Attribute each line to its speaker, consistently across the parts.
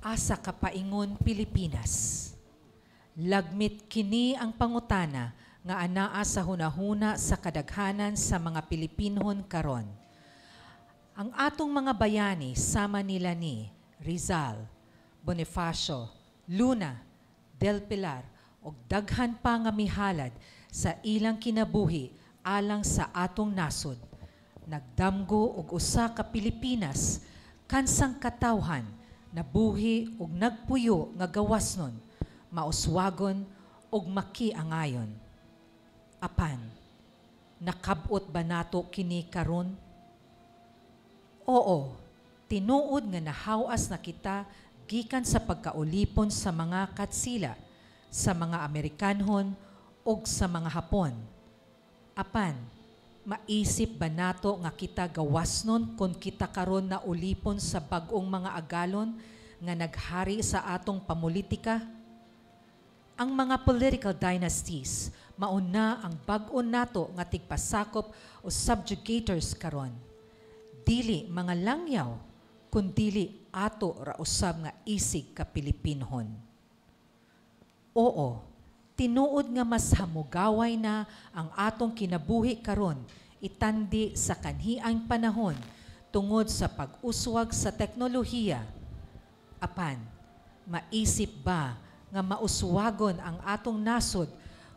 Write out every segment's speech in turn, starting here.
Speaker 1: Asa ka paingon, Pilipinas? Lagmit kini ang pangutana nga anaa sa hunahuna sa kadaghanan sa mga Pilipinhon karon. Ang atong mga bayani sama nila ni Rizal, Bonifacio, Luna, Del Pilar ug daghan pa nga mihalad sa ilang kinabuhi alang sa atong nasod. Nagdamgo og usa ka Pilipinas kansang katawhan, nabuhi ug nagpuyo nga gawasnon, mauswagon ug makiangayon. Apan, nakab-ot ba nato kini karon? Oo, tinuod nga nahawas na kita gikan sa pagkaulipon sa mga katsila, sa mga Amerikanhon ug sa mga Hapon. Apan, maisip ba nato nga kita gawasnon kung kita karon na ulipon sa bag-ong mga agalon nga naghari sa atong pamulitika? Ang mga political dynasties mauna ang bag-o nato nga tigpasakop o subjugators karon. Dili mga langyaw, kundili ato ra usab nga isig ka Pilipinhon. Oo, tinuod nga mas hamugaway na ang atong kinabuhi karon itandi sa kanhiang panahon tungod sa pag-uswag sa teknolohiya. Apan, maisip ba nga mauswagon ang atong nasod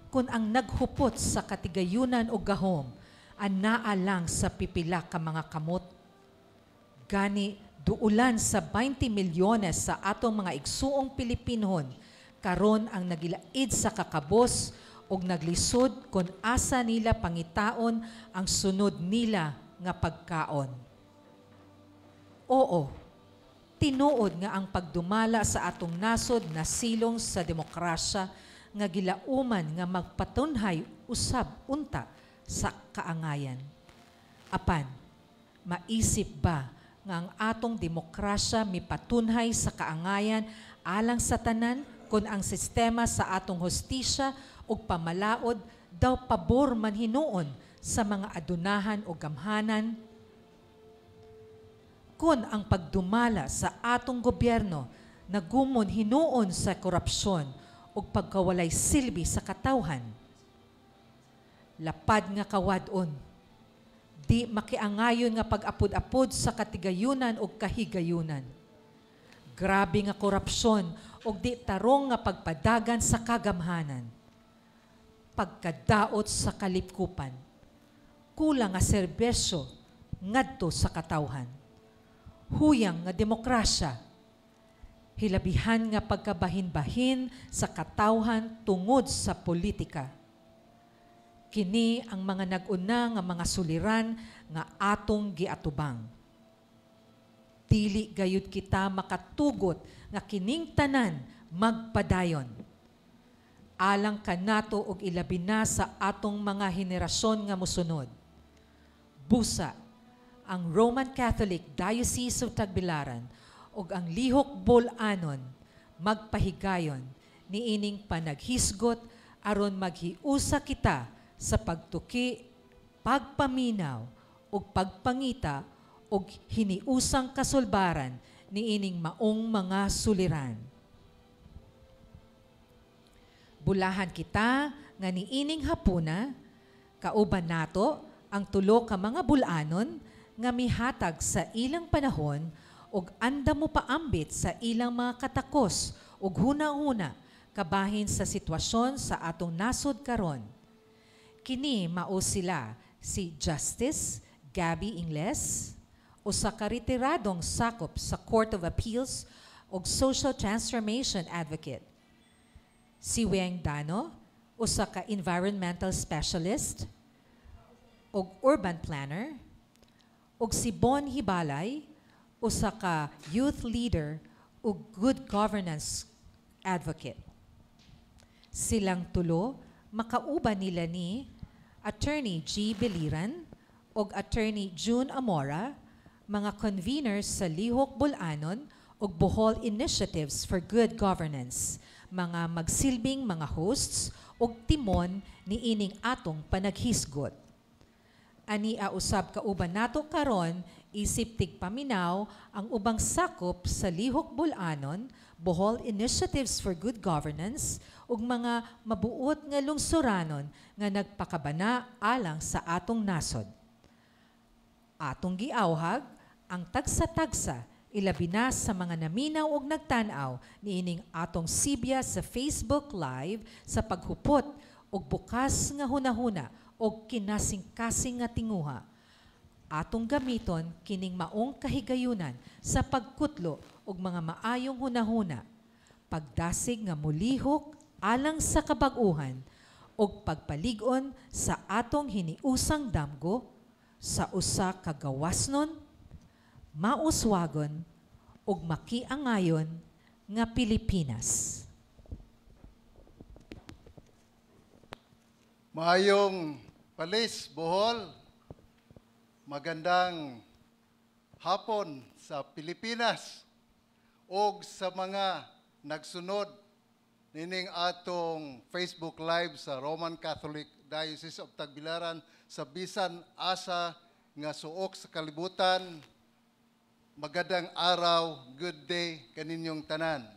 Speaker 1: kung ang naghupot sa katigayunan o gahom anaa lang sa pipila ka mga kamot? Gani duulan sa 20 milyones sa atong mga igsuong Pilipinhon karon ang nagilaid sa kakabos ug naglisod kung asa nila pangitaon ang sunod nila nga pagkaon. Oo, tinuod nga ang pagdumala sa atong nasod nasilong sa demokrasya nga gilauman nga magpatunhay usab unta sa kaangayan. Apan, maisip ba nga ang atong demokrasya mipatunhay sa kaangayan alang sa tanan kung ang sistema sa atong hustisya ug pamalaod daw pabor man hinuon sa mga adunahan o gamhanan? Kung ang pagdumala sa atong gobyerno nagumon hinuon sa korupsyon ug pagkawalay silbi sa katawhan? Lapad nga kawad-on, di makiangayon nga pag-apod-apod sa katigayunan ug kahigayunan. Grabe nga korupsyon ug di tarong nga pagpadagan sa kagamhanan. Pagkadaot sa kalipkupan. Kulang nga serbisyo ngadto sa katawhan. Huyang nga demokrasya. Hilabihan nga pagkabahin-bahin sa katawhan tungod sa politika. Kini ang mga nag-una nga mga suliran nga atong giatubang. Dili gayud kita makatugot nga kining tanan magpadayon. Alang kanato ug ilabi na sa atong mga henerasyon nga mosunod. Busa, ang Roman Catholic Diocese of Tagbilaran ug ang Lihok Bol-anon magpahigayon niining panaghisgot aron maghiusa kita sa pagtuki, pagpaminaw ug pagpangita og hiniusang kasulbaran niining maong mga suliran. Bulahan kita nga niining hapuna kauban nato ang tulo ka mga bulanon nga mihatag sa ilang panahon ug andam mopaambit sa ilang mga katakos ug huna-huna kabahin sa sitwasyon sa atong nasod karon. Kini mao sila si Justice Gabby Ingles, usa ka retiradong sakop sa Court of Appeals ug Social Transformation Advocate. Si Weng Dano, usa ka environmental specialist ug urban planner, ug si Bon Hibalay, usa ka youth leader ug good governance advocate. Silang tulo makauban nila ni Attorney G. Beliran ug Attorney June Amora, mga conveners sa Lihok Bol-anon ug Bohol Initiatives for Good Governance, mga magsilbing mga hosts ug timon niining atong panaghisgot. Ani usab kauban nato karon Isip tigpaminaw ang ubang sakop sa Lihok Bulanon, Bohol Initiatives for Good Governance ug mga mabuot nga lungsuranon nga nagpakabana alang sa atong nasod. Atong giawhag ang tagsa-tagsa, ilabi na sa mga naminaw og nagtan-aw niining atong sibya sa Facebook Live, sa paghupot og bukas nga hunahuna og kinasingkasing nga tinguha. Atong gamiton kining maong kahigayunan sa pagkutlo og mga maayong hunahuna, pagdasig nga mulihok alang sa kabag-uhan og pagpalig-on sa atong hiniusang damgo sa usa ka gawasnon, mauswagon ug makiangayon nga Pilipinas.
Speaker 2: Maayong palis, Bohol. Magandang hapon sa Pilipinas og sa mga nagsunod nining atong Facebook Live sa Roman Catholic Diocese of Tagbilaran sa bisan asa nga suok sa kalibutan. Magandang araw, good day kaninyong tanan.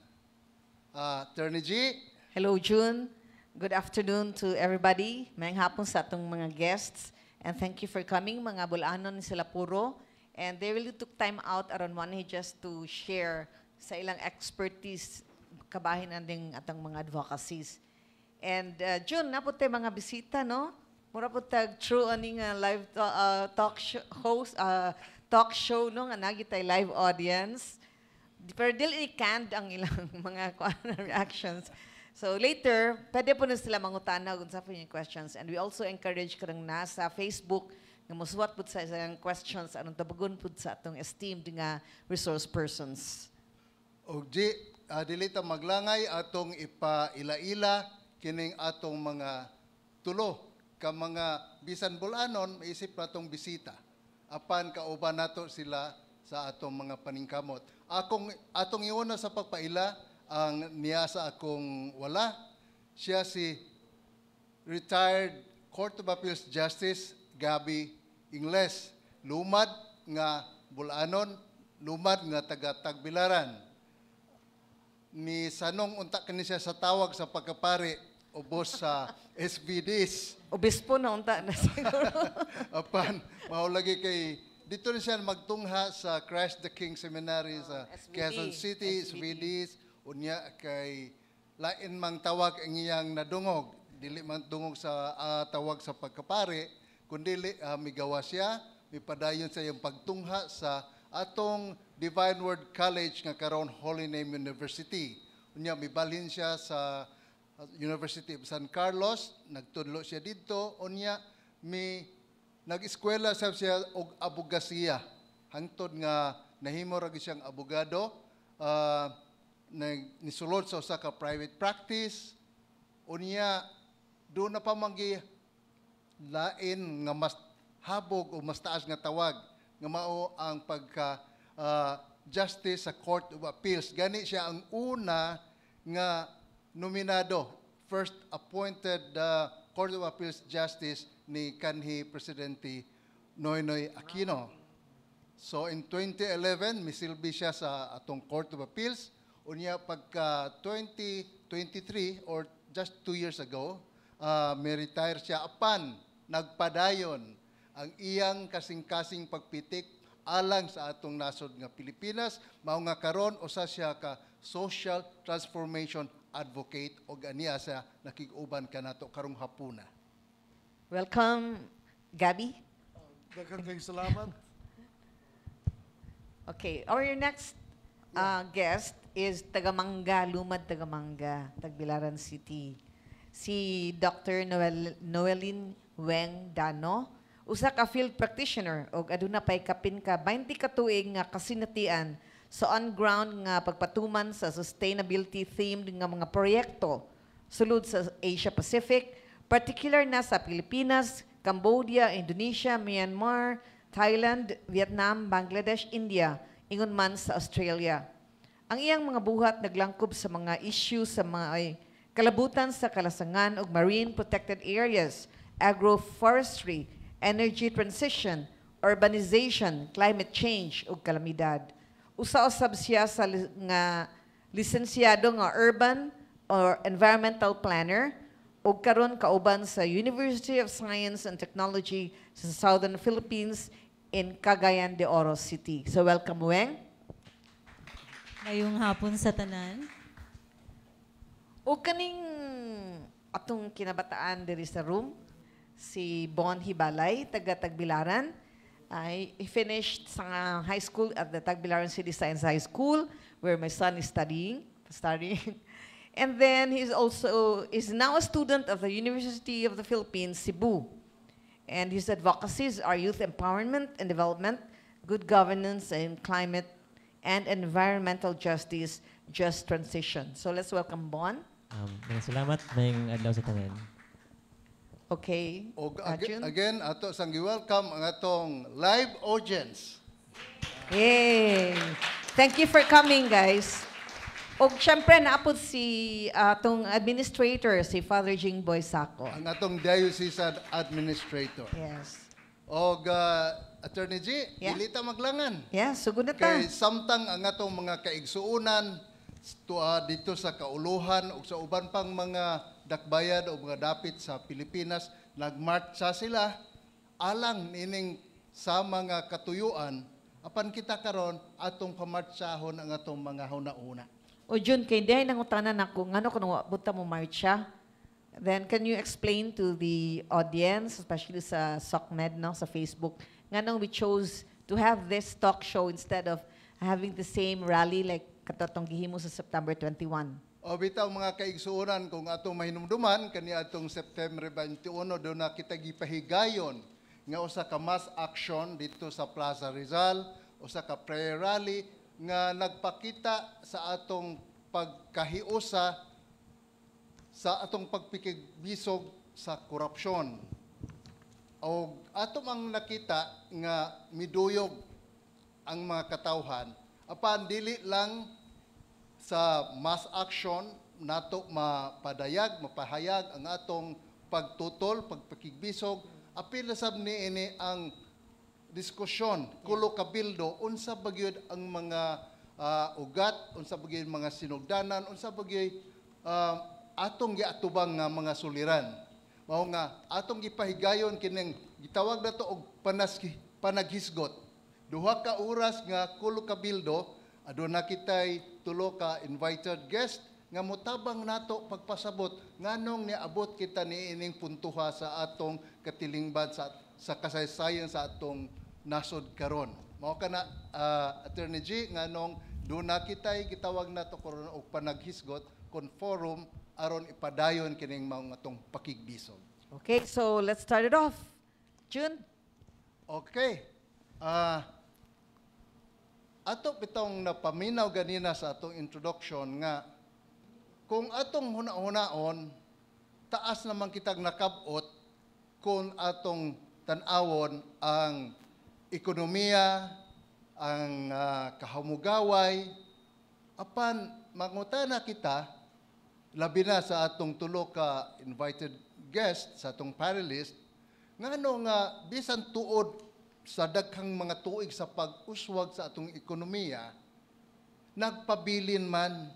Speaker 2: Attorney G.
Speaker 3: Hello, June. Good afternoon to everybody. Maayong hapon sa atong mga guests. And thank you for coming, mga Bulanon sila puro. And they really took time out aron one just to share sa ilang expertise kabahin anding atong mga advocacies. And June, naa pod tay mga bisita, no? Mura pod tag true aning live talk show host, talk show, no, nga naa gyud tay live audience. Pero dili canned ang ilang mga kuan reactions. So later, pwede pod na sila mangutana kung sa yung questions. And we also encourage karang nasa Facebook nga mosuwat pud sa ilang questions aron tubagon pud sa atong esteemed nga resource persons.
Speaker 2: Og G, dili ta maglangay, atong ipaila-ila kining atong mga tulo ka mga bisan bulanon maisip natong bisita. Apan kauban nato sila sa atong mga paningkamot. Akong atong iuna sa pagpaila ang niya sa akong wala. Siya si retired Court of Appeals Justice Gabi Ingles. Lumad nga bulanon, lumad nga taga Tagbilaran. Ni sanong unta kani siya sa tawag sa pagkapari ubos sa SVDs.
Speaker 3: Obispo na unta na siguro.
Speaker 2: Apan mao lagi kay dito rin siya magtungha sa Christ the King Seminary sa
Speaker 3: SVD.
Speaker 2: Quezon City,
Speaker 3: SVD.
Speaker 2: SVDs. Unya kay lain mang tawag ang iyang nadungog, dili man dungog sa tawag sa pagkapari, kundi migawa siya, mipadayon sa iyang pagtungha sa atong Divine Word College nga karon Holy Name University. Unya mibalhin siya sa University of San Carlos, nagtudlo siya didto. Unya mi nag-eskwela sab siya og abogasiya hangtod nga nahimo ra gyud siyang abogado, nag nisulod sa usa ka private practice. Unya do na pa man gi lain nga mas habog o mas taas nga tawag nga mao ang pagka justice sa Court of Appeals. Gani siya ang una nga nominado, first appointed Court of Appeals Justice ni kanhi Presidente Noynoy Aquino. So in 2011, misilbi siya sa atong Court of Appeals. Unya pagka 2023 or just 2 years ago, may retire siya, apan nagpadayon ang iyang kasing-kasing pagpitik alang sa atong nasod nga Pilipinas, mao nga karon usa siya ka social transformation advocate og ania sa nakig-uban kanato karong hapuna.
Speaker 3: Welcome, Gabby.
Speaker 4: Daghang kayong salamat.
Speaker 3: Okay, our next guest is taga-Mangga, Lumad taga-Mangga, Tagbilaran City. Si Dr. Noeline Weng Dano, usa ka field practitioner og aduna pay kapin ka 20 ka tuig nga kasinatian sa on-ground nga pagpatuman sa sustainability themed nga mga proyekto sulod sa Asia Pacific, particular na sa Pilipinas, Cambodia, Indonesia, Myanmar, Thailand, Vietnam, Bangladesh, India, ingon man sa Australia. Ang iyang mga buhat naglangkob sa mga issue sa mga ay, kalabutan sa kalasangan ug marine protected areas, agroforestry, energy transition, urbanization, climate change ug kalamidad. Usa usab siya sa nga lisensyado nga urban or environmental planner ug karon kauban sa University of Science and Technology sa Southern Philippines in Cagayan de Oro City. So welcome, Weng.
Speaker 5: Maayong hapon sa tanan.
Speaker 3: O kaning atong kinabataan diri sa room, si Bon Hibalay, taga Tagbilaran. Ay, he finished sa high school at the Tagbilaran City Science High School, where my son is studying. And then he's also is now a student of the University of the Philippines, Cebu. And his advocacies are youth empowerment and development, good governance, and climate and environmental justice, just transition. So let's welcome Bon.
Speaker 6: Maraming salamat. Maayong adlaw sa tanan.
Speaker 3: Okay.
Speaker 2: Og
Speaker 3: Jun?
Speaker 2: Again, ato sang gi-welcome ang atong live audience.
Speaker 3: Yay! Thank you for coming, guys. Og syempre, naa pod si atong administrator, si Father Jingboy Sako.
Speaker 2: Ang atong diocesan administrator.
Speaker 3: Yes.
Speaker 2: Og Attorney G, dili ta maglangan.
Speaker 3: Yeah, sugod na ta.
Speaker 2: Kay samtang ang atong mga kaigsuonan dito sa kauluhan ug sa uban pang mga dakbayan o mga dapit sa Pilipinas, nagmarcha sila alang nining sa mga katuyuan, apan kita karon atong pamartsahon ang atong mga huna-huna.
Speaker 3: O Jun, kay diay nangutana nako ngano kung wa ta mo marcha. Then can you explain to the audience, especially sa SOCMED, no, sa Facebook, nganong we chose to have this talk show instead of having the same rally like katong gihimo sa September 21?
Speaker 2: O bitaw, mga kaigsuonan, kung atong mahinumduman kani atong September 21, duna kita gipahigayon nga usa ka mass action dito sa Plaza Rizal, usa ka prayer rally nga nagpakita sa atong pagkahiusa sa atong pagpikigbisog sa korupsyon. O ato mang nakita nga miduyog ang mga katawhan, apan dili lang sa mass action nato mapadayag, mapahayag ang atong pagtutol, pagpakigbisog, apil na sab niini ang diskusyon, kulo kabildo, unsa ba gyud ang mga ugat, unsa ba gyud mga sinugdanan, unsa ba gyud atong giatubang nga mga suliran. Mao nga atong gipahigayon kining gitawag nato og panaghisgot. 2 ka oras nga kulo kabildo, aduna kitay tulo ka invited guest nga motabang nato pagpasabot nganong niabot kita niining puntuha sa atong katilingban sa kasaysayan sa atong nasod karon. Mao kana, Attorney G, nganong duna kitay gitawag nato karon og panaghisgot kon forum aron ipadayon kining mga atong pakigbisog.
Speaker 3: Okay, so let's start it off. June?
Speaker 2: Okay. Ato bitong napaminaw ganina sa atong introduction nga kung atong huna-hunaon, taas naman kitag nakabot kung atong tan-awon ang ekonomiya, ang kahamugaway, apan mangutana kita, labi na sa atong tulo ka invited guest sa atong panelist, ngano nga bisan tuod sa daghang mga tuig sa pag-uswag sa atong ekonomiya, nagpabilin man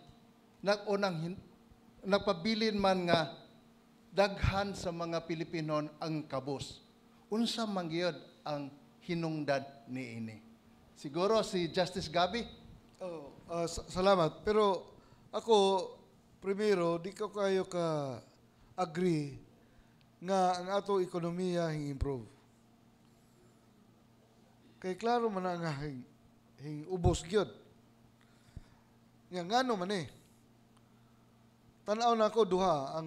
Speaker 2: nagpabilin man nga daghan sa mga Pilipinon ang kabus? Unsa man gyud ang hinungdan niini? Siguro si Justice Gabi.
Speaker 4: Oh, salamat. Pero ako, primero, di ko kayo ka agree nga ang ato ekonomiya hing improve. Kay klaro man na nga hing ubos gyud. Nga ngano man eh. Tan-aw na ako duha ang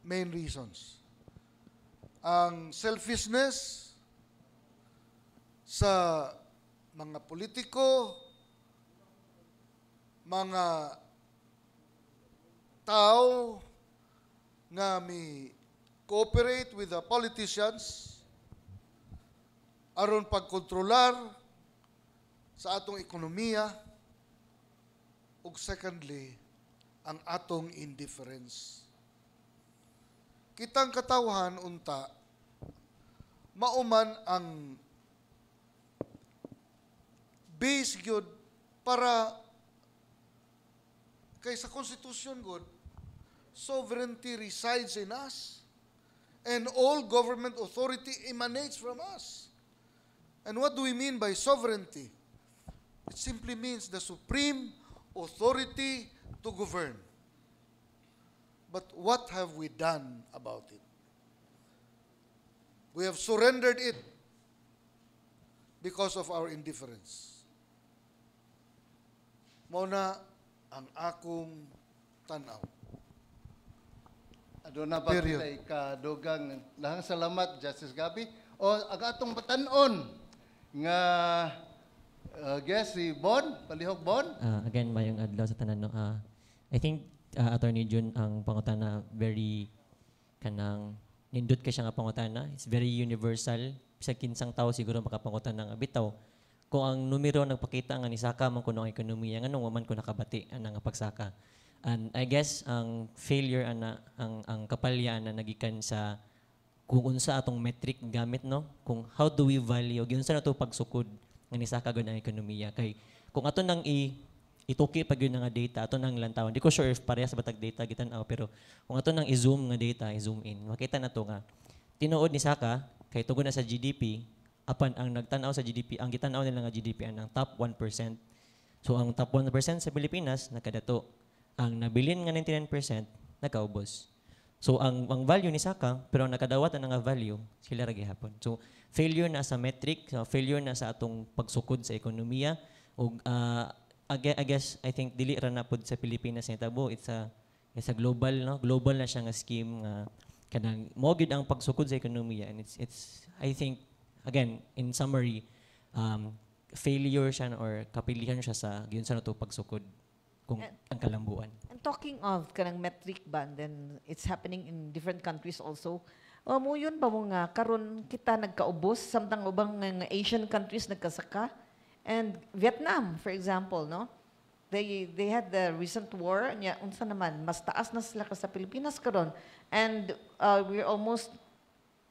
Speaker 4: main reasons. Ang selfishness sa mga politiko, mga tao nga mi cooperate with the politicians aron pagkontrolar sa atong ekonomiya, ug secondly, ang atong indifference. Kitang katawhan unta mauman ang ways gyud para kay sa Constitution gud, sovereignty resides in us and all government authority emanates from us. And what do we mean by sovereignty? It simply means the supreme authority to govern. But what have we done about it? We have surrendered it because of our indifference. Mao na ang akong tanaw.
Speaker 2: Aduna ba
Speaker 4: Period.
Speaker 2: Kita'y kadugang? Daghang salamat, Justice Gabi. O ang atong batan-on nga guest, si Bon, palihog Bon.
Speaker 6: Again, mayong adlaw sa tanan, no. I think Attorney June, ang pangutana very kanang nindot kay siya nga pangutana. It's very universal. Sa kinsang tao siguro makapangutana nga bitaw. Kung ang numero nagpakita nga nisaka man kuno ang ekonomiya, nganong wa man ko nakabati ana nga pagsaka? And I guess ang failure ana, ang kapalya ana, nagikan sa kung unsa atong metric gamit, no, kung how do we value, giunsa na to pagsukod nga nisaka gud ang ekonomiya. Kay kung ato nang ituki pa gyud nga data, ato nang lantawan, di ko sure if parehas ba tag data gitan-aw, pero kung ato nang i-zoom nga data, i-zoom in, makita na to nga tinuod ni saka kay tungod na sa GDP. Apan ang nagtan-aw sa GDP, ang gitan-aw nila nga GDP ang top 1%. So ang top 1% sa Pilipinas nakadato, ang nabilin nga 99% nakaubos. So ang value ni saka, pero ang nakadawat ang nga value sila ra gihapon. So failure na sa metric, so failure na sa atong pagsukod sa ekonomiya ug I guess I think dili ra na pud sa Pilipinas nitabo. It's a global, no, global na siya nga scheme nga kanang mo gyud ang pagsukod sa ekonomiya. And it's I think, again, in summary, failure siya or kapilihan siya sa giunsa na to pagsukod kung ang kalambuan.
Speaker 3: And talking of kanang metric ba, then it's happening in different countries also. O mo yun ba mo nga karon kita nagkaubos samtang ubang nga Asian countries nagkasaka? And Vietnam, for example, no? They had the recent war nya, unsa naman, mas taas na sila ka sa Pilipinas karon. And we're almost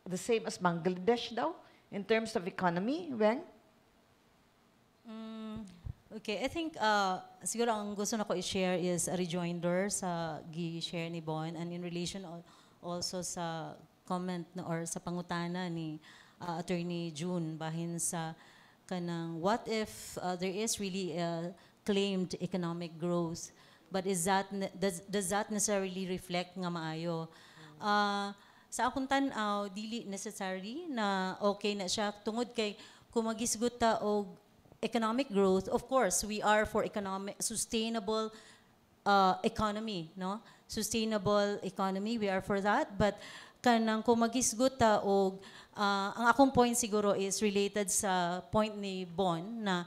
Speaker 3: the same as Bangladesh daw in terms of economy, Weng?
Speaker 5: Okay, I think siguro ang gusto na ko i-share is a rejoinder sa gi-share ni Bon and in relation also sa comment na or sa pangutana ni Attorney June bahin sa kanang what if there is really a claimed economic growth, but is that does that necessarily reflect nga maayo? Sa akong tan-aw, dili necessary na okay na siya tungod kay kung magisgot ta og economic growth, of course, we are for economic sustainable economy, no? Sustainable economy, we are for that. But kanang kung magisgot ta og ang akong point siguro is related sa point ni Bon na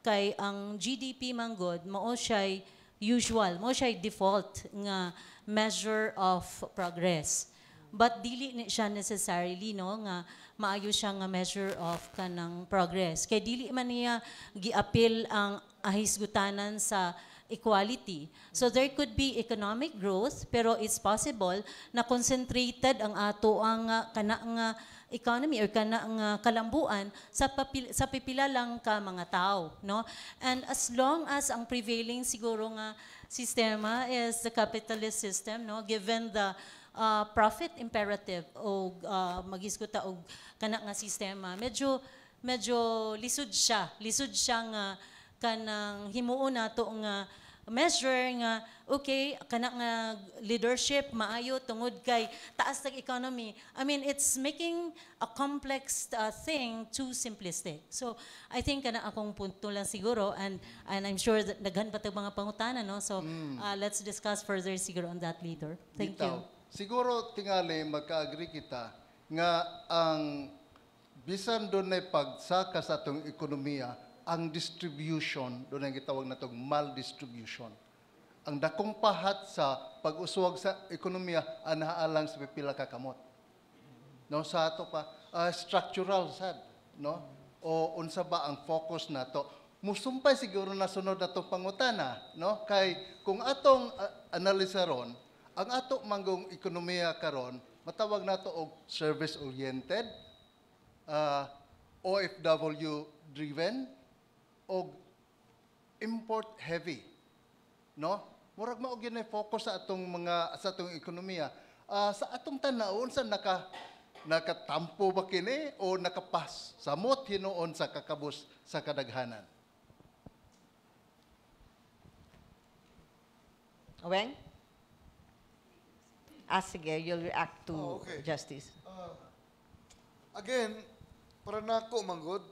Speaker 5: kay ang GDP man gud mao siya'y usual, mao siya'y default nga measure of progress. But dili ni siya necessarily, no, nga maayo siya nga measure of kanang progress. Kay dili man niya giapil ang ahisgutanan sa equality. So there could be economic growth, pero it's possible na concentrated ang ato ang kana nga economy or kana nga kalambuan sa pipila lang ka mga tao, no? And as long as ang prevailing siguro nga sistema is the capitalist system, no, given the profit imperative o magisguta og kana nga sistema, medyo medyo lisod siya nga kanang himuon nato nga measure nga okay, kana nga leadership maayo tungod kay taas tag economy. I mean, it's making a complex thing too simplistic. So I think kana akong punto lang siguro, and I'm sure that daghan pa tag mga pangutana, no? So let's discuss further siguro on that later. Thank you.
Speaker 2: Bitaw. Siguro tingali magka-agree kita nga ang bisan dunay pagsaka sa atong ekonomiya, ang distribution, dunay gitawag natong maldistribution. Ang dakong pahat sa pag-uswag sa ekonomiya anaa lang sa pipila ka kamot. No, sa ato pa structural sad, no? O unsa ba ang focus nato? Musumpay siguro na sunod atong pangutana, no? Kay kung atong analisa ron, ang ato manggong ekonomiya karon, matawag nato og service oriented, OFW driven og Import heavy. No? Murag mao gyud na focus sa atong mga sa atong ekonomiya. Sa atong tan-aw, unsa nakatampo ba kini o nakapas samot hinuon sa kakabus sa kadaghanan?
Speaker 3: Weng? Sige, you'll react to
Speaker 4: Oh, okay.
Speaker 3: Justice.
Speaker 4: Again, para nako manggod,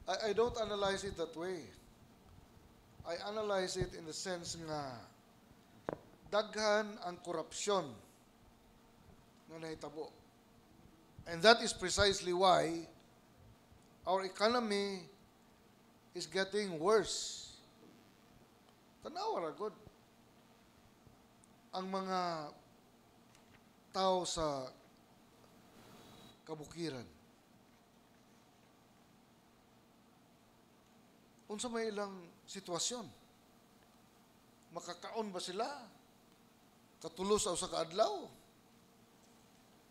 Speaker 4: I don't analyze it that way. I analyze it in the sense nga daghan ang korupsyon nga nahitabo. And that is precisely why our economy is getting worse. Tanawa ra gud. Ang mga tao sa kabukiran, unsa may ilang sitwasyon? Makakaon ba sila? Katulo sa usa ka adlaw?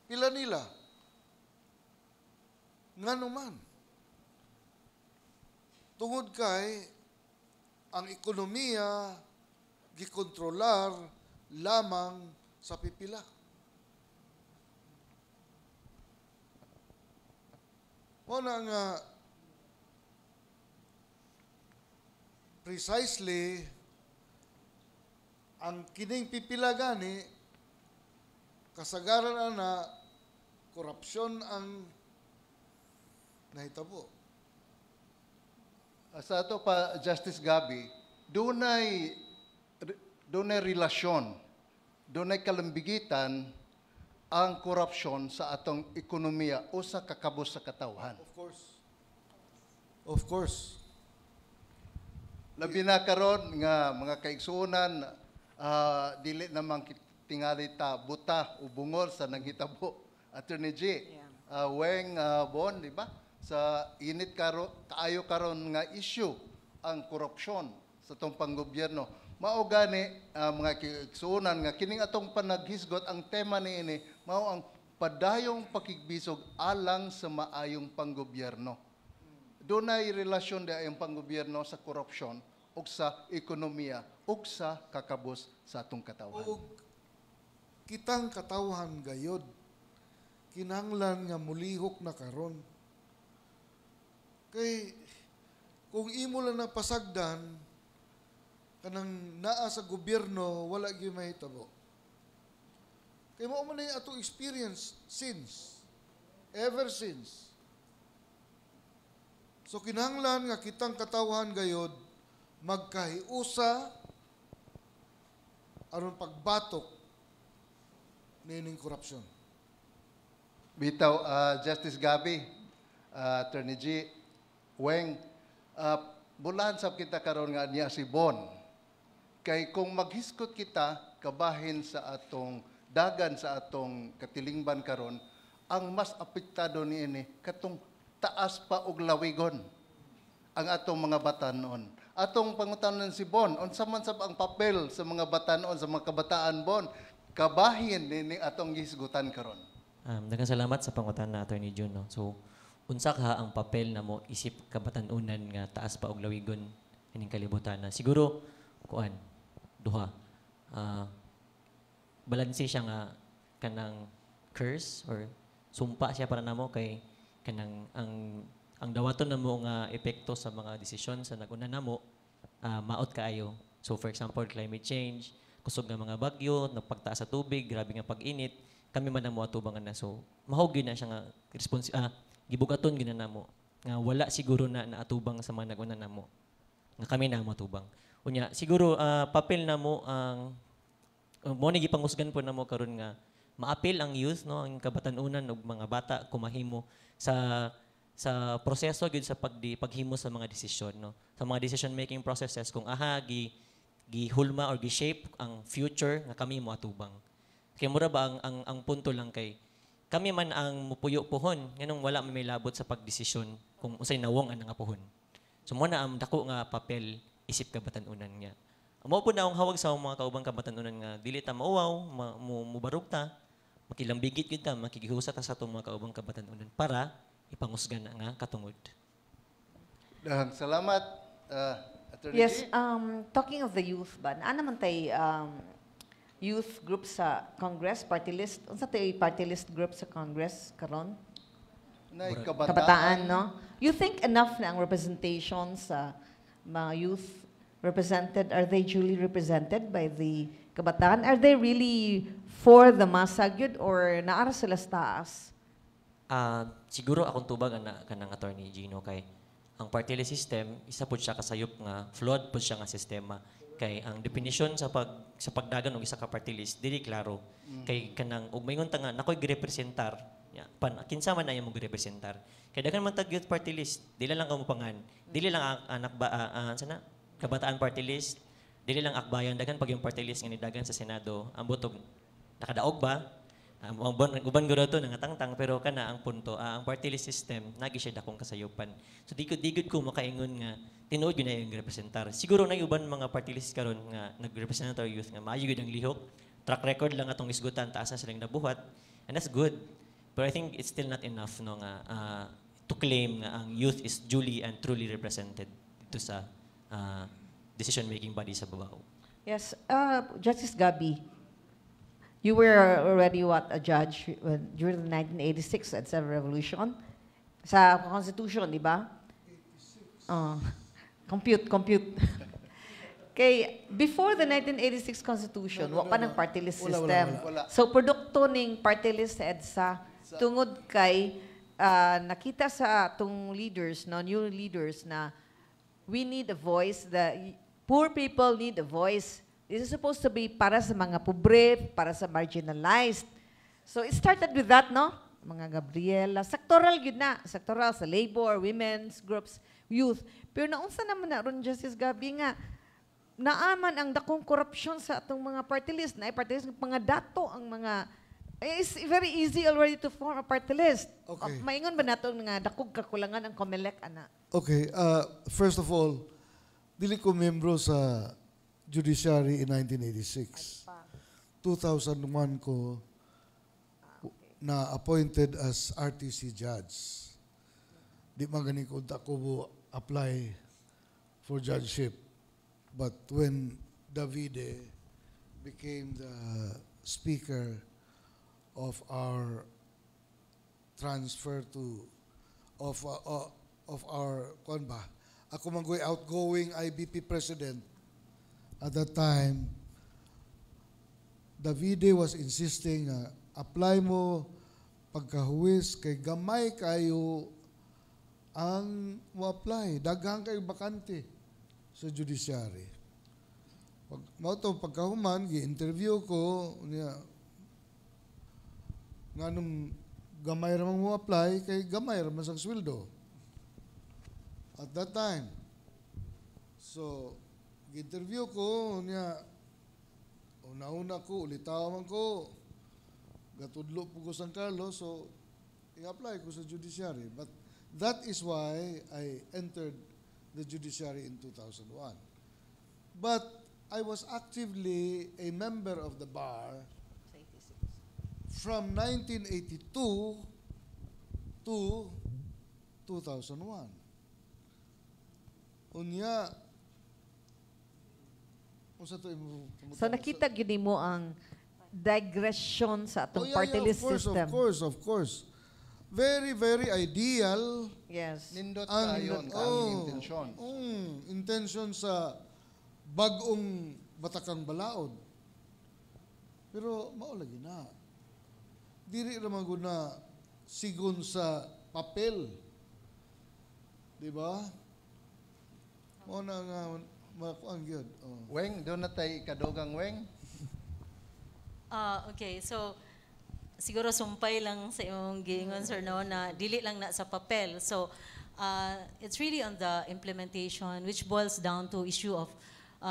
Speaker 4: Pila nila? Ngano man? Tungod kay ang ekonomiya gikontrolar lamang sa pipila. Mao na nga precisely ang kining pipila gani kasagaran ana korupsyon ang nahitabo.
Speaker 2: Sa ato pa, Justice Gabi, dunay relasyon, dunay kalambigitan ang korupsyon sa atong ekonomiya o sa kakabos sa katawhan.
Speaker 4: Of course. Of course.
Speaker 2: Labi na karon nga mga kaigsuonan, dili namang tingali ta buta o bungol sa nanghitabo. Attorney G, Weng, Bon, di ba? Sa init kaayo karon nga issue ang korupsyon sa atong panggobyerno. Mao gani, mga kaigsuonan, nga kining atong panaghisgot ang tema niini mao ang padayong pakigbisog alang sa maayong panggobyerno. Dunay relasyon di ang panggobyerno sa korupsyon ug sa ekonomiya ug sa kakabos sa atong katawhan.
Speaker 4: Ug kitang katawhan gayod kinahanglan nga mulihok na karon. Kay kung imo lang napasagdan kanang naa sa gobyerno, wala gyud mahitabo. Kay mao man na atong experience since, ever since. So kinahanglan nga kitang katawhan gayod magkahiusa aron pagbatok niining korupsyon.
Speaker 2: Bitaw, Justice Gabi, Attorney G, Weng, bulahan sab kita karon nga niya si Bon. Kay kung maghiskot kita kabahin sa atong dagan sa atong katilingban karon, ang mas apektado niini katong taas pa og lawigon ang atong mga batanon. Atong pangutanan si Bon, unsa man sab ang papel sa mga batanon, sa mga kabataan, Bon, kabahin niini atong gihisgutan karon.
Speaker 6: Daghang salamat sa pangutana, Attorney June, no? So, unsa ka ang papel namo isip kabatanunan nga taas pa og lawigon ining kalibutan na? Siguro kuan duha. Balanse siya nga kanang curse or sumpa siya para namo kay kanang ang dawaton namo nga epekto sa mga desisyon sa naguna namo, maot kaayo. So for example, climate change, kusog nga mga bagyo, nagpagtaas sa tubig, grabe nga pag-init, kami man namo atubangan na. So mahog gyud na siya nga gibugaton gyud na namo nga wala siguro na naatubang sa mga naguna namo nga kami na matubang. Unya siguro papel namo ang mo ni gipangusgan po namo karon nga maapil ang youth, no, ang kabatanunan ug mga bata kumahimo sa proseso gyud sa paghimo sa mga desisyon, no, sa mga decision making processes kung aha gihulma or gi-shape ang future nga kami moatubang. Kay mura ba ang punto lang kay kami man ang mupuyo pohon nganong wala may labot sa pagdesisyon kung unsay nawong ang nga pohon. So mo na ang dako nga papel isip kabatanunan nga. Mao po na akong hawag sa mga kaubang kabatanunan nga dili ta mauwaw, mubarog ta, makilambigit gyud ta, makigihusa ta sa atong mga kaubang kabatanunan para ipangusgan na nga katungod.
Speaker 2: Daghang salamat, Attorney
Speaker 3: Yes,
Speaker 2: G.
Speaker 3: Talking of the youth ba, naa naman tay youth group sa Congress, party list. Unsa tay party list group sa Congress karon?
Speaker 2: Nay kabataan.
Speaker 3: Kabataan, no? You think enough na ang representation sa mga youth represented? Are they duly represented by the kabataan? Are they really for the masa gyud or naa ra sila sa taas?
Speaker 6: Ah, siguro akong tubag ana kanang Attorney Gino kay ang party list system, isa pud siya kasayop nga flawed pud siya nga sistema kay ang definition sa pagdagan og isa ka party list dili klaro kay kanang og maingon ta nga nakoy girepresentar ya pan kinsa man ay mo girepresentar kay daghan man tag youth party list, dili lang kamo pangan, dili lang ang anak ba, sana kabataan party list, dili lang Akbayan, daghan pag yung party list nga nidagan sa Senado. Ambot og nakadaog ba ang uban guro to nangatangtang, pero kana ang punto, ang party list system nagi siya dakong kasayupan. So di gud ko makaingon nga tinuod gyud na yung representar. Siguro na uban mga party list karon nga nagrepresentar youth nga maayo gyud ang lihok. Track record lang atong isgutan, taas na silang nabuhat and that's good. But I think it's still not enough, no, nga to claim nga ang youth is duly and truly represented dito sa decision making body sa babaw.
Speaker 3: Yes, Justice Gabi, you were already what, a judge when, during the 1986 EDSA Revolution? Sa Constitution, di ba? Compute, compute. Kay before the 1986 Constitution,
Speaker 4: No,
Speaker 3: wa pa
Speaker 4: no,
Speaker 3: ng
Speaker 4: no.
Speaker 3: party list
Speaker 4: Wala, wala,
Speaker 3: system.
Speaker 4: wala.
Speaker 2: Wala.
Speaker 3: So produkto ning party list sa EDSA tungod kay nakita sa atong leaders, no, new leaders na we need a voice, the poor people need a voice. This is supposed to be para sa mga pobre, para sa marginalized. So it started with that, no? Mga Gabriela, sectoral gyud na, sectoral sa labor, women's groups, youth. Pero naunsa naman na ron, Justice Gabi, nga naaman ang dakong korupsyon sa atong mga party list, na party list mga dato ang mga eh, it's very easy already to form a party list.
Speaker 4: Okay.
Speaker 3: Maingon ba nato nga dakog kakulangan ang COMELEC ana?
Speaker 4: Okay, first of all, dili ko membro sa judiciary in 1986. 2001 ko na appointed as RTC judge. Di man gani ko unta ko mo apply for judgeship. But when Davide became the speaker of our transfer to of our kuan ba, ako man ko'y outgoing IBP president at that time. Davide was insisting nga apply mo pagkahuwis kay gamay kayo ang mo apply, daghan kayo bakante sa judiciary. Pag mao to, pagkahuman gi-interview ko niya nganong gamay ra man mo apply kay gamay ra man sa sweldo at that time. So, gi-interview ko niya, una-una ko, ulitaw man ko, gatudlo po ko San Carlos, so i-apply ko sa judiciary. But that is why I entered the judiciary in 2001. But I was actively a member of the bar from 1982 to 2001. Unya, unsa to imo?
Speaker 3: So nakita gyud nimo ang digression sa atong
Speaker 4: Oh,
Speaker 3: party
Speaker 4: yeah,
Speaker 3: list
Speaker 4: of course,
Speaker 3: system.
Speaker 4: Of course, of course. Very, very ideal.
Speaker 3: Yes.
Speaker 2: Nindot
Speaker 4: Ang,
Speaker 2: kayo ang intensyon.
Speaker 4: Intention sa bag-ong batakang balaod. Pero mao lagi na. Dili ra man gud na sigon sa papel. Di ba? Mao na nga makuan gyud. Oh.
Speaker 2: Weng, doon na tayo ikadugang, Weng.
Speaker 5: Ah, okay. So siguro sumpay lang sa imong giingon, sir, no, na dili lang na sa papel. So it's really on the implementation, which boils down to issue of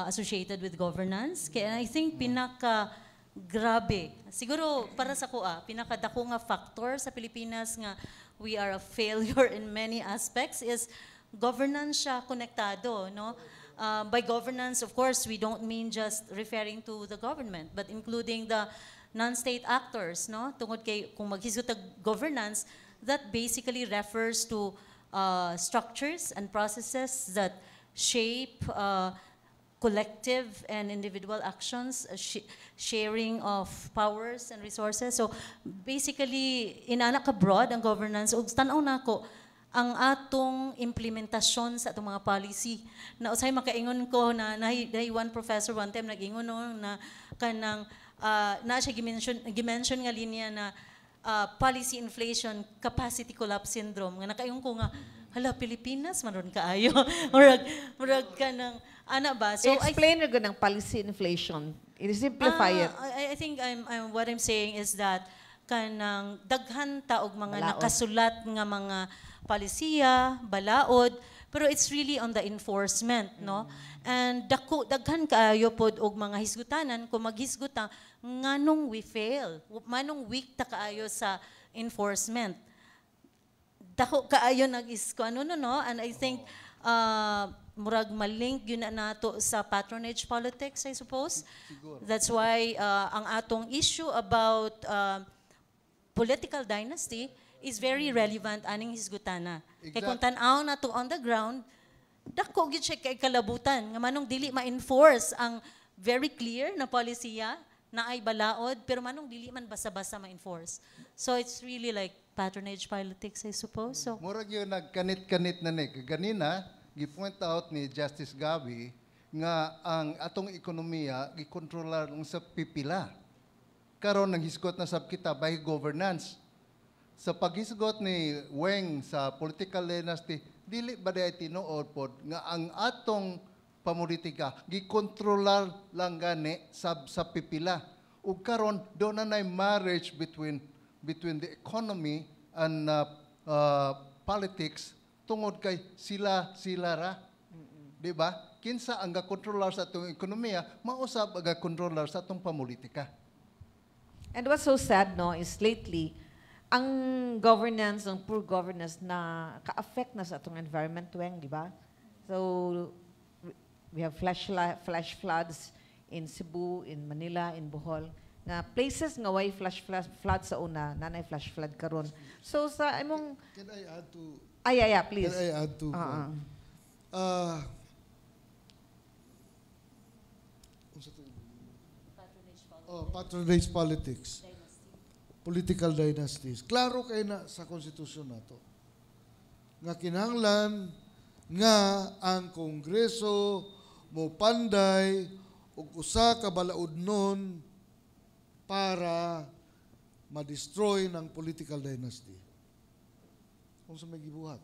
Speaker 5: associated with governance. Kaya I think pinaka grabe siguro para sa kuha, pinakadako nga factor sa Pilipinas nga we are a failure in many aspects is governance siya konektado, no? By governance, of course, we don't mean just referring to the government, but including the non-state actors, no? Tungod kay kung maghisgot og governance, that basically refers to structures and processes that shape collective and individual actions, sharing of powers and resources. So basically, inana ka broad ang governance ug tan-aw nako ang atong implementasyon sa atong mga policy. Na usay makaingon ko na na one professor one time nag-ingon, no, na kanang na siya gimension nga linya na policy inflation, capacity collapse syndrome, nga nakaingon ko nga, "Hala, Pilipinas man ron kaayo." Murag kanang ana ba?
Speaker 3: So explain ra gud ang policy inflation. I-simplify it.
Speaker 5: I think I'm what I'm saying is that kanang daghan ta og mga
Speaker 3: Balaod.
Speaker 5: Nakasulat nga mga palisiya, balaod, pero it's really on the enforcement, no? And dako daghan kaayo pod og mga hisgutanan kung maghisguta nganong we fail, manong weak ta kaayo sa enforcement. Dako kaayo nag is ko ano, no, and I think murag malink yun na nato sa patronage politics, I suppose. That's why ang atong issue about political dynasty is very relevant aning hisgutana. Kay kung tan-aw nato on the ground, dako gyud siya kay kalabutan nga manong dili ma-enforce ang very clear na polisiya na ay balaod, pero manong dili man basta-basta ma-enforce. So it's really like patronage politics, I suppose. So
Speaker 2: Murag yun nagkanit-kanit na ni. Ganina, gi-point out ni Justice Gabi nga ang atong ekonomiya gikontrolar lang sa pipila. Karon nanghisgot na sab kita by governance. Sa paghisgot ni Weng sa political dynasty, dili ba diay tinuod pod nga ang atong pamulitika gikontrolar lang gani sab sa pipila? Ug karon do na nay marriage between the economy and politics tungod kay sila sila ra. Di ba? Kinsa ang gakontrolar sa atong ekonomiya, mausab ang gakontrolar sa atong pamulitika.
Speaker 3: And what's so sad, no, is lately, ang governance, ang poor governance na ka-affect na sa atong environment, Weng, di ba? So, we have flash floods in Cebu, in Manila, in Bohol. Nga places nga way flash flood sa una, nanay flash flood karon. So sa imong
Speaker 4: Can I add to
Speaker 3: Ay, yeah, please.
Speaker 4: Can I add to
Speaker 3: Ah, ah.
Speaker 4: Unsa to? Oh, patronage politics. Political dynasties. Klaro kay na sa konstitusyon nato nga kinahanglan nga ang Kongreso mo panday og usa ka balaodnon para ma-destroy ng political dynasty. Kung sa may gibuhat.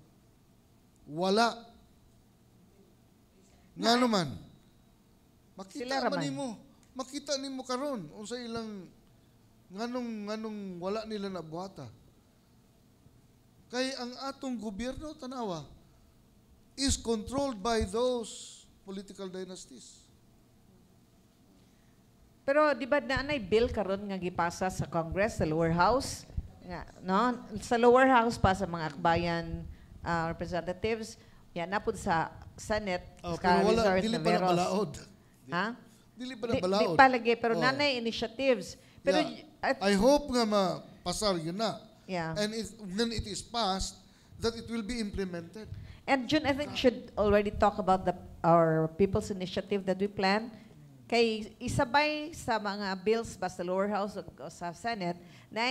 Speaker 4: Wala. Nga naman, makita
Speaker 3: Sila ra
Speaker 4: man
Speaker 3: man.
Speaker 4: Nimo, makita nimo karon unsa ilang nganong wala nila nabuhata. Kay ang atong gobyerno, tanawa, is controlled by those political dynasties.
Speaker 3: Pero di ba naanay bill karon nga gipasa sa Congress, sa lower house nga, no, sa lower house pa sa mga Akbayan representatives, yan na pud sa Senate
Speaker 4: Oh,
Speaker 3: sa
Speaker 4: pero wala,
Speaker 3: Resort
Speaker 4: dili pa na
Speaker 3: Naveros.
Speaker 4: balaod.
Speaker 3: Ha?
Speaker 4: Dili pa na
Speaker 3: Di,
Speaker 4: balaod.
Speaker 3: di pa lagi, pero
Speaker 4: Oh.
Speaker 3: nanay initiatives. Pero
Speaker 4: I hope nga mapasar yun na. And when it is passed, that it will be implemented.
Speaker 3: And June, I think should already talk about the our People's Initiative that we plan. Kay isabay sa mga bills ba sa lower house o sa Senate, na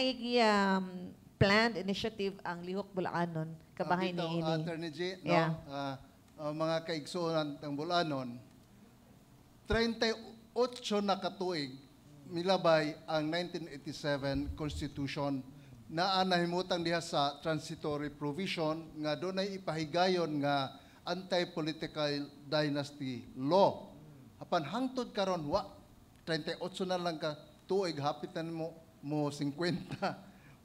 Speaker 3: planned initiative ang Lihok Bulacanon, kabahay ni
Speaker 2: Bitaw,
Speaker 3: ini.
Speaker 2: Attorney G, no?
Speaker 3: Yeah.
Speaker 2: Mga kaigsuonan ng Bulanon, 38 na katuig milabay ang 1987 Constitution na nahimutang diha sa transitory provision nga dunay ipahigayon nga anti-political dynasty law. Apan hangtod karon wa, 38 na lang ka tuig, hapit na mo mo 50.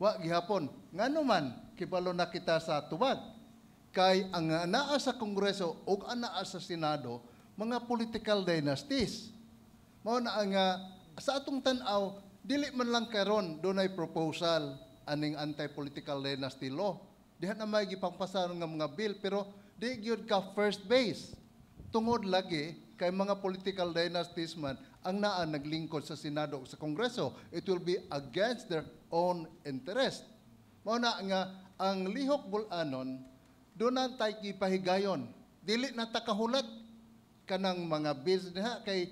Speaker 2: Wa gihapon. Ngano man kibalo na kita sa tubag kay ang anaa sa Kongreso ug anaa sa Senado mga political dynasties. Mao na ang sa atong tan-aw, dili man lang karon dunay proposal aning anti-political dynasty law. Diha na may gipangpasar nga mga bill, pero di gyud ka first base. Tungod lagi kay mga political dynasties man ang naa naglingkod sa Senado o sa Kongreso. It will be against their own interest. Mao na nga ang Lihok Bulanon dunay Doon na tayo gipahigayon. Dili na ta kahulat kanang mga bills diha kay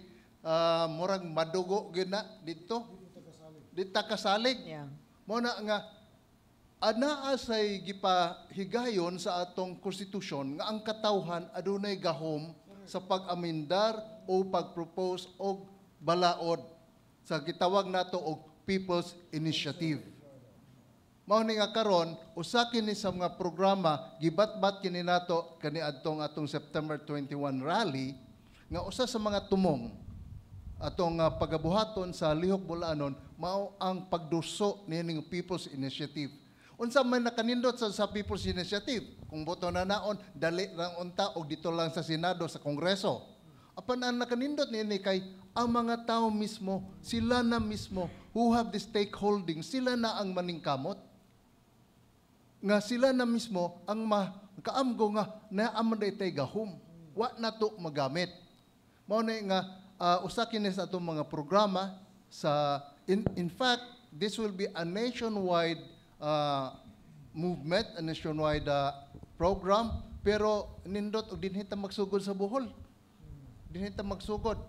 Speaker 2: murag madugo gyud na didto. Di ta kasalig. Mao na nga anaa say gipahigayon sa atong konstitusyon nga ang katawhan adunay gahom sa pag-amendar o pag-propose og balaod sa gitawag nato og People's Initiative. Mao ni nga karon usa kini sa mga programa gibatbat kini nato kaniadtong atong September 21 rally, nga usa sa mga tumong atong pagabuhaton sa Lihok Bulanon mao ang pagduso niining People's Initiative. Unsa may nakanindot sa People's Initiative? Kung boto na naon, dali lang unta og dito lang sa Senado, sa Kongreso. Apan ang nakanindot niini kay ang mga tao mismo, sila na mismo who have the stakeholding, sila na ang maningkamot. Nga sila na mismo ang makaamgo nga naa man tay gahom. Wa na to magamit. Mao na nga usa kini sa atong mga programa sa in fact, this will be a nationwide movement, a nationwide program, pero nindot og dinhi ta magsugod sa Bohol. Dinhi ta magsugod.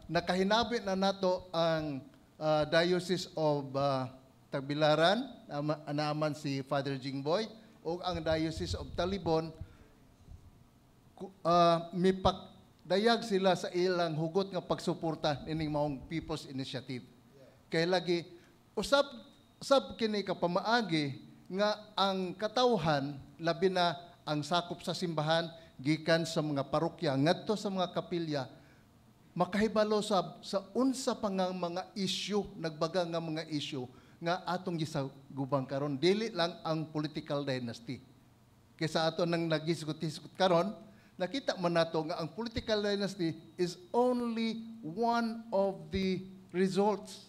Speaker 2: Nakahinabi na nato ang Diocese of Tagbilaran, naaman si Father Jingboy, o ang Diocese of Talibon, mipak dayag sila sa ilang hugot nga pagsuporta ining maong People's Initiative. Kay lagi usab usab kini ka pamaagi nga ang katawhan, labi na ang sakop sa simbahan gikan sa mga parokya ngadto sa mga kapilya, makahibalo sa unsa pa nga mga issue, nagbaga nga mga issue nga atong gisagubang karon, dili lang ang political dynasty. Kaysa ato nang nagisgot-hisgot karon, nakita man nato nga ang political dynasty is only one of the results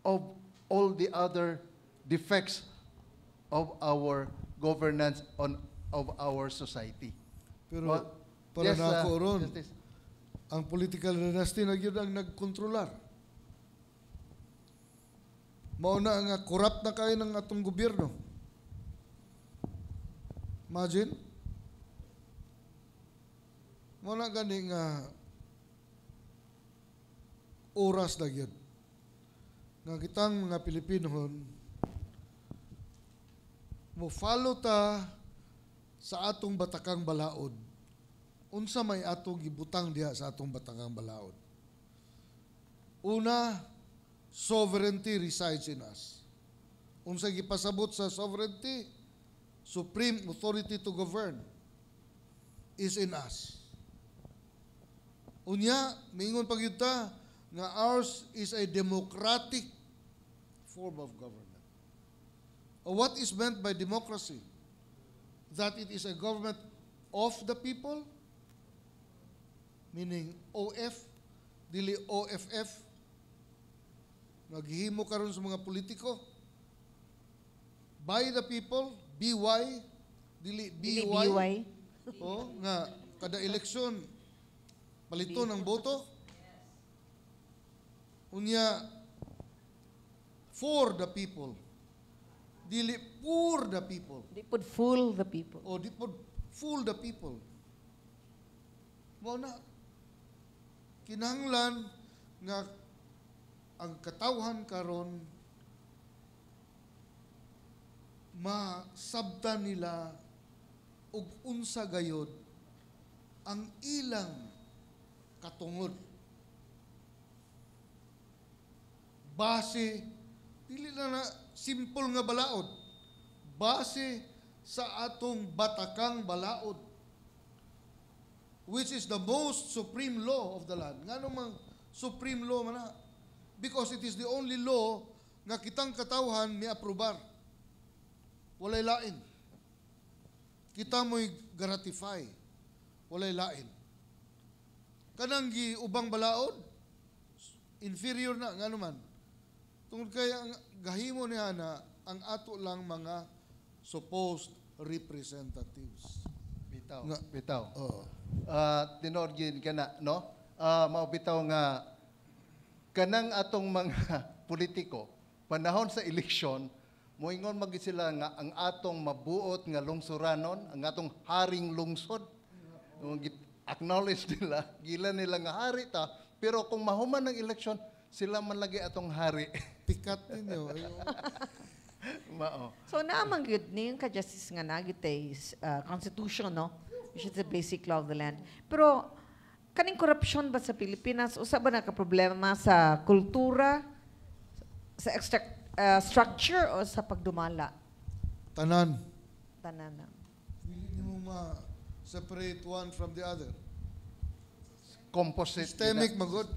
Speaker 2: of all the other defects of our governance on of our society.
Speaker 4: Pero para
Speaker 2: yes,
Speaker 4: na ako ron,
Speaker 2: Justice.
Speaker 4: Ang political dynasty na gyud ang nagkontrolar. Mao na nga corrupt na kayo ng atong gobyerno. Imagine. Mao na gani nga oras na gyud nga kitang mga Pilipinohon mo follow ta sa atong batakang balaod. Unsa may atong gibutang diha sa atong batakang balaod? Una, sovereignty resides in us. Unsa gipasabot sa sovereignty? Supreme authority to govern is in us. Unya, mingon pa gyud ta nga ours is a democratic form of government. What is meant by democracy? That it is a government of the people, meaning OF, dili OFF, naghihimo karon sa mga politiko. By the people, BY, dili
Speaker 3: Dili
Speaker 4: BY.
Speaker 3: BY.
Speaker 4: Oh, nga kada eleksyon paliton ang boto. Unya, for the people. Dili poor the people.
Speaker 3: Di pud fool the people.
Speaker 4: O di pod fool the people. Mao na kinahanglan nga ang katawhan karon masabtan nila og unsa gayod ang ilang katungod. Base, dili na na simple nga balaod, base sa atong batakang balaod, which is the most supreme law of the land. Ngano mang supreme law man na? Because it is the only law nga kitang katawhan miaprobar. Walay lain. Kita mo'y gratify. Walay lain. Kanang giubang balaod, inferior na, ngano man. Tungod kay ang gahimo niya na ang ato lang mga supposed representatives.
Speaker 2: Bitaw.
Speaker 4: Nga.
Speaker 2: Bitaw.
Speaker 4: Oo.
Speaker 2: Tinuod gyud kana, no? Mao bitaw nga kanang atong mga politiko panahon sa eleksyon Moingon man gyud sila nga ang atong mabuot nga lungsuranon, ang atong haring lungsod. Yung acknowledge nila, gila nila nga hari ta, pero kung mahuman ng eleksyon, sila man lagi atong hari.
Speaker 4: Pikat ninyo.
Speaker 2: Mao.
Speaker 3: So naa man gyud ni ka justice nga naa gyud tay constitution, no, which is the basic law of the land. Pero kaning korupsyon ba sa Pilipinas, usa ba na ka problema sa kultura, sa extra structure o sa pagdumala?
Speaker 4: Tanan.
Speaker 3: Tanan na.
Speaker 4: Dili nimo ma-separate one from the other.
Speaker 2: Composite.
Speaker 4: Systemic
Speaker 2: nila.
Speaker 4: Magod.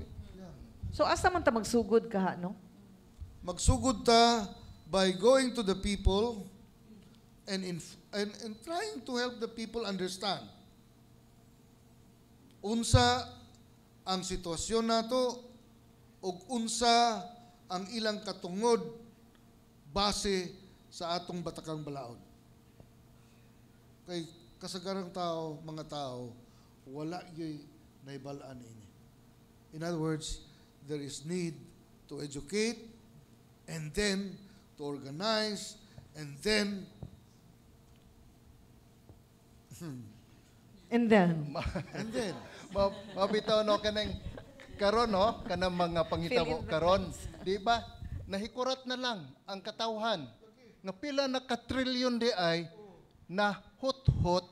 Speaker 3: So asa man ta magsugod kaha, no?
Speaker 4: Magsugod ta by going to the people and trying to help the people understand unsa ang sitwasyon nato ug unsa ang ilang katungod base sa atong batakang balaod. Kay kasagarang tao, mga tao, wala gyud naibal-an ini. In other words, there is need to educate and then to organize and then
Speaker 3: And then
Speaker 4: and then
Speaker 2: Mabitaw no, kanang karon, no, kanang mga pangitabo
Speaker 3: Fill in the
Speaker 2: karon, di ba? Nahikurat na lang ang katawhan nga pila na ka trilyon di ay na hot-hot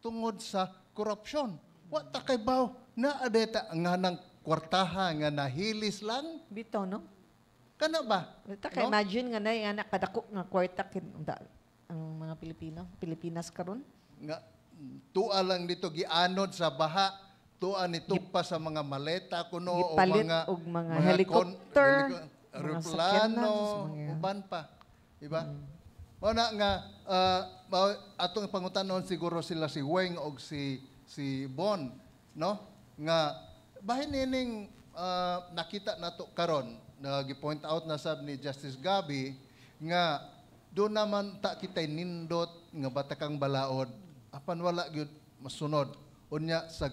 Speaker 2: tungod sa korupsyon. Wa ta kay baw na adeta nga nang kwartaha nga nahilis lang.
Speaker 3: Bitaw, no?
Speaker 2: Kana ba?
Speaker 3: Ta ka
Speaker 2: No?
Speaker 3: imagine nga nay anak kadako nga kwarta kin ang mga Pilipino, Pilipinas karon.
Speaker 2: Nga tuwa lang dito gianod sa baha, tuwa nito pa sa mga maleta kuno o
Speaker 3: Gipalit
Speaker 2: mga
Speaker 3: og mga helicopter, mga
Speaker 2: aeroplano,
Speaker 3: sakyanan, mga-
Speaker 2: uban pa, di ba? Mao na nga atong pangutanon siguro sila si Weng og si si Bon, no, nga bahin nining nakita nato karon na gi-point out na sab ni Justice Gabi nga do naman ta kitay nindot nga batakang balaod apan wala gyud masunod. Unya sa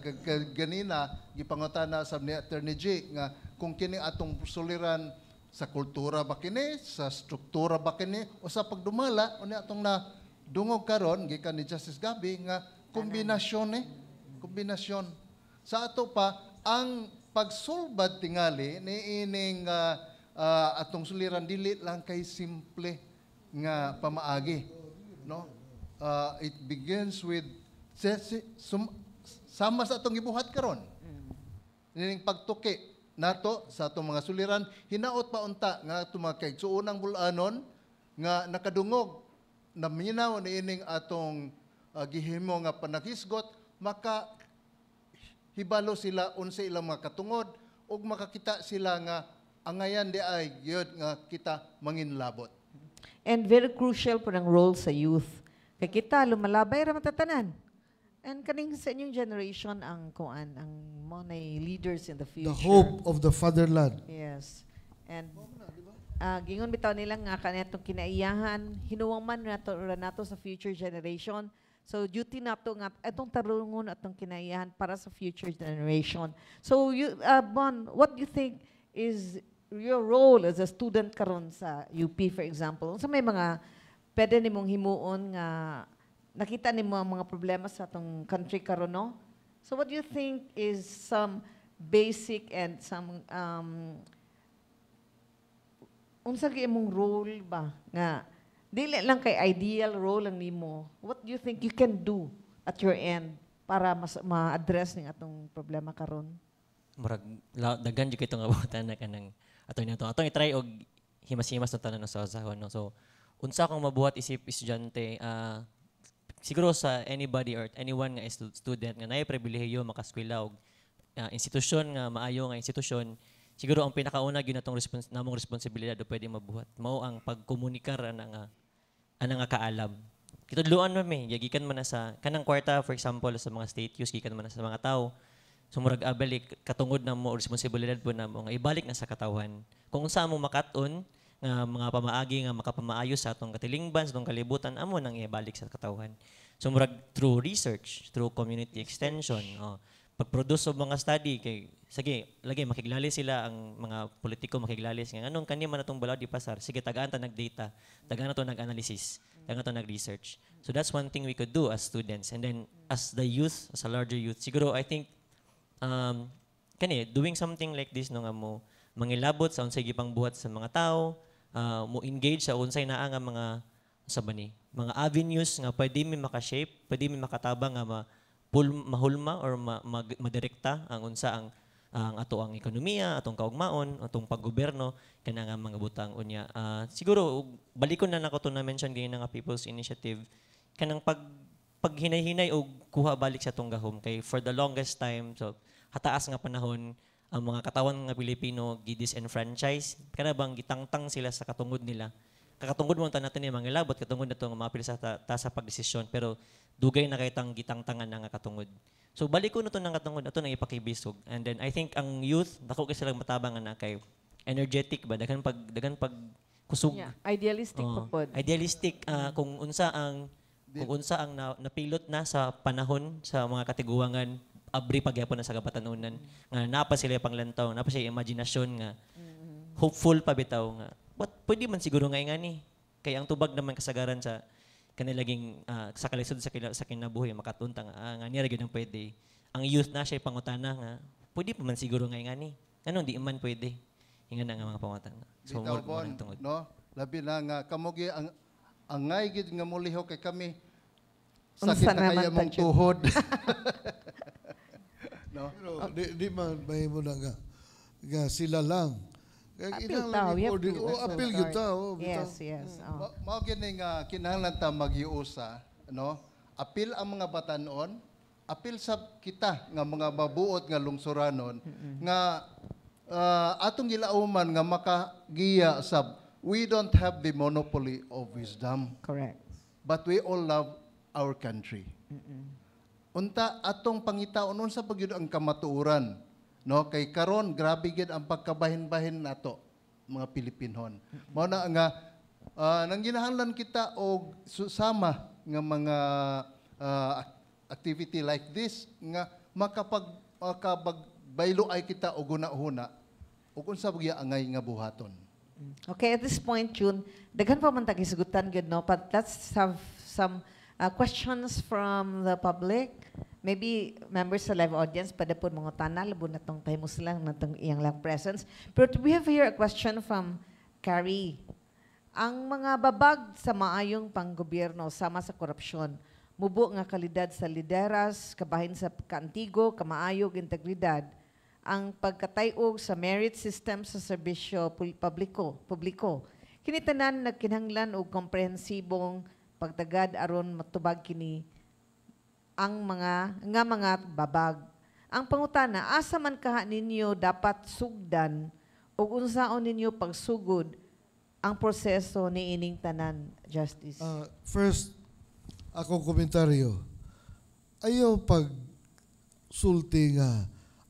Speaker 2: ganina gipangutana sab ni Attorney G nga kung kini atong suliran sa kultura ba kini, sa struktura ba kini o sa pagdumala. Unya atong na dungog karon gikan ni Justice Gabi nga kombinasyon eh, kombinasyon. Sa ato pa ang pagsulbad tingali ni ining atong suliran, dili lang kay simple nga pamaagi, no? It begins with sama sa atong gibuhat karon nining pagtuki nato sa atong mga suliran. Hinaot pa unta nga atong mga kaigsuonang bulanon nga nakadungog, naminaw niining atong gihimo nga panaghisgot, maka hibalo sila unsa ilang mga katungod ug makakita sila nga angayan di ay gyud nga kita manginlabot.
Speaker 3: And very crucial po ng role sa youth. Kay kita lumalabay ra man tatanan. And kaning sa inyong generation ang kuan, ang mo na leaders in the future.
Speaker 4: The hope of the fatherland.
Speaker 3: Yes. And gingon bitaw nila nga kanetong kinaiyahan hinuwang man nato ra nato sa future generation. So duty nato nga atong tarungon atong kinaiyahan para sa future generation. So you, Bon, what do you think is your role as a student karon sa UP, for example? Unsa may mga pwede nimong himuon nga nakita nimo ang mga problema sa atong country karon, no? So what do you think is some basic and some unsa gyud imong role ba nga dili lang kay ideal role ang nimo? What do you think you can do at your end para mas ma-address ning atong problema karon?
Speaker 6: Murag daghan jud kito nga buhatan na kanang ato nato atong i-try og himas-himas na tanan sa usahon, no? So unsa akong mabuhat isip estudyante, siguro sa anybody or anyone nga student nga naay pribilehiyo makaskwela og institusyon nga maayo nga institusyon, siguro ang pinakauna gyud natong namong responsibilidad o pwede mabuhat mao ang pagkomunikar ana nga kaalam. Kitudloan man mi gikan man na sa kanang kwarta, for example, sa mga state use, gikan man na sa mga tao. So murag abalik katungod na mo, responsibilidad po namo nga ibalik na sa katawhan. Kung unsa mo makat-on nga mga pamaagi nga makapamaayo sa atong katilingban, sa atong kalibutan, amo nang ibalik sa katawhan. So murag through research, through community extension, oh. pag-produce og mga study kay sige lagi makiglalis sila, ang mga politiko makiglalis nga anong kani man atong balaod ipasar. Sige, tagaan ta nag data, tagaan nato nag-analysis, tagaan nato nag-research. So that's one thing we could do as students. And then as the youth, as a larger youth, siguro I think kani doing something like this, no, nga mo mangilabot sa unsay gipang buhat sa mga tao, mo engage sa unsay naa nga mga sa ba ni mga avenues nga pwede mi maka-shape, pwede mi makatabang nga ma mahulma or madirekta ang unsa ang ato ang ekonomiya, atong kaugmaon, atong paggobyerno, kana nga mga butang. Unya siguro balikon na nako to na mention ganina nga People's Initiative, kanang pag paghinay-hinay og kuha balik sa atong gahom, kay for the longest time, so hataas nga panahon, ang mga katawan nga Pilipino gi-disenfranchise, kana bang gitangtang sila sa katungod nila. Kakatungod mo ta natin ni mga labot, katungod na to nga maapil sa ta sa pagdesisyon, pero dugay na kay tang gitangtangan na nga katungod. So balik ko na to ng katungod ato nang ipakibisog. And then I think ang youth, dako kay silang matabang na kay energetic ba, daghan pag kusog.
Speaker 3: Yeah, idealistic pa
Speaker 6: Oo.
Speaker 3: pod.
Speaker 6: Idealistic, kung unsa ang napilot na sa panahon sa mga katiguangan, abri pagyapon na sa kabatanunan nga napa sila panglantaw, napa sila imaginasyon nga hopeful pa bitaw nga what, pwede man siguro nga ingani, kay ang tubag naman kasagaran sa kanilaging sa kalisod sa kinabuhi makatunta nga nga niya ra gyud ang pwede. Ang youth na siya pangutana nga pwede pa man siguro nga ingani, anong di man pwede, ingan na nga mga pangutana. So
Speaker 2: Bitaw
Speaker 6: more,
Speaker 2: bon,
Speaker 6: more tungod.
Speaker 2: No? Labi na nga kamo gi ang angay gid nga molihok kay kami sakit
Speaker 3: Unsa
Speaker 2: na
Speaker 3: naman
Speaker 2: kaya
Speaker 3: ta,
Speaker 2: mong
Speaker 3: Jud?
Speaker 2: tuhod, no?
Speaker 4: Pero di man mahimo na nga sila lang. Kaya
Speaker 3: Apil
Speaker 4: kinahanglan
Speaker 3: tao, we have to
Speaker 4: i-coordinate. Oh,
Speaker 3: also
Speaker 4: apil gyud
Speaker 3: start.
Speaker 4: ta, oh, bitaw.
Speaker 3: Yes. Oh.
Speaker 2: Mao gini nga kinahanglan ta magiusa, no? Apil ang mga batanon, apil sab kita nga mga mabuot nga lungsuranon nga atong gilauman nga makagiya sab. We don't have the monopoly of wisdom,
Speaker 3: Correct.
Speaker 2: but we all love our country. Unta atong pangitaon unsa pa gyud ang kamatuoran, no? Kay karon grabe gyud ang pagkabahin-bahin nato mga Pilipinon. Mao na nga nang ginahanglan kita og sama nga mga activity like this nga makapag baylo ay kita og huna-huna ug unsa ba gyud angay nga buhaton.
Speaker 3: Okay, at this point, June, daghan pa man tag hisgutan gyud, no, but let's have some questions from the public. Maybe members sa live audience, pwede po mga tanal, labo na tong pahimos lang na tong iyang lang presence. But we have here a question from Carrie. Ang mga babag sa maayong panggobyerno sama sa korupsyon, mubo nga kalidad sa lideras, kabahin sa kaantigo, kamaayog, integridad, ang pagkatayog sa merit system sa serbisyo publiko. Kini tanan nagkinahanglan og komprehensibong pagtagad aron matubag kini ang mga nga mga babag. Ang pangutana, asa man kaha ninyo dapat sugdan ug unsaon ninyo pagsugod ang proseso ni ining tanan, Justice?
Speaker 4: First, akong komentaryo. Ayaw pag sulti nga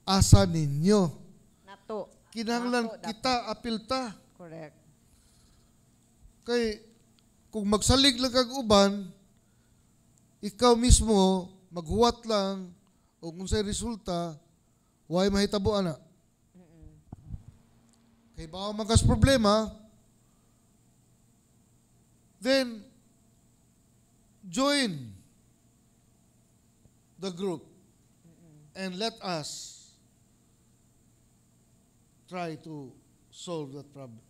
Speaker 4: asa ninyo.
Speaker 3: Nato.
Speaker 4: Kinahanglan
Speaker 3: Nato, dapat.
Speaker 4: kita, apil ta.
Speaker 3: Correct.
Speaker 4: Kay kung magsalig lang kag uban, ikaw mismo maghuwat lang o kung unsay resulta, way mahitabo ana. Kay baka magkas problema, then join the group and let us try to solve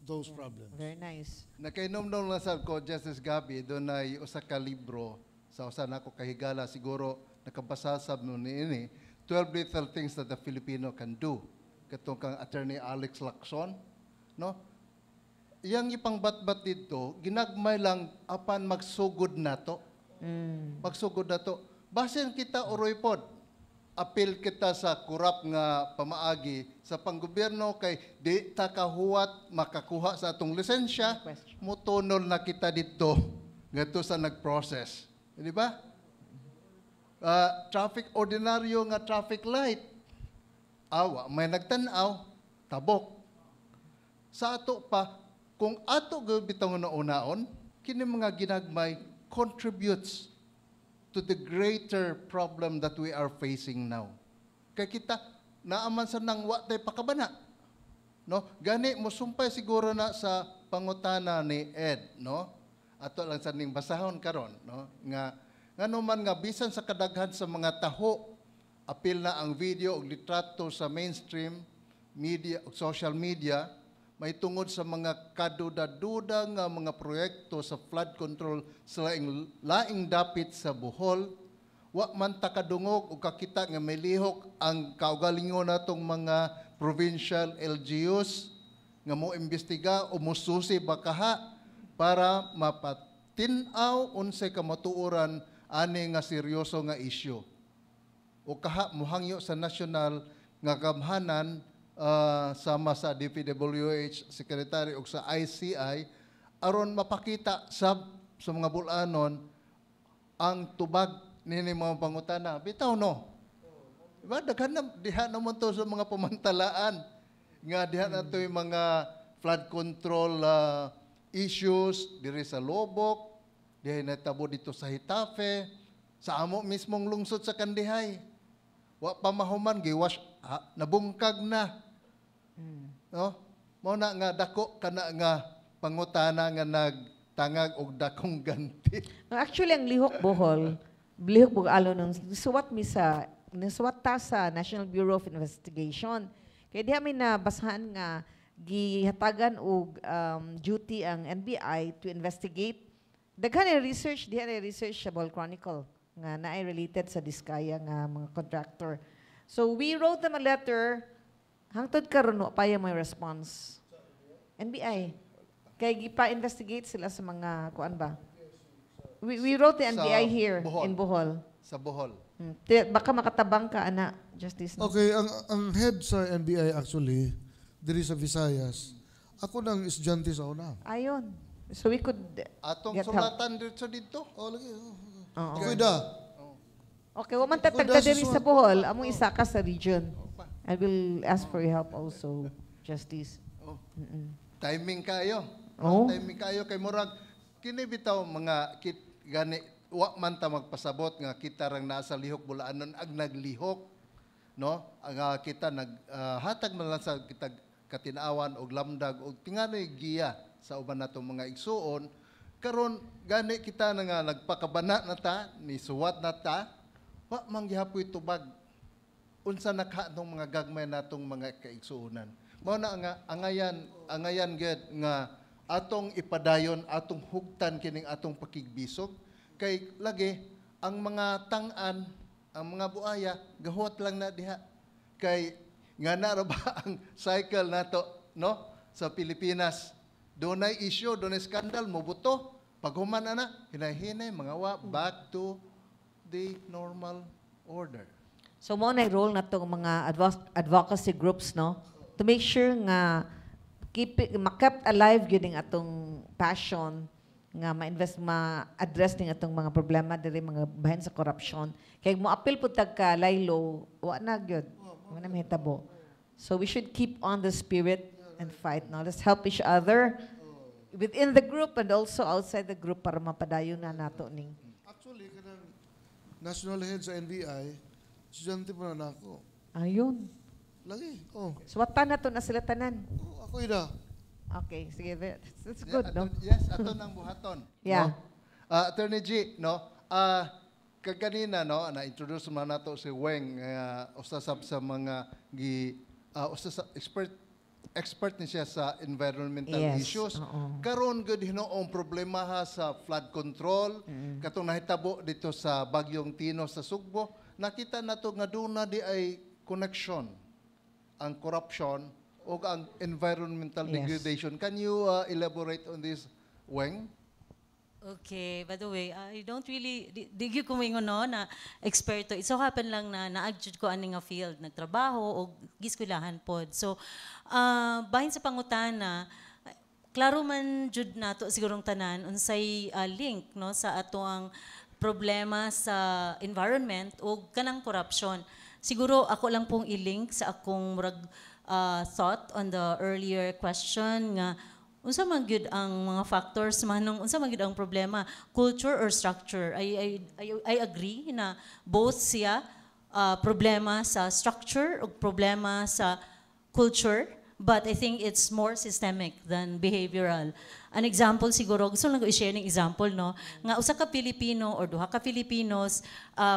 Speaker 4: those problems.
Speaker 3: Very nice.
Speaker 2: Nakainomdom lang sad ko, Justice Gabi, dunay usa ka libro sa usa nako kahigala, siguro nakabasa sab no niini, 12 Little Things That the Filipino Can Do, katong kang Attorney Alex Lacson, no? Iyang ipangbatbat didto, ginagmay lang apan magsugod nato. Magsugod nato. Basin kita uroy pod. Apil kita sa kurap nga pamaagi sa panggobyerno kay di ta kahuwat makakuha sa atong lisensya,
Speaker 3: Question.
Speaker 2: mutunol na kita dito ngadto sa nag-process. Di ba? Traffic, ordinaryo nga traffic light. Awa, may nagtan-aw, tabok. Sa ato pa, kung ato gyud bitaw nga naunaon, kini mga ginagmay contributes to the greater problem that we are facing now. Kay kita naaman sa nang wa tay pakabana. No? Gani mosumpay siguro na sa pangutana ni Ed, no? Ato lang sa ning basahon karon, no? Nga ngano man nga bisan sa kadaghan sa mga taho apil na ang video ug litrato sa mainstream media ug social media may tungod sa mga kaduda-duda nga mga proyekto sa flood control sa laing, laing dapit sa Bohol, wa man ta kadungog og kakita nga may lihok ang kaugalingon natong mga provincial LGUs nga mo imbestiga o mususi bakaha para mapatin-aw unsay kamatuoran ani nga seryoso nga isyu o kaha muhangyo sa national nga gamhanan sama sa DPWH secretary o sa ICI aron mapakita sab sa mga bulanon ang tubag nini mga pangutana. Bitaw, no? Diba, daghan na diha naman to sa mga pamantalaan nga diha na to yung mga flood control issues diri sa Loboc, diha natabo dito sa Getafe, sa amo mismong lungsod sa Kandihay. Wa pa mahuman giwash ha, nabungkag na. No? Mao na nga dako kana nga pangutana nga nagtangag og dakong ganti.
Speaker 3: Actually, ang Lihok Bohol, Lihok Bug-alon, nung nisuwat mi sa, nisuwat ta sa National Bureau of Investigation. Kaya diha mi nabasahan nga gihatagan og duty ang NBI to investigate. Daghan ni research, diha ni research sa Bohol Chronicle nga naay related sa Diskaya nga mga contractor. So we wrote them a letter. Hangtod karon wa pa may response. NBI. Kay gipa-investigate sila sa mga kuan ba? We wrote the
Speaker 2: Sa
Speaker 3: NBI here
Speaker 2: Bohol.
Speaker 3: In Bohol.
Speaker 2: Sa Bohol.
Speaker 3: Baka makatabang ka ana, Justice, no?
Speaker 4: Okay, ang head sa NBI actually, diri sa Visayas, ako nang estudyante sa una.
Speaker 3: Ayon. So we could
Speaker 2: Atong
Speaker 3: get help.
Speaker 2: sulatan dito dito.
Speaker 4: Oh, lagi. Oh.
Speaker 3: Oo.
Speaker 4: Ako'y da.
Speaker 3: Okay, wa man
Speaker 4: Ako
Speaker 3: tatagda
Speaker 4: da sa
Speaker 3: diri sa
Speaker 4: suwat.
Speaker 3: Bohol, among isa ka sa region. I will ask for your help also, Justice.
Speaker 2: Oh. Timing kayo.
Speaker 3: Oh.
Speaker 2: Timing kayo kay murag kini bitaw mga kit gani wa man ta magpasabot nga kita rang nasa Lihok Bulanon ag naglihok, no? Ang kita nag hatag man lang sa kita katinawan og lamdag og tingali giya sa uban natong mga igsuon. Karon gani kita na nga nagpakabana na ta, ni suwat na ta, wa man gihapoy tubag unsa na ka mga gagmay natong mga kaigsuonan. Mao na nga angayan angayan gyud nga atong ipadayon, atong hugtan kining atong pakigbisog kay lagi ang mga tang-an, ang mga buaya gahuwat lang na diha kay nga na ra ba ang cycle nato, no, sa Pilipinas. Dunay issue, dunay scandal, mobuto. Paghuman ana, hinay-hinay mga wa, back to the normal order.
Speaker 3: So mo na role na tong mga advocacy groups, no, to make sure nga keep it, ma-kept alive gyud ang atong passion nga ma-invest, ma-address ning atong mga problema diri, mga bahin sa corruption. Kay mo apil pud tag ka laylo, wa na gyud. Wa na mahitabo. So we should keep on the spirit and fight now. Let's help each other within the group and also outside the group para mapadayon na nato ning.
Speaker 4: Actually, kanang national head sa NBI, estudyante po na nako.
Speaker 3: Ayun.
Speaker 4: Lagi, oh.
Speaker 3: Suwatan na to na sila tanan.
Speaker 4: Oh, ako ida.
Speaker 3: Okay, sige. That's good, no?
Speaker 2: Yes, ato nang buhaton.
Speaker 3: Yeah.
Speaker 2: No? Attorney G, no? Kaganina, no, na-introduce man nato si Weng, usa sab sa mga gi usa sa expert expert ni siya sa environmental issues. Karon gud hinuong problema ha sa flood control katong nahitabo dito sa Bagyong Tino sa Sugbo, nakita nato nga duna di ay connection ang corruption o ang environmental degradation. Can you elaborate on this, Weng?
Speaker 5: Okay, by the way, I don't really, di gyud ko moingon, no, na eksperto. It so happen lang na naa jud ko ani nga field, nagtrabaho o giskwelahan pod. So, bahin sa pangutana, klaro man jud nato sigurong tanan unsay link, no, sa ato ang problema sa environment o kanang corruption. Siguro ako lang pong i-link sa akong murag thought on the earlier question nga unsa man gyud ang mga factors manong unsa man gyud ang problema, culture or structure? I agree na both siya. problema sa structure o problema sa culture, but I think it's more systemic than behavioral. An example siguro, gusto lang ko i-share ng example, no, nga usa ka Pilipino or duha ka Filipinos,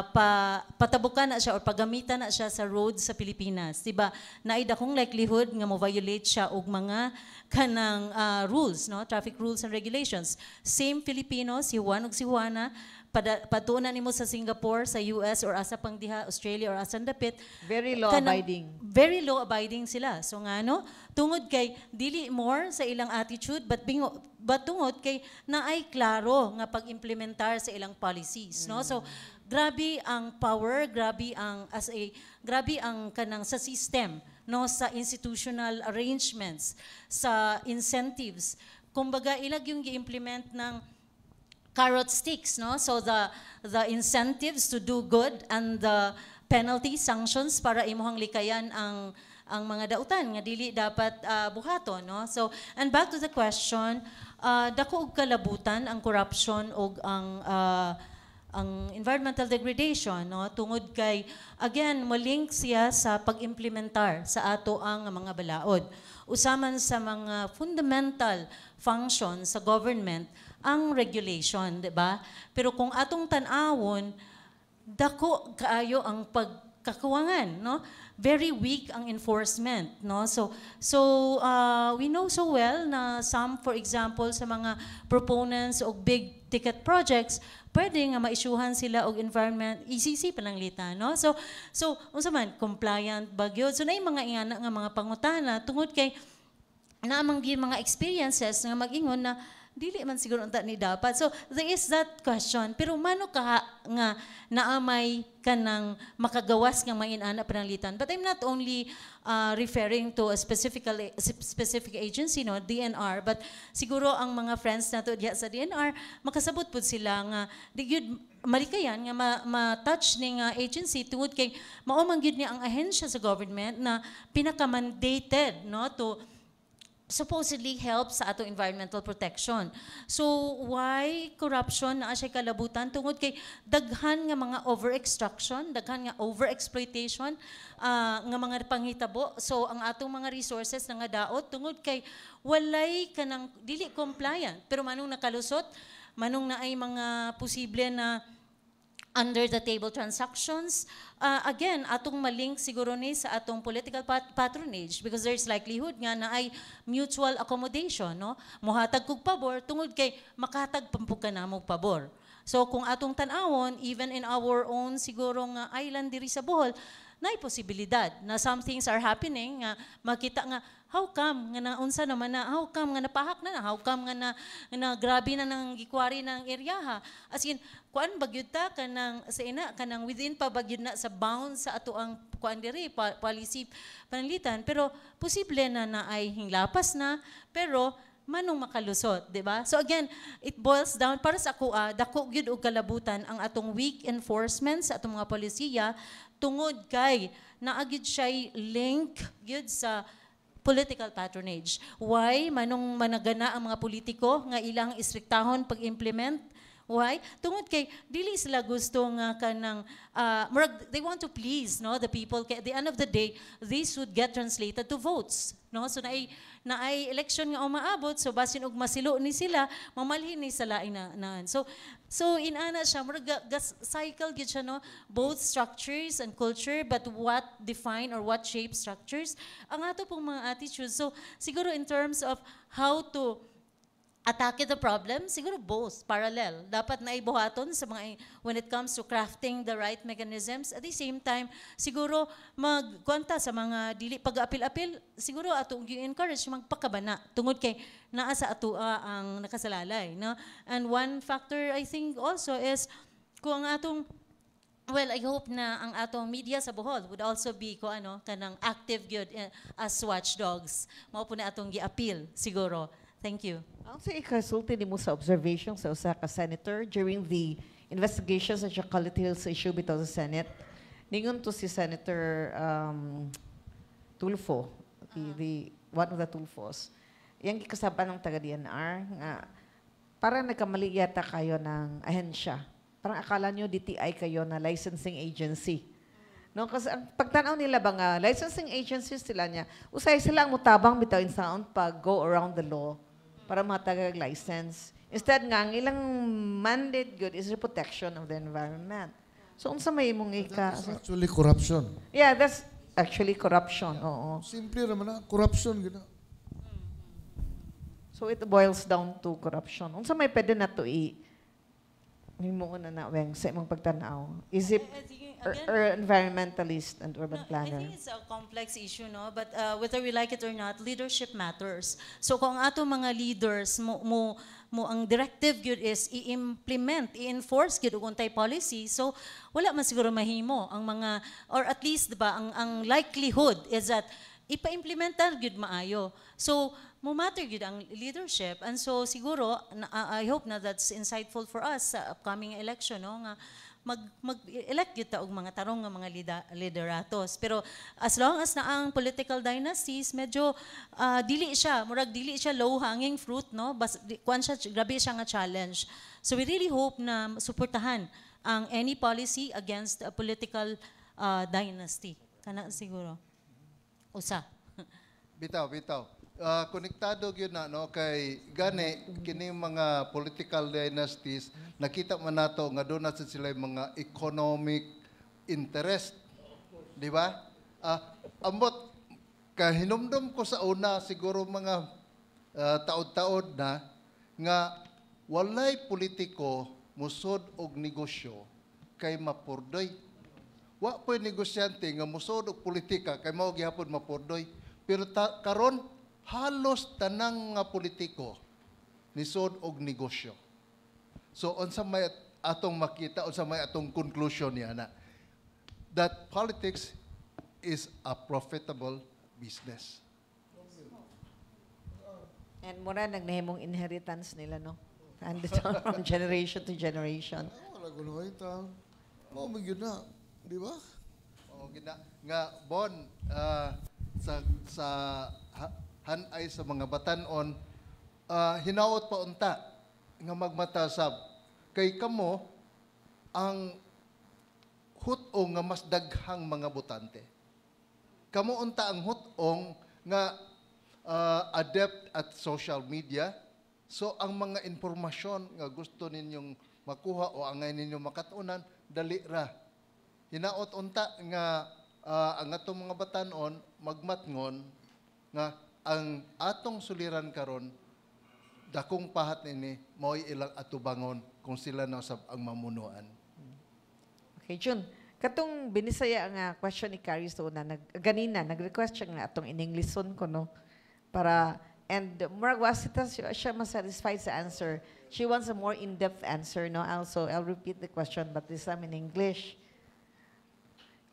Speaker 5: pa patabukan na siya or pagamitan na siya sa road sa Pilipinas, di ba? Naay dakong likelihood nga mo violate siya og mga kanang rules, no, traffic rules and regulations. Same Filipino, si Juan ug si Juana, patunan nimo sa Singapore, sa US or asa pang diha, Australia or asan dapit.
Speaker 3: Very law-abiding.
Speaker 5: Very law-abiding sila. So nga no, tungod kay dili more sa ilang attitude but tungod kay naay klaro nga pag-implementar sa ilang policies, no? So grabe ang power, grabe ang as a grabe ang kanang sa system, no, sa institutional arrangements, sa incentives. Kumbaga ilag yung gi-implement ng carrot sticks, no? So the incentives to do good and the penalty sanctions para imuhang likayan ang mga dautan nga dili dapat buhaton, no? So, and back to the question, dako og kalabutan ang corruption og ang environmental degradation, no, tungod kay again mo-link siya sa pag-implementar sa ato ang mga balaod. Usaman sa mga fundamental function sa government ang regulation, di ba? Pero kung atong tan-awon, dako kaayo ang pagkakuwangan, no? Very weak ang enforcement, no? So we know so well na some, for example, sa mga proponents og big ticket projects, pwede nga maisyuhan sila og environment ECC pananglita, no? So unsa man compliant ba gyud? So naay mga ingana nga mga pangutana tungod kay naamang gyud mga experiences nga mag-ingon na dili man siguro unta ni dapat. So there is that question. Pero mano ka nga naamay kanang makagawas nga mga pananglitan. But I'm not only referring to a specific agency, no, DENR, but siguro ang mga friends nato diha sa DENR makasabot pud sila nga di gyud malikayan nga ma-touch ni nga agency tungod kay mao man gyud ni ang ahensya sa government na pinaka-mandated, no, to supposedly help sa atong environmental protection. So why corruption naa siya kalabutan? Tungod kay daghan nga mga over-extraction, daghan nga over-exploitation nga mga panghitabo. So ang atong mga resources nga daot tungod kay walay kanang dili compliant. Pero manong nakalusot, manong naay mga posible na under the table transactions. Again, atong malink siguro ni sa atong political patronage because there's likelihood nga na ay mutual accommodation, no? Muhatag kog pabor tungod kay makahatag pampug ka namo pabor. So kung atong tan-awon, even in our own siguro nga island diri sa Bohol, naay posibilidad na some things are happening nga makita nga how come nga naunsa naman na, how come nga napahak na, how come nga na grabe na nang gikwari ng eryaha. As in, kuan ba gyud ta kanang sa ina kanang within pa ba gyud na sa bounds sa ato ang kuan diri policy pananglitan, pero posible na naay hinglapas na pero manong makalusot, di ba? So again, it boils down para sa ako, dako gyud og kalabutan ang atong weak enforcement sa atong mga polisiya tungod kay naa gyud siya link gyud sa political patronage. Why manong managana ang mga politiko nga ilang istriktahon pag-implement? Why? Tungod kay dili sila gusto nga kanang murag they want to please, no, the people. Kay at the end of the day, this would get translated to votes, no? So naay election nga umaabot, so basin og masilo ni sila, mamalhin ni sa lain na. So inana siya, murag cycle gyud siya, no, both structures and culture, but what define or what shape structures ang ato pong mga attitudes. So siguro in terms of how to atake the problem, siguro both, parallel. Dapat na ibuhaton sa mga, when it comes to crafting the right mechanisms. At the same time, siguro magkwanta sa mga dili pag-apil-apil, siguro atong encourage magpakabana tungod kay naa sa atua ang nakasalalay, no? And one factor I think also is kung ang atong, well, I hope na ang atong media sa Bohol would also be ko ano kanang active gyud as watchdogs. Mao po na atong gi-appeal siguro. Thank you.
Speaker 3: Ang sa ikasulti nimo sa observation sa usa ka senator during the investigation sa Chocolate Hills issue bitaw sa Senate, ningon to si Senator Tulfo, the one of the Tulfos. Yang gikasaban ng taga DENR nga parang nagkamali yata kayo ng ahensya. Parang akala nyo DTI kayo na licensing agency. No, kasi ang pagtanaw nila ba nga licensing agencies sila niya, usay sila ang mutabang bitaw insaon pag go around the law para matagag license. Instead nga ang ilang mandate good is the protection of the environment. So unsa may imong ika?
Speaker 4: That's actually corruption.
Speaker 3: Yeah, that's actually corruption. Oo.
Speaker 4: Simple naman na, corruption gina.
Speaker 3: So it boils down to corruption. Unsa may pwede na to i himo na na weng sa imong pagtanaw? Is it
Speaker 5: I think,
Speaker 3: or,
Speaker 5: again,
Speaker 3: or environmentalist and urban
Speaker 5: No, I
Speaker 3: planner?
Speaker 5: think it's a complex issue, no? But whether we like it or not, leadership matters. So kung ang ato mga leaders mo ang directive gyud is i-implement, i-enforce gyud og untay policy. So wala man siguro mahimo ang mga, or at least, di ba, ang likelihood is that ipa-implementar gyud maayo. So mo matter gyud ang leadership, and so siguro I hope na that's insightful for us sa upcoming election, no, nga mag-elect gyud ta og mga tarong nga mga lideratos. Pero as long as na ang political dynasties, medyo dili siya, murag dili siya low hanging fruit, no? Bas di, kuan siya, grabe siya nga challenge. So we really hope na suportahan ang any policy against a political dynasty. Kana siguro. Usa.
Speaker 2: Bitaw, bitaw. Konektado gyud na, no, kay gani kini mga political dynasties, nakita man nato nga doon na sila yung mga economic interest. Di ba? Ambot kahinumdum ko sa una, siguro mga taod-taod na, nga walay politiko musod og negosyo kay mapurdoy. Wa po'y negosyante nga musod og politika kay mao gihapon mapurdoy. Pero karon halos tanang nga politiko nisod og negosyo. So unsa may atong makita, unsa may atong conclusion niya na that politics is a profitable business.
Speaker 3: And mura nagnahimong inheritance nila, no? Handed down from generation to generation.
Speaker 4: Wala ko na kayo taon. Mao man gyud na, di ba?
Speaker 2: Oo, gina, nga Bon, sa hanay sa mga batanon, hinaot pa unta nga magmatasab kay kamo ang hut-ong nga mas daghang mga botante. Kamo unta ang hut-ong nga adept at social media. So ang mga impormasyon nga gusto ninyong makuha o angay ninyong makatunan, dali ra. Hinaot unta nga ang atong mga batanon magmatngon nga ang atong suliran karon, dakong pahat nini mao'y ilang atubangon kung sila na usab ang mamunuan.
Speaker 3: Okay, Jun. Katong binisaya nga question ni Carrie sa una, ganina, nag-request siya nga atong in-Englishon ko, no? Para, and murag wasita siya masatisfied sa answer. She wants a more in-depth answer, no? Also, I'll repeat the question, but this time in English.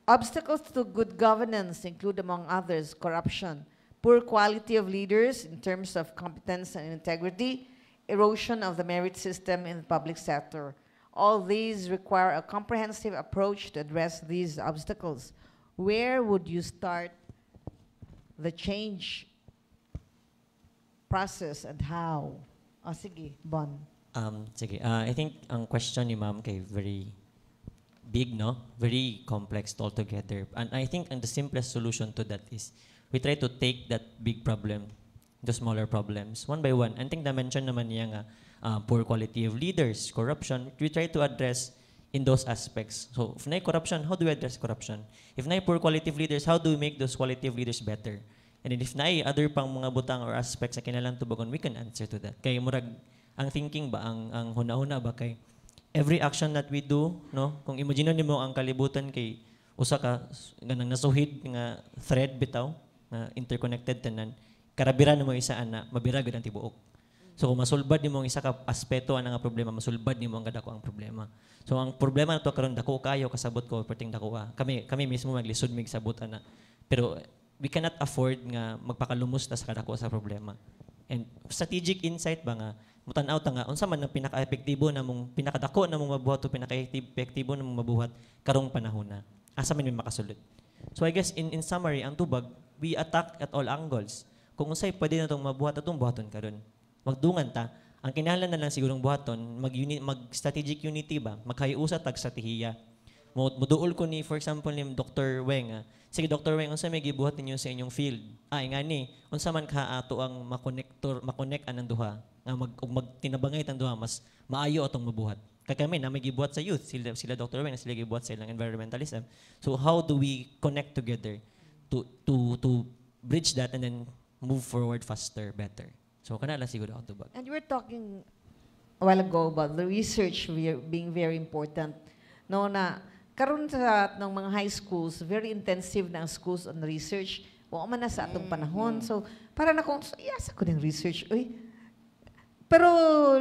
Speaker 3: Obstacles to good governance include, among others, corruption, poor quality of leaders in terms of competence and integrity, erosion of the merit system in the public sector. All these require a comprehensive approach to address these obstacles. Where would you start the change process and how? Oh, sige, Bon.
Speaker 6: Sige, I think ang question ni ma'am kay very big, no? Very complex altogether. And I think ang the simplest solution to that is we try to take that big problem into smaller problems, one by one. I think na-mention naman niya nga poor quality of leaders, corruption. We try to address in those aspects. So, if naay corruption, how do we address corruption? If naay poor quality of leaders, how do we make those quality of leaders better? And then if naay other pang mga butang or aspects na kinahanglan tubagon, we can answer to that. Kay murag ang thinking ba, ang huna-huna ba kay every action that we do, no? Kung imagine nimo ang kalibutan kay usa ka ganang nasuhid nga thread bitaw nga interconnected tanan, karabira nimo isa ana, mabira gud ang tibuok. So kung masulbad nimo ang isa ka aspeto ana nga problema, masulbad nimo ang kadako ang problema. So ang problema nato karon dako kayo, kasabot ko perting dako ah. Kami mismo maglisod mig sabot ana. Pero we cannot afford nga magpakalumos ta sa kadako sa problema. And strategic insight ba nga mutan-aw ta nga unsa man ang pinaka-epektibo na mong pinakadako na mong mabuhat o pinaka-epektibo na mong mabuhat karong panahon na. Asa man may makasulod. So I guess in summary, ang tubag, we attack at all angles. Kung unsay pwede na itong mabuhat, atong buhaton karon. Magdungan ta. Ang kinahanglan na lang sigurong buhaton, mag strategic unity ba? Magkayusa tag strategiya. Mo muduol ko ni, for example, ni Dr. Weng. Sige, Dr. Weng, unsa may gibuhat ninyo sa inyong field? Ay ngani, unsa man ka ato ang makonektor, makonect anang duha nga mag ug magtinabangay tang duha, mas maayo atong mabuhat. Kay kami na may gibuhat sa youth, sila sila Dr. Weng sila gibuhat sa ilang environmentalism. So how do we connect together to bridge that and then move forward faster, better? So kana lang siguro ako tubag.
Speaker 3: And you were talking a while ago about the research being very important. No, na karon sa ng mga high schools, very intensive na ang schools on research. Wa man na sa atong panahon. So, para na kung, iyasa ko ng research. Uy. Pero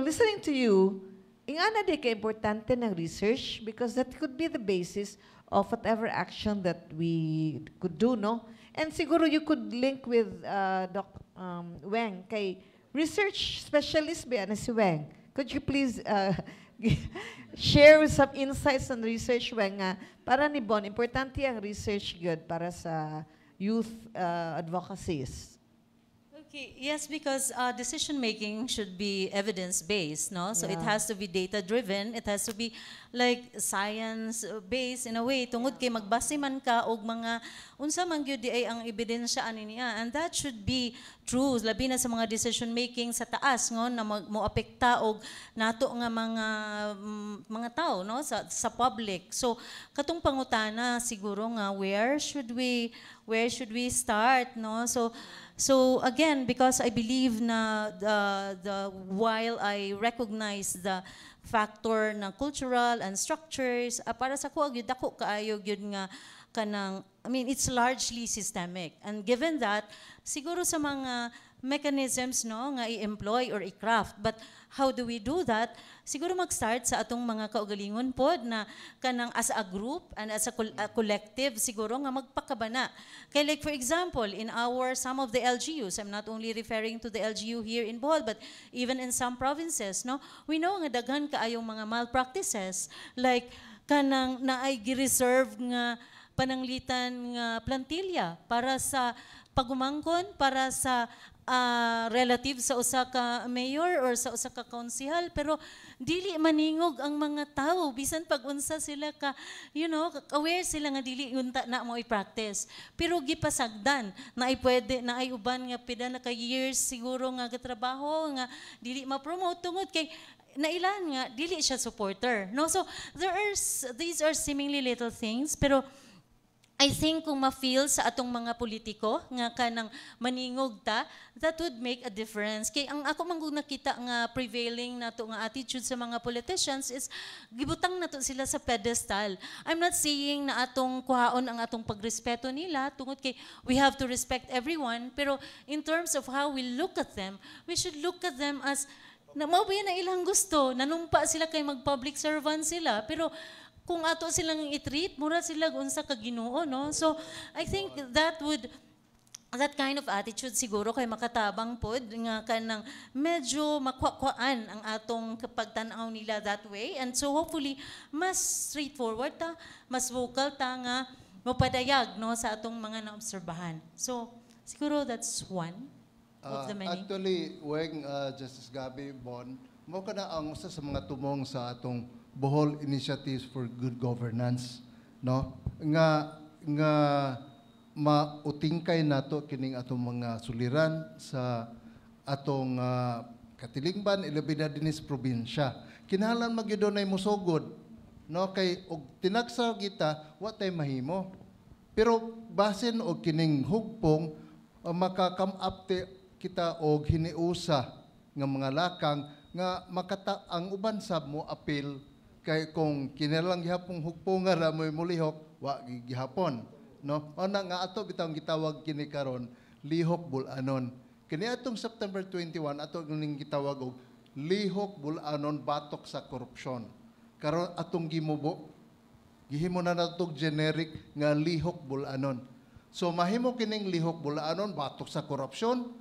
Speaker 3: listening to you, ingana di ka importante ng research because that could be the basis of whatever action that we could do, no? And siguro you could link with Doc Weng kay research specialist ba na si Weng? Could you please share some insights on research, Weng, nga para ni Bon, importante ang research good para sa youth advocacies?
Speaker 5: Okay, yes, because decision making should be evidence based, no? So it has to be data driven. It has to be like science based in a way. Tungod kay magbase man ka og mga unsa man gyud di ay ang ebidensya ani niya, and that should be true labi na sa mga decision making sa taas ngo na mag, moapekta og nato nga mga mga tao, no, sa public. So katong pangutana siguro nga where should we start, no? So again, because I believe na the while I recognize the factor ng cultural and structures, para sa ko gyud dako kaayo gyud nga kanang, I mean, it's largely systemic. And given that, siguro sa mga mechanisms, no, nga i-employ or i-craft. But how do we do that? Siguro mag-start sa atong mga kaugalingon pod na kanang as a group and as a collective siguro nga magpakabana. Kay like, for example, in our some of the LGUs, I'm not only referring to the LGU here in Bohol but even in some provinces, no, we know nga daghan kaayong mga malpractices, like kanang naay gi-reserve nga pananglitan nga plantilla para sa pagumangkon, para sa relative sa usa ka mayor or sa usa ka konsehal, pero dili maningog ang mga tao bisan pag unsa sila ka aware sila nga dili unta na mo i-practice, pero gipasagdan na ay pwede na ay uban nga pila na ka years siguro nga gatrabaho nga dili ma-promote tungod kay nailan nga dili siya supporter, no? So there are these are seemingly little things, pero I think kung ma-feel sa atong mga politiko nga kanang maningog ta, that would make a difference. Kay ang ako man gud nakita nga prevailing nato nga attitude sa mga politicians is gibutang nato sila sa pedestal. I'm not saying na atong kuhaon ang atong pagrespeto nila tungod kay we have to respect everyone, pero in terms of how we look at them, we should look at them as na mao ba yan na ilang gusto, nanumpa sila kay mag-public servant sila, pero kung ato silang i-treat, mura sila unsa ka Ginoo, no? So, I think that kind of attitude siguro kay makatabang pod nga kanang medyo makwakwaan ang atong pagtan-aw nila that way. And so hopefully mas straightforward ta, mas vocal ta nga mopadayag, no, sa atong mga naobserbahan. So siguro that's one of the many.
Speaker 2: Actually, Weng, Justice Gabi, Bon, mo kana ang usa sa mga tumong sa atong Bohol Initiatives for Good Governance, no? Nga mautingkay nato kining atong mga suliran sa atong katilingban, ilabi na dinhi sa probinsya. Kinahanglan magyud nay musugod, no, kay og tinagsa kita, wa tay mahimo. Pero basin og kining hugpong, maka-come up te kita og hiniusa nga mga lakang nga makata ang uban sab mo apil, kay kung kinalang gihapong hugponga ra mo'y mulihok, wa gihapon, no? Ana nga ato bitawng gitawag kini karon Lihok Bulanon. Kini atong September 21, ato ning gitawag og Lihok Bulanon batok sa korupsyon. Karon atong gimubo, gihimo na natog generic nga Lihok Bulanon. So mahimo kining Lihok Bulanon batok sa korupsyon,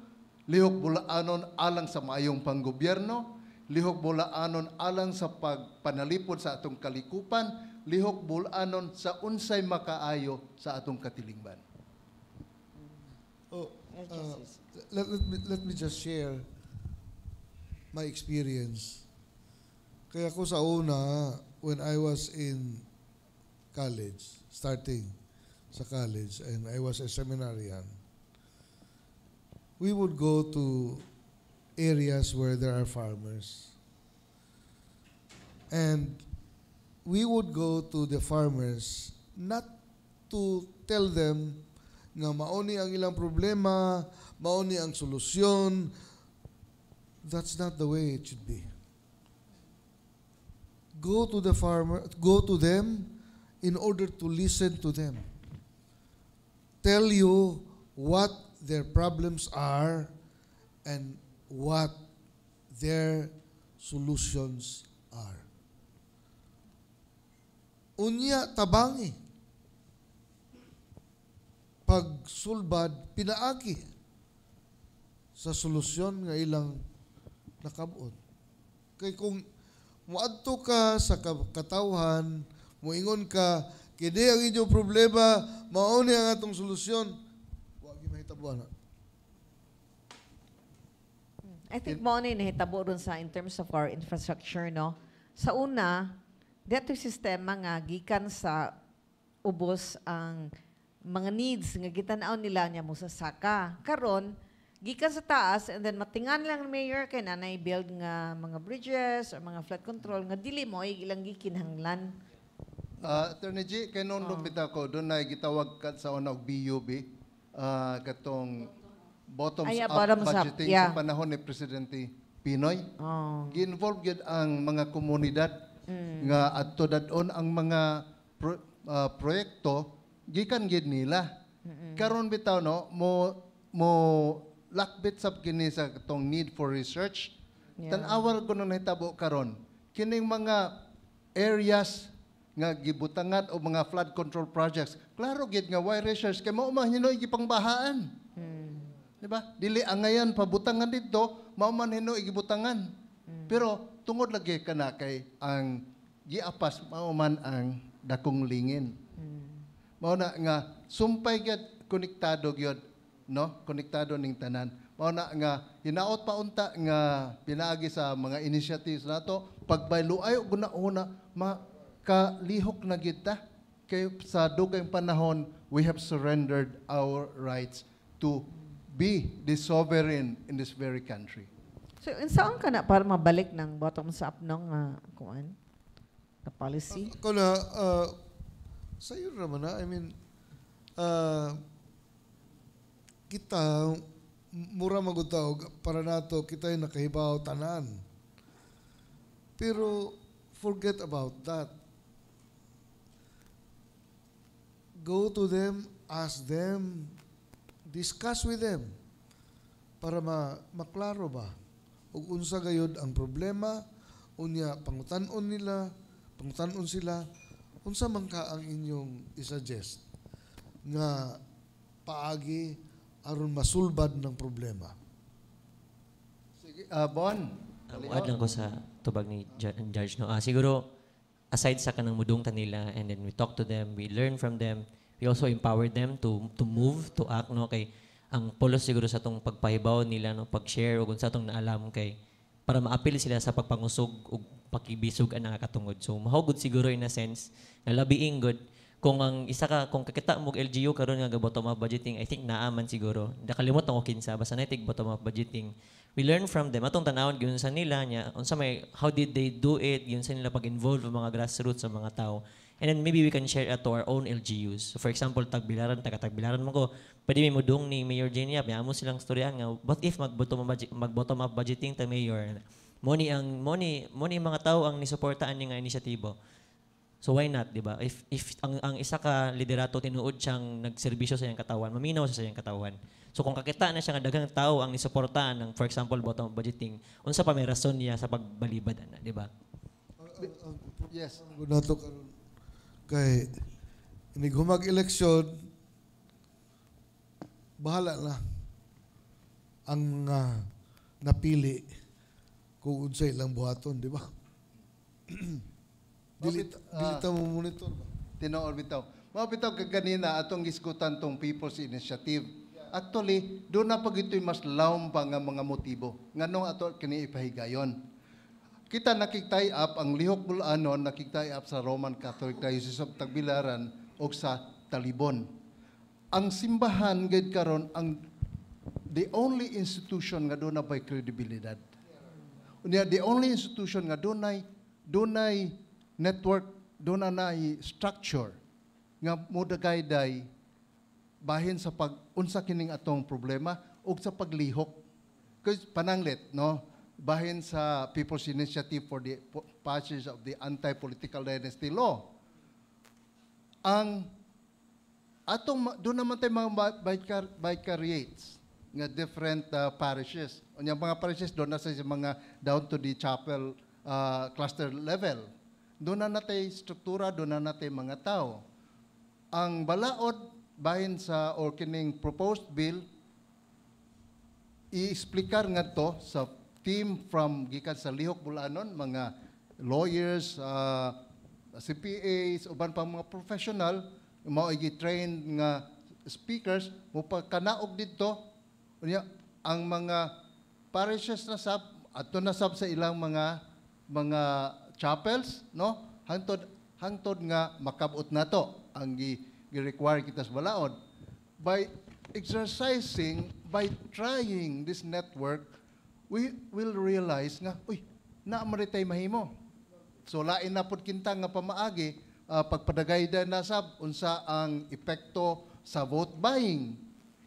Speaker 2: Lihok Bulanon alang sa maayong panggobyerno, Lihok Bulanon alang sa pagpanalipod sa atong kalikupan, Lihok Bulanon sa unsay makaayo sa atong katilingban.
Speaker 4: Oh, let me just share my experience. Kaya ko sa una, when I was in college, starting sa college, and I was a seminarian, we would go to areas where there are farmers. And we would go to the farmers not to tell them nga mao ni ang ilang problema, mao ni ang solusyon. That's not the way it should be. Go to the farmer, go to them in order to listen to them. Tell you what their problems are and what their solutions are. Unya tabangi. Pagsulbad pinaagi sa solusyon nga ilang nakabot. Kay kung muadto ka sa katawhan, muingon ka, "Kini ang inyong problema, mao ni ang atong solusyon," wa gyud mahitabo ana.
Speaker 3: I think mao ni nahitabo ron sa in terms of our infrastructure, no? Sa una, dito sistema nga gikan sa ubos ang mga needs nga gitan-aw nila niya mo sa saka. Karon, gikan sa taas and then matingan lang ang mayor kay nanay build nga mga bridges or mga flood control nga dili mo ay ilang gikinahanglan.
Speaker 2: Attorney G, kay noon oh. Bitaw ko, doon na gitawag ka sa una og BUB, katong bottoms
Speaker 3: Ay,
Speaker 2: up
Speaker 3: bottoms up,
Speaker 2: budgeting sa panahon ni Presidente PNoy. Gi-involve gyud ang mga komunidad nga adto dad-on ang mga proyekto gikan gyud nila. Karon bitaw, no, mo mo lakbit sab kini sa katong need for research. Tan-awar ko nung nahitabo karon. Kining mga areas nga gibutangan o mga flood control projects, klaro gid nga why research kay mao man hinuoy gipangbahaan. Di ba? Dili angayan pabutangan didto, mao man hinuoy gibutangan. Pero tungod lagi kana kay ang giapas mao man ang dakong lingin. Mao na nga sumpay gyud konektado gyud, no? Konektado ning tanan. Mao na nga hinaot pa unta nga pinaagi sa mga initiatives nato pagbaylo og una makalihok na gid ta kay sa dugayng panahon we have surrendered our rights to be the sovereign in this very country.
Speaker 3: So, unsaon ka na para mabalik ng bottoms up no nga kuan? Na policy?
Speaker 4: Ako na, sayo naman na, I mean, kita, mura magud ta og para nato, kita yung nakahibaw tanan. Pero, forget about that. Go to them, ask them, discuss with them para maklaro ba ug unsa gayud ang problema, unya pangutan-on nila, pangutan-on sila unsa man ka ang inyong i-suggest nga paagi aron masulbad ng problema.
Speaker 2: Sige, Bon.
Speaker 6: Muad lang ko sa tubag ni Judge, no. Siguro aside sa kanang mudung ta nila and then we talk to them, we learn from them, we also empower them to move, to act, no, kay ang pulos siguro sa tong pagpahibaw nila, no, pag-share ug unsa atong naalam kay para maapil sila sa pagpangusog ug pakibisog ang katungod. So mahugod siguro in a sense nga labiing good kung ang isa ka kung kakita mo og LGU karon nga bottom up budgeting, I think naa man siguro. Nakalimot ako kinsa, basta naay bottom up budgeting. We learn from them. Atong tanawon gyud sa nila nya unsa may how did they do it, gyud sa nila pag-involve ang mga grassroots sa mga tao. And then maybe we can share it to our own LGUs. So for example, Tagbilaran, taga Tagbilaran mo ko, pwede may mudung ni Mayor Jane Yap, amo silang storya nga what if mag-bottom up budgeting ta, Mayor. Mo ni mga tao ang nisuportaan ni nga inisyatibo. So why not, di ba? If ang isa ka liderato tinuod siyang nagserbisyo sa iyang katawan, maminaw siya sa iyang katawan. So kung kakita na siya nga daghang tao ang nisuportahan ng, for example, bottom up budgeting, unsa pa may rason niya sa pagbalibad ana, di ba?
Speaker 2: Yes.
Speaker 4: Ang nato karon kay inig humag eleksyon, bahala na ang mga napili kung unsay ilang buhaton, di ba? Dili dili ta mo monitor ba?
Speaker 2: Tinuod bitaw. Mao bitaw kag ganina atong gisgutan tong People's Initiative. Actually, doon na pag ito'y mas lawom pa nga mga motibo. Nganong ato kini ipahigayon. Kita nakig-tie up ang Lihok Bulanon, nakig-tie up sa Roman Catholic Diocese of Tagbilaran o sa Talibon. Ang simbahan gid karon ang the only institution nga duna bay kredibilidad. Unya, the only institution nga dunay network, duna nay structure nga modagayday bahin sa pag unsa kining atong problema ug sa paglihok. Kay pananglit, no, bahin sa People's Initiative for the Passage of the Anti-Political Dynasty Law. Ang atong doon naman tayo mga vicariates nga different parishes. Unya, mga parishes doon na sa mga down to the chapel cluster level. Doon na natay struktura, doon na natay mga tao. Ang balaod bahin sa or kining proposed bill, i-explicar ngadto sa team from gikan sa Lihok Bulanon, mga lawyers, CPAs, uban pa mga professional, mao gi-train nga speakers mo pagkanaog didto. Unya, ang mga parishes na sab adto na sab sa ilang mga chapels, no, hangtod hangtod nga makabot nato ang gi-require kita sa balaod. By exercising, by trying this network, we will realize nga, uy, naa man tay mahimo. So lain na pud kinta nga pamaagi, pagpadagayda na sab unsa ang epekto sa vote buying.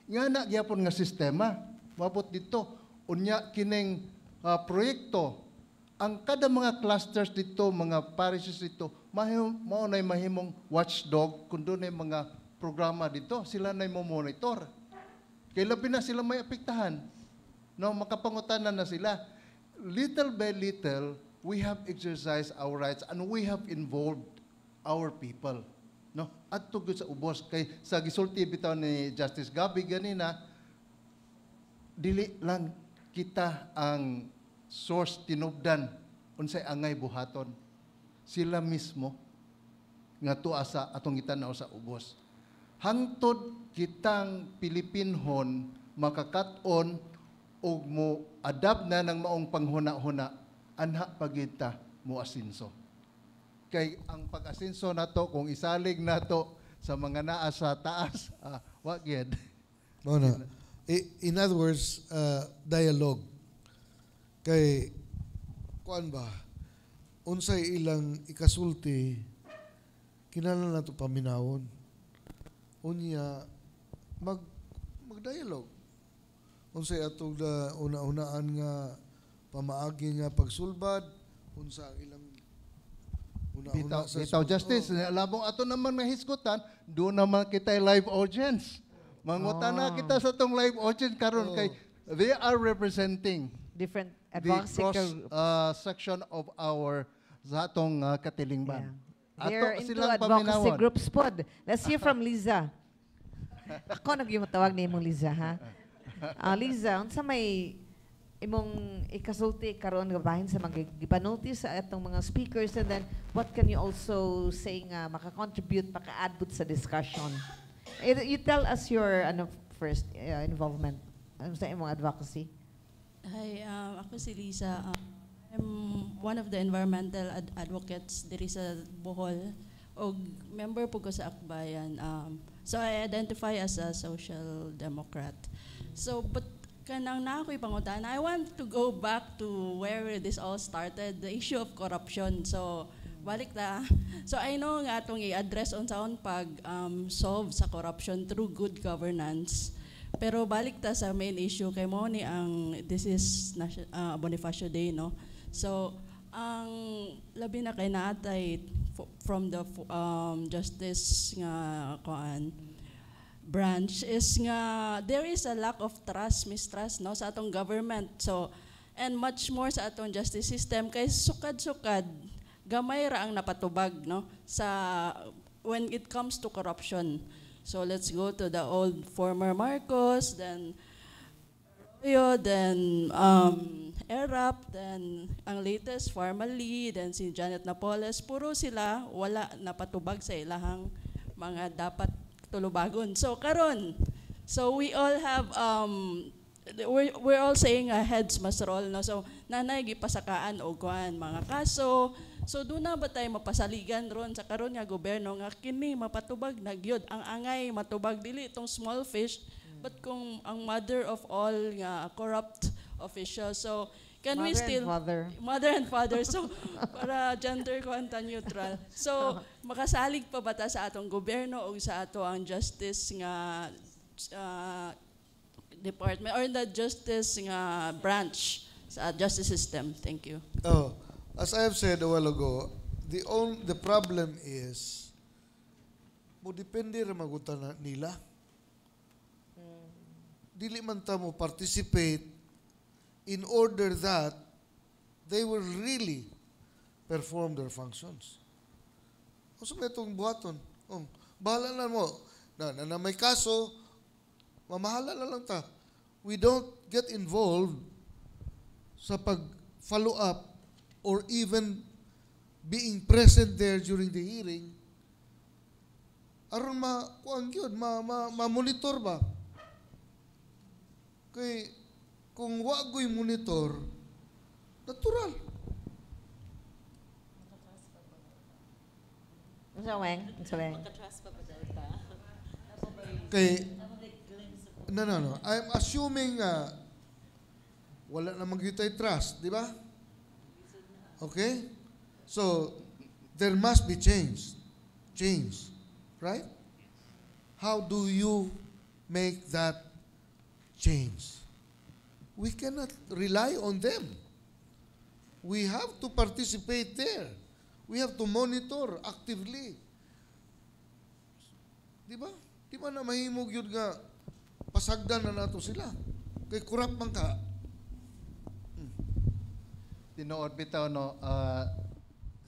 Speaker 2: Nga na gyapon nga sistema mabot dito. Unya, kining proyekto, ang kada mga clusters dito, mga parishes dito, mahimo, mao nay mahimong watchdog kung dunay mga programa dito, sila nay mo monitor. Kay labi na sila may apektahan. No, makapangutana na sila. Little by little, we have exercised our rights and we have involved our people. No? Adto gyud sa ubos kay sa gisulti bitaw ni Justice Gabi ganina, dili lang kita ang source tinubdan unsay angay buhaton. Sila mismo nga tuwa sa atong gitanaw sa ubos. Hangtod kitang Pilipinhon makakat-on og mo adapt na ng maong panghuna-huna, anha pagita mo asinso. Kay ang pag-asinso nato kung isalig nato sa mga naa sa taas, wa gyud.
Speaker 4: Mao na. In other words, dialogue. Kay kuan ba, unsay ilang ikasulti, kinahanglan nato paminawon. Unya, mag-dialogue. Unsay atong una-unaan nga pamaagi nga pagsulbad, unsa ang ilang una-una
Speaker 2: Bitaw,
Speaker 4: sa
Speaker 2: bitaw, Justice, labong ato naman nahisgutan, doon naman kita live audience. Mangutana kita sa tong live audience karon kay they are representing
Speaker 3: different
Speaker 2: the
Speaker 3: advocacy
Speaker 2: cross
Speaker 3: groups.
Speaker 2: Section of our sa atong katilingban.
Speaker 3: Yeah. They're
Speaker 2: Ato
Speaker 3: into
Speaker 2: silang
Speaker 3: advocacy
Speaker 2: paminawon.
Speaker 3: Groups pod. Let's hear from Liza. Ako nagyong tawag ni imong Liza, ha? Ah, Liza, unsa may imong ikasulti karon nga bahin sa mga gipa-notice sa atong mga speakers, and then what can you also say nga maka-contribute, maka-add pud sa discussion? Eh, you tell us your ano first, involvement. Ano sa imong advocacy?
Speaker 7: Hi, ako si Lisa. I'm one of the environmental advocates diri sa Bohol og member po ko sa Akbayan. So I identify as a social democrat. So but kanang na ako'y pangutana, I want to go back to where this all started, the issue of corruption. So balik ta. So I know nga atong i-address unsaon pag solve sa corruption through good governance. Pero balik ta sa main issue kay mo ni ang this is Bonifacio Day, no. So ang labi na kay naatay from the justice nga kuan branch is nga there is a lack of trust, mistrust, no, sa atong government. So and much more sa atong justice system kay sukad-sukad gamay ra ang napatubag, no, sa when it comes to corruption. So let's go to the old former Marcos, then Arroyo, then Erap, then ang latest Pharmally, then si Janet Napoles, puro sila wala napatubag sa ilahang mga dapat tulubagon. So karon, so we all have we're all saying heads must roll, no. So Nanay gipasakaan og kuan mga kaso. So duna ba tayo mapasaligan ron sa karon nga gobyerno nga kini mapatubag na gyud ang angay matubag, dili itong small fish, but kung ang mother of all nga corrupt officials? So can we
Speaker 3: Mother and
Speaker 7: still
Speaker 3: father.
Speaker 7: Mother and father, so para gender kuan neutral. So makasalig pa ba ta sa atong gobyerno o sa ato ang justice nga department or the justice nga branch sa justice system? Thank you.
Speaker 4: Oh, as I have said a while ago, the problem is mo depende ra maguta na nila. Dili man ta mo participate in order that they will really perform their functions. Unsa may itong buhaton? Oh, bahala na mo. Na may kaso, mamahala na lang ta. We don't get involved sa pag-follow up or even being present there during the hearing aron ma kuan gyud ma monitor ba. Kay kung wa goy monitor, natural.
Speaker 3: Unsa, Weng? Unsa, Weng?
Speaker 5: Makatrust pa ba daw ta?
Speaker 4: Kay no, I'm assuming wala namang gyud tay trust, di ba? Okay, so there must be change, right? How do you make that change? We cannot rely on them. We have to participate there. We have to monitor actively, di ba? Di ba na mahimog yun nga pasagdan na nato sila? Kay corrupt man ka.
Speaker 2: Tinuod bitaw, no,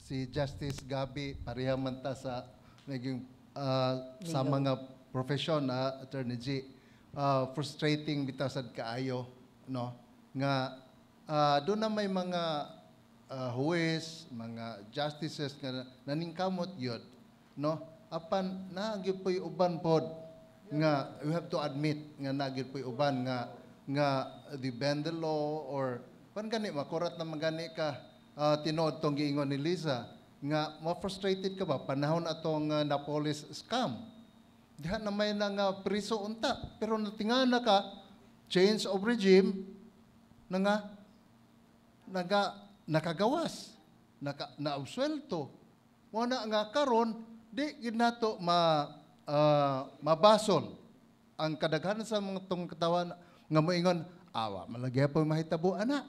Speaker 2: si Justice Gabi, pareha man ta sa naging sa mga profession, Attorney G. Frustrating bitaw sad kaayo, no, nga doon na may mga huwes, mga justices nga naningkamot yun, no, apan naa gyud po'y uban pod nga we have to admit nga naa gyud po'y uban nga they bend the law or pan gani makurat na magani ka. Tinuod tong giingon ni Liza nga ma-frustrated ka ba panahon atong Napoles scam, diha na may na nga priso unta, pero natingana ka change of regime na nga naga nakagawas, naabsuelto. Mo na nga karon di gid nato mabasol ang kadaghanan sa mga tong katawan nga moingon awa malagi po mahitabo ana,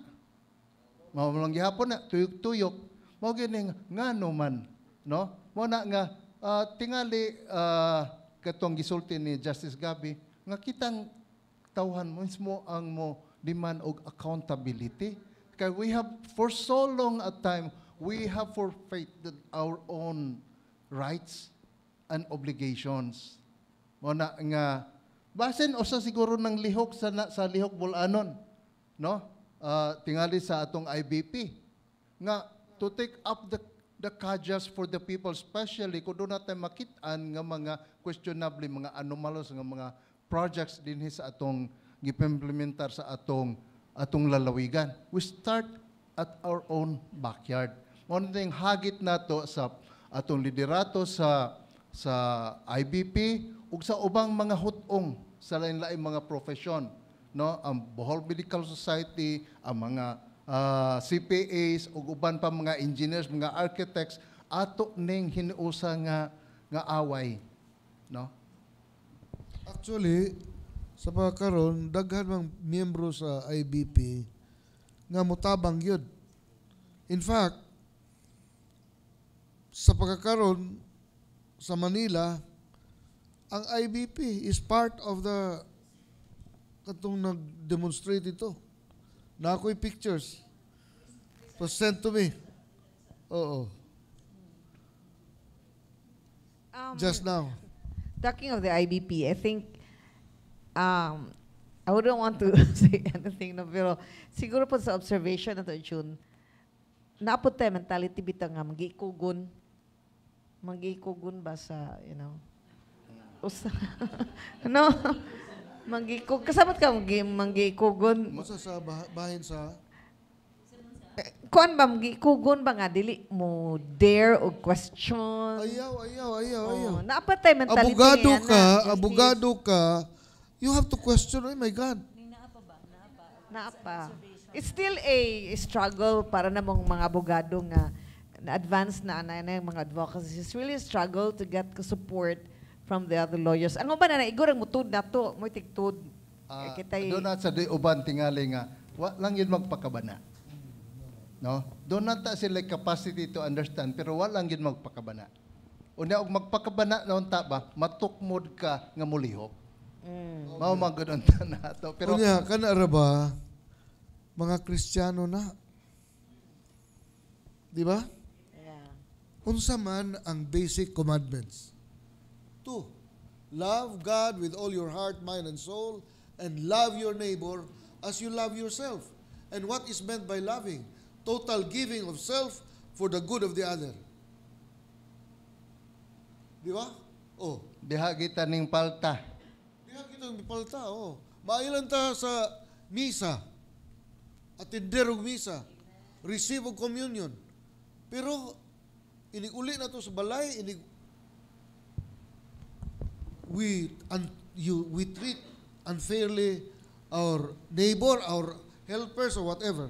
Speaker 2: mao lang gihapon na tuyok-tuyok. Mao gini ngano man, no? Mo na nga tingali katong gisulti ni Justice Gabi nga kitang tawhan mismo ang mo demand og accountability, kay we have for so long a time we have forfeited our own rights and obligations. Mo na nga basin usa siguro ng lihok sa lihok bulanon, no, tingali sa atong IBP nga to take up the cajas for the people, especially kung doon natin makit-an nga mga questionable, mga anomalous nga mga projects dinhi sa atong gipimplementar sa atong lalawigan. We start at our own backyard. Mao na yung hagit nato sa atong liderato sa IBP ug sa ubang mga hutong sa lain-laing mga profesyon, no, ang Bohol Medical Society, ang mga CPAs ug uban pa mga engineers, mga architects, ato ning hinuusa nga away, no?
Speaker 4: Actually, sa pagkaron, daghan mang miyembro sa IBP nga motabang gyud. In fact, sa pagkakaron sa Manila, ang IBP is part of the katong nag-demonstrate ito. Na ako'y pictures. Was sent to me. Oo. Just now.
Speaker 3: Talking of the IBP, I think I wouldn't want to say anything, no, pero siguro po sa observation na to, June, naapot tayo mentality bitaw nga magikugon. Magikugon ba sa, usa, no? Manggikug. Kasabot ka, manggikugon.
Speaker 4: Usa sa bahin sa
Speaker 3: Kuan ba gikugon ba nga dili mo dare og question?
Speaker 4: Ayaw, ayaw, ayaw, ayaw.
Speaker 3: Oh, naa pa tay mentality
Speaker 4: Abogado
Speaker 3: nga
Speaker 4: ka,
Speaker 3: ana, Justice.
Speaker 4: Abogado ka, you have to question, oh my God.
Speaker 3: Naa pa. It's still a struggle para na mong mga abogado nga na advance na na na yung mga advocacy. It's really a struggle to get support from the other lawyers. Ang uban na igor ang mutud na to, mo tigtud. Kitay
Speaker 2: Doon na sa di uban tingali nga wa lang yun magpakabana. No? Doon na ta sila capacity to understand, pero wa lang yun magpakabana. Unya og magpakabana na unta ba, matukmod ka nga mulihok. Mao man gud unta na to. Pero
Speaker 4: Unya, kana ra ba, mga Kristiyano na. Di ba?
Speaker 3: Yeah.
Speaker 4: Unsa man ang basic commandments? Two, love God with all your heart, mind, and soul, and love your neighbor as you love yourself. And what is meant by loving? Total giving of self for the good of the other. Di ba? Oh,
Speaker 2: diha kita ning palta.
Speaker 4: Diha kita palta, oh. Maayo ta sa misa. Atender og misa. Receive og communion. Pero inig uli na to sa balay, inig we un, you we treat unfairly our neighbor, our helpers or whatever.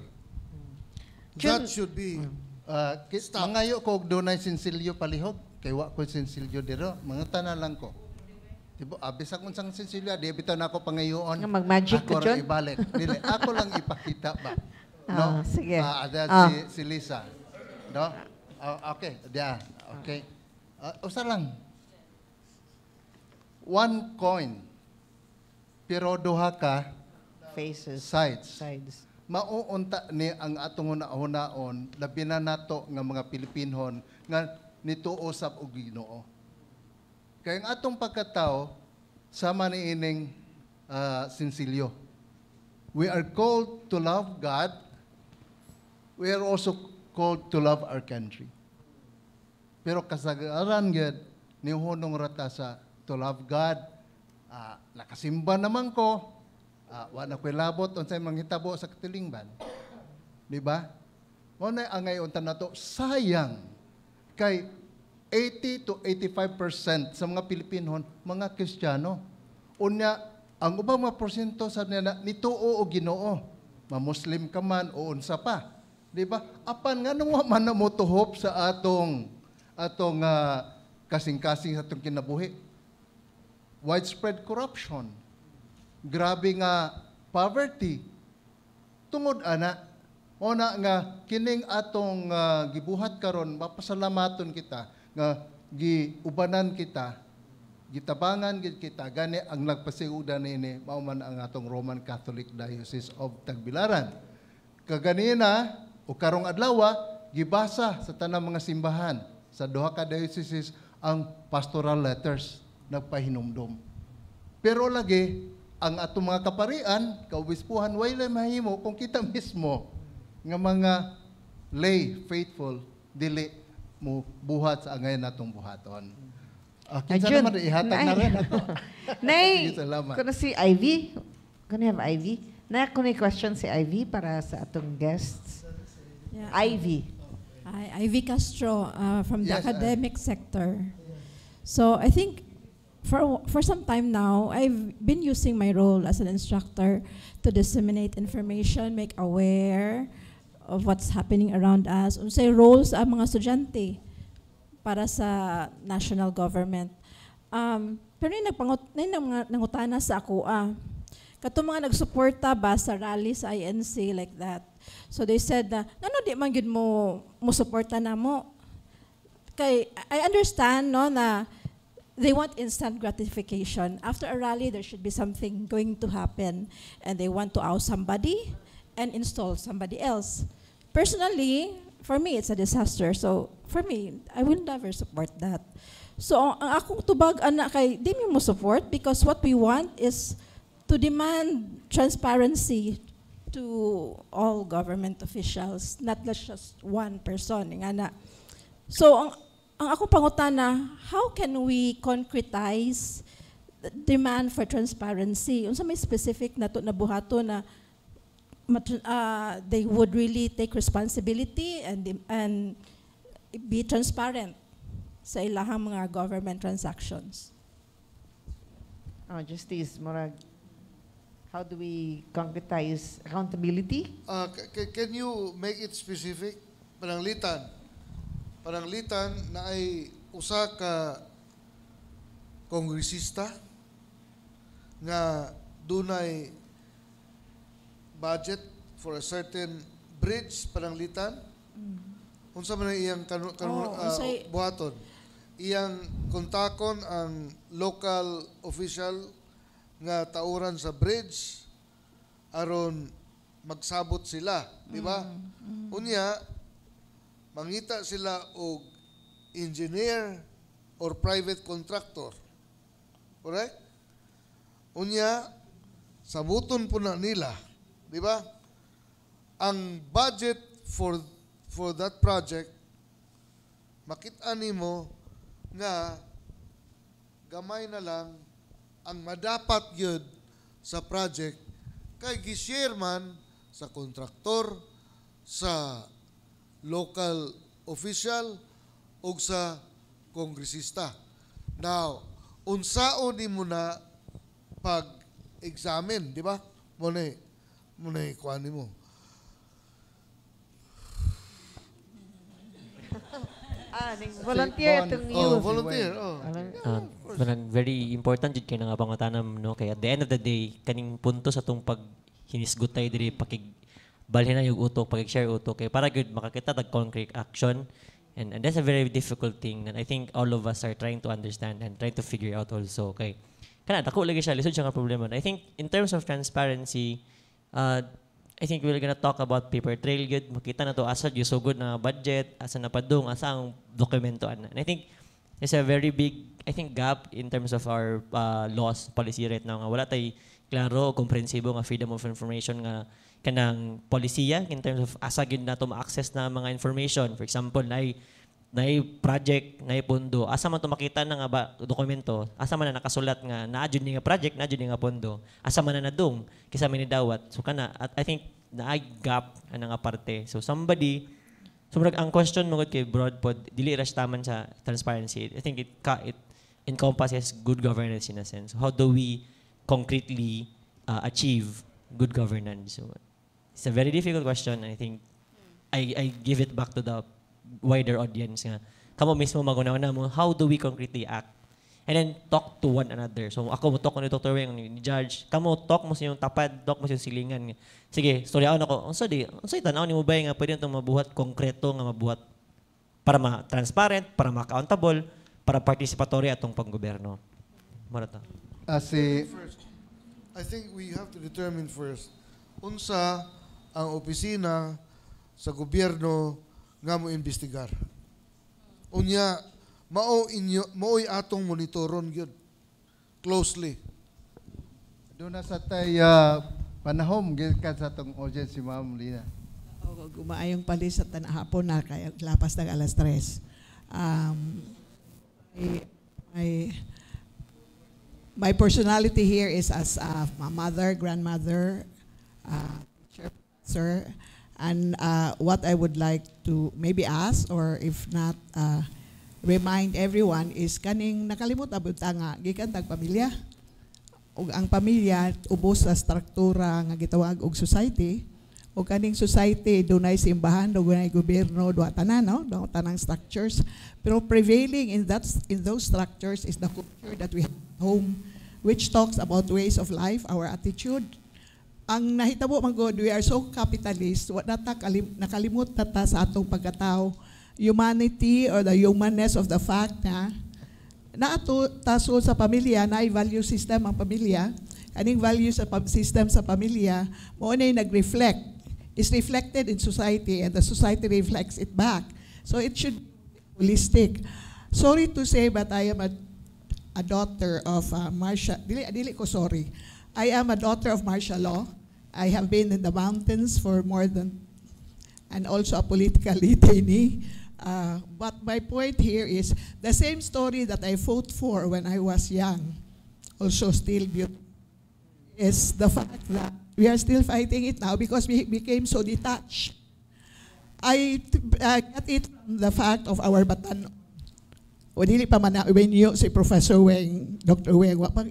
Speaker 4: That should be Stop.
Speaker 2: Mangayo ko og dunay sinsilyo palihog kay wa ko sinsilyo diro, mangutana lang ko. Diba, bisag unsang sinsilyo, di bitaw na ako pangayoon.
Speaker 3: Nga mag-magic
Speaker 2: Ako
Speaker 3: ka
Speaker 2: ra
Speaker 3: dyan?
Speaker 2: ibalik. Dili, ako lang ipakita ba.
Speaker 3: Ah, sige.
Speaker 2: Ada si Lisa. No? Ah, okay, dia. Okay. Usa lang. One coin. Pero duha ka
Speaker 3: Faces.
Speaker 2: Sides.
Speaker 3: Sides.
Speaker 2: Mauunta ni ang atong hunaon, labi na nato nga mga Pilipinhon nga nituo sab og Ginoo. Kay ang atong pagkatao sama ni ining sinsilyo. We are called to love God. We are also called to love our country. Pero kasagaran gyud nihunong rata sa to love God. Nakasimba naman ko. Wa na ko'y labot unsay manghitabo sa katilingban. Di ba? Mao na ang ngayon nato, sayang kay 80 to 85% sa mga Pilipinhon mga Kristiyano. Unya ang ubang mga porsyento sa nila nituo og Ginoo. Ma-Muslim ka man o unsa pa. Di ba? Apan nganong wa man na mo tuhop sa atong atong kasing-kasing sa atong kinabuhi? Widespread corruption. Grabe nga poverty. Tungod ana, o na nga kining atong gibuhat karon, mapasalamaton kita nga giubanan kita, gitabangan gid kita. Gani ang nagpasiguda niini mao man ang atong Roman Catholic Diocese of Tagbilaran. Kaganina o karong adlaw, gibasa sa tanang mga simbahan sa duha ka dioceses ang pastoral letters nagpahinumdom. Pero lagi ang atong mga kaparian, kaobispuhan, walay mahimo kung kita mismo nga mga lay faithful dili mo buhat sa angay natong buhaton. Kinsa
Speaker 3: Jun,
Speaker 2: naman ihatag na rin ako.
Speaker 3: Nay,
Speaker 2: Sige, salamat.
Speaker 3: kuno si Ivy. Kuno have Ivy. Na kuno question si Ivy para sa atong guests.
Speaker 7: Yeah.
Speaker 3: Ivy.
Speaker 7: Hi, Ivy Castro from the
Speaker 2: Yes,
Speaker 7: academic sector. So I think for some time now, I've been using my role as an instructor to disseminate information, make aware of what's happening around us. Unsay roles ang mga estudyante para sa national government. Pero yung nagpangut, na yung mga nangutana sa ako, katong mga nagsuporta ba sa rally sa INC like that. So they said na, ngano di man gyud mo suporta na mo? Kay I understand, no, na they want instant gratification. After a rally, there should be something going to happen, and they want to oust somebody and install somebody else. Personally, for me, it's a disaster. So for me, I will never support that. So ang akong tubag ana kay di mi mo support because what we want is to demand transparency to all government officials, not just one person. Nga na. So ang akong pangutana, how can we concretize the demand for transparency? Unsa may specific na to na buhato na they would really take responsibility and be transparent sa ilahang mga government transactions.
Speaker 3: Oh, Justice, murag, how do we concretize accountability?
Speaker 4: Can you make it specific? Pananglitan. Pananglitan naay usa ka kongresista nga dunay budget for a certain bridge, pananglitan. Unsa man ang iyang
Speaker 7: Oh,
Speaker 4: buhaton? Iyang kontakon ang local official nga tauran sa bridge aron magsabot sila, di ba? Unya mangita sila og engineer or private contractor. Correct? Unya sabuton po na nila, di ba? Ang budget for that project, makita nimo nga gamay na lang ang madapat gyud sa project kay gi-share man sa kontraktor, sa local official ug sa kongresista. Now, unsaon nimo na pag-examine, di ba? Mo na kuan nimo.
Speaker 3: Ah, ning volunteer
Speaker 2: Bon.
Speaker 3: itong
Speaker 4: Oh,
Speaker 3: youth.
Speaker 4: volunteer. Oh.
Speaker 6: Parang very important jud kay nga pangutanam, no, kay at the end of the day, kaning punto sa tong pag hinisgot tayo diri, pakig balhin na yung utok, pakig-share utok kay para gud makakita tag concrete action, and that's a very difficult thing that I think all of us are trying to understand and trying to figure out also, kay kana dako lagi siya, lisod siya nga problema. I think in terms of transparency, I think we're gonna talk about paper trail gud, makita na to asa gyud sugod na budget, asa na padung, asa ang dokumento ana. And I think there's a very big, I think, gap in terms of our laws policy right now nga wala tay klaro komprehensibo nga freedom of information nga kanang polisiya in terms of asa gyud nato ma-access na mga information. For example, naay project, naay pondo, asa man to makita na nga ba dokumento, asa man na nakasulat nga naa jud ni nga project, naa jud ni nga pondo, asa man na nadung, kinsa man ni dawat. So kana, at I think naay gap ana nga parte. So somebody, so murag ang question mo kay broad pod, dili ra siya taman sa transparency. I think it encompasses good governance in a sense. So how do we concretely achieve good governance? So it's a very difficult question, and I think I give it back to the wider audience nga kamo mismo maguna-una mo, how do we concretely act and then talk to one another. So ako mo talk ni Dr. Weng, ni Judge, kamo talk mo sa inyong tapad, talk mo sa inyong silingan. Sige, storyaon ako, unsa di unsay tan-aw nimo bay nga pwede natong mabuhat konkreto nga mabuhat para ma-transparent, para ma-accountable, para participatory atong panggobyerno. Mura to.
Speaker 2: Si
Speaker 4: First, I think we have to determine first unsa ang opisina sa gobyerno nga mo imbestigar. Unya mao inyo mao'y atong monitoron gyud closely.
Speaker 2: Doon na sa tay panahom gikan sa atong audience si Ma'am Lina.
Speaker 8: O, gumaayong palis sa tanahapon na kay lapas ng 3:00. My personality here is as a mother, grandmother, teacher, professor, and what I would like to maybe ask, or if not, remind everyone is kaning nakalimot abot nga gikan tag pamilya. Ug ang pamilya ubos sa struktura nga gitawag og society. O kaning society dunay simbahan, dunay gobyerno, duha tanan, no? Duha tanang structures. Pero prevailing in those structures is the culture that we have at home, which talks about ways of life, our attitude. Ang nahitabo man gud, we are so capitalist, wa na ta nakalimot na ta sa atong pagkatao, humanity or the humanness of the fact na naato taso sa pamilya, na value system ang pamilya. Kaning value sa system sa pamilya, mao na nag-reflect, is reflected in society, and the society reflects it back. So it should be holistic. Sorry to say, but I am a daughter of martial, dili, dili ko sorry. I am a daughter of martial law. I have been in the mountains for more than, and also a political detainee. But my point here is the same story that I fought for when I was young, also still beautiful. is the fact that we are still fighting it now because we became so detached. I get it from the fact of our batan. O dili pa man na when you si Professor Weng, Dr. Weng, wa pa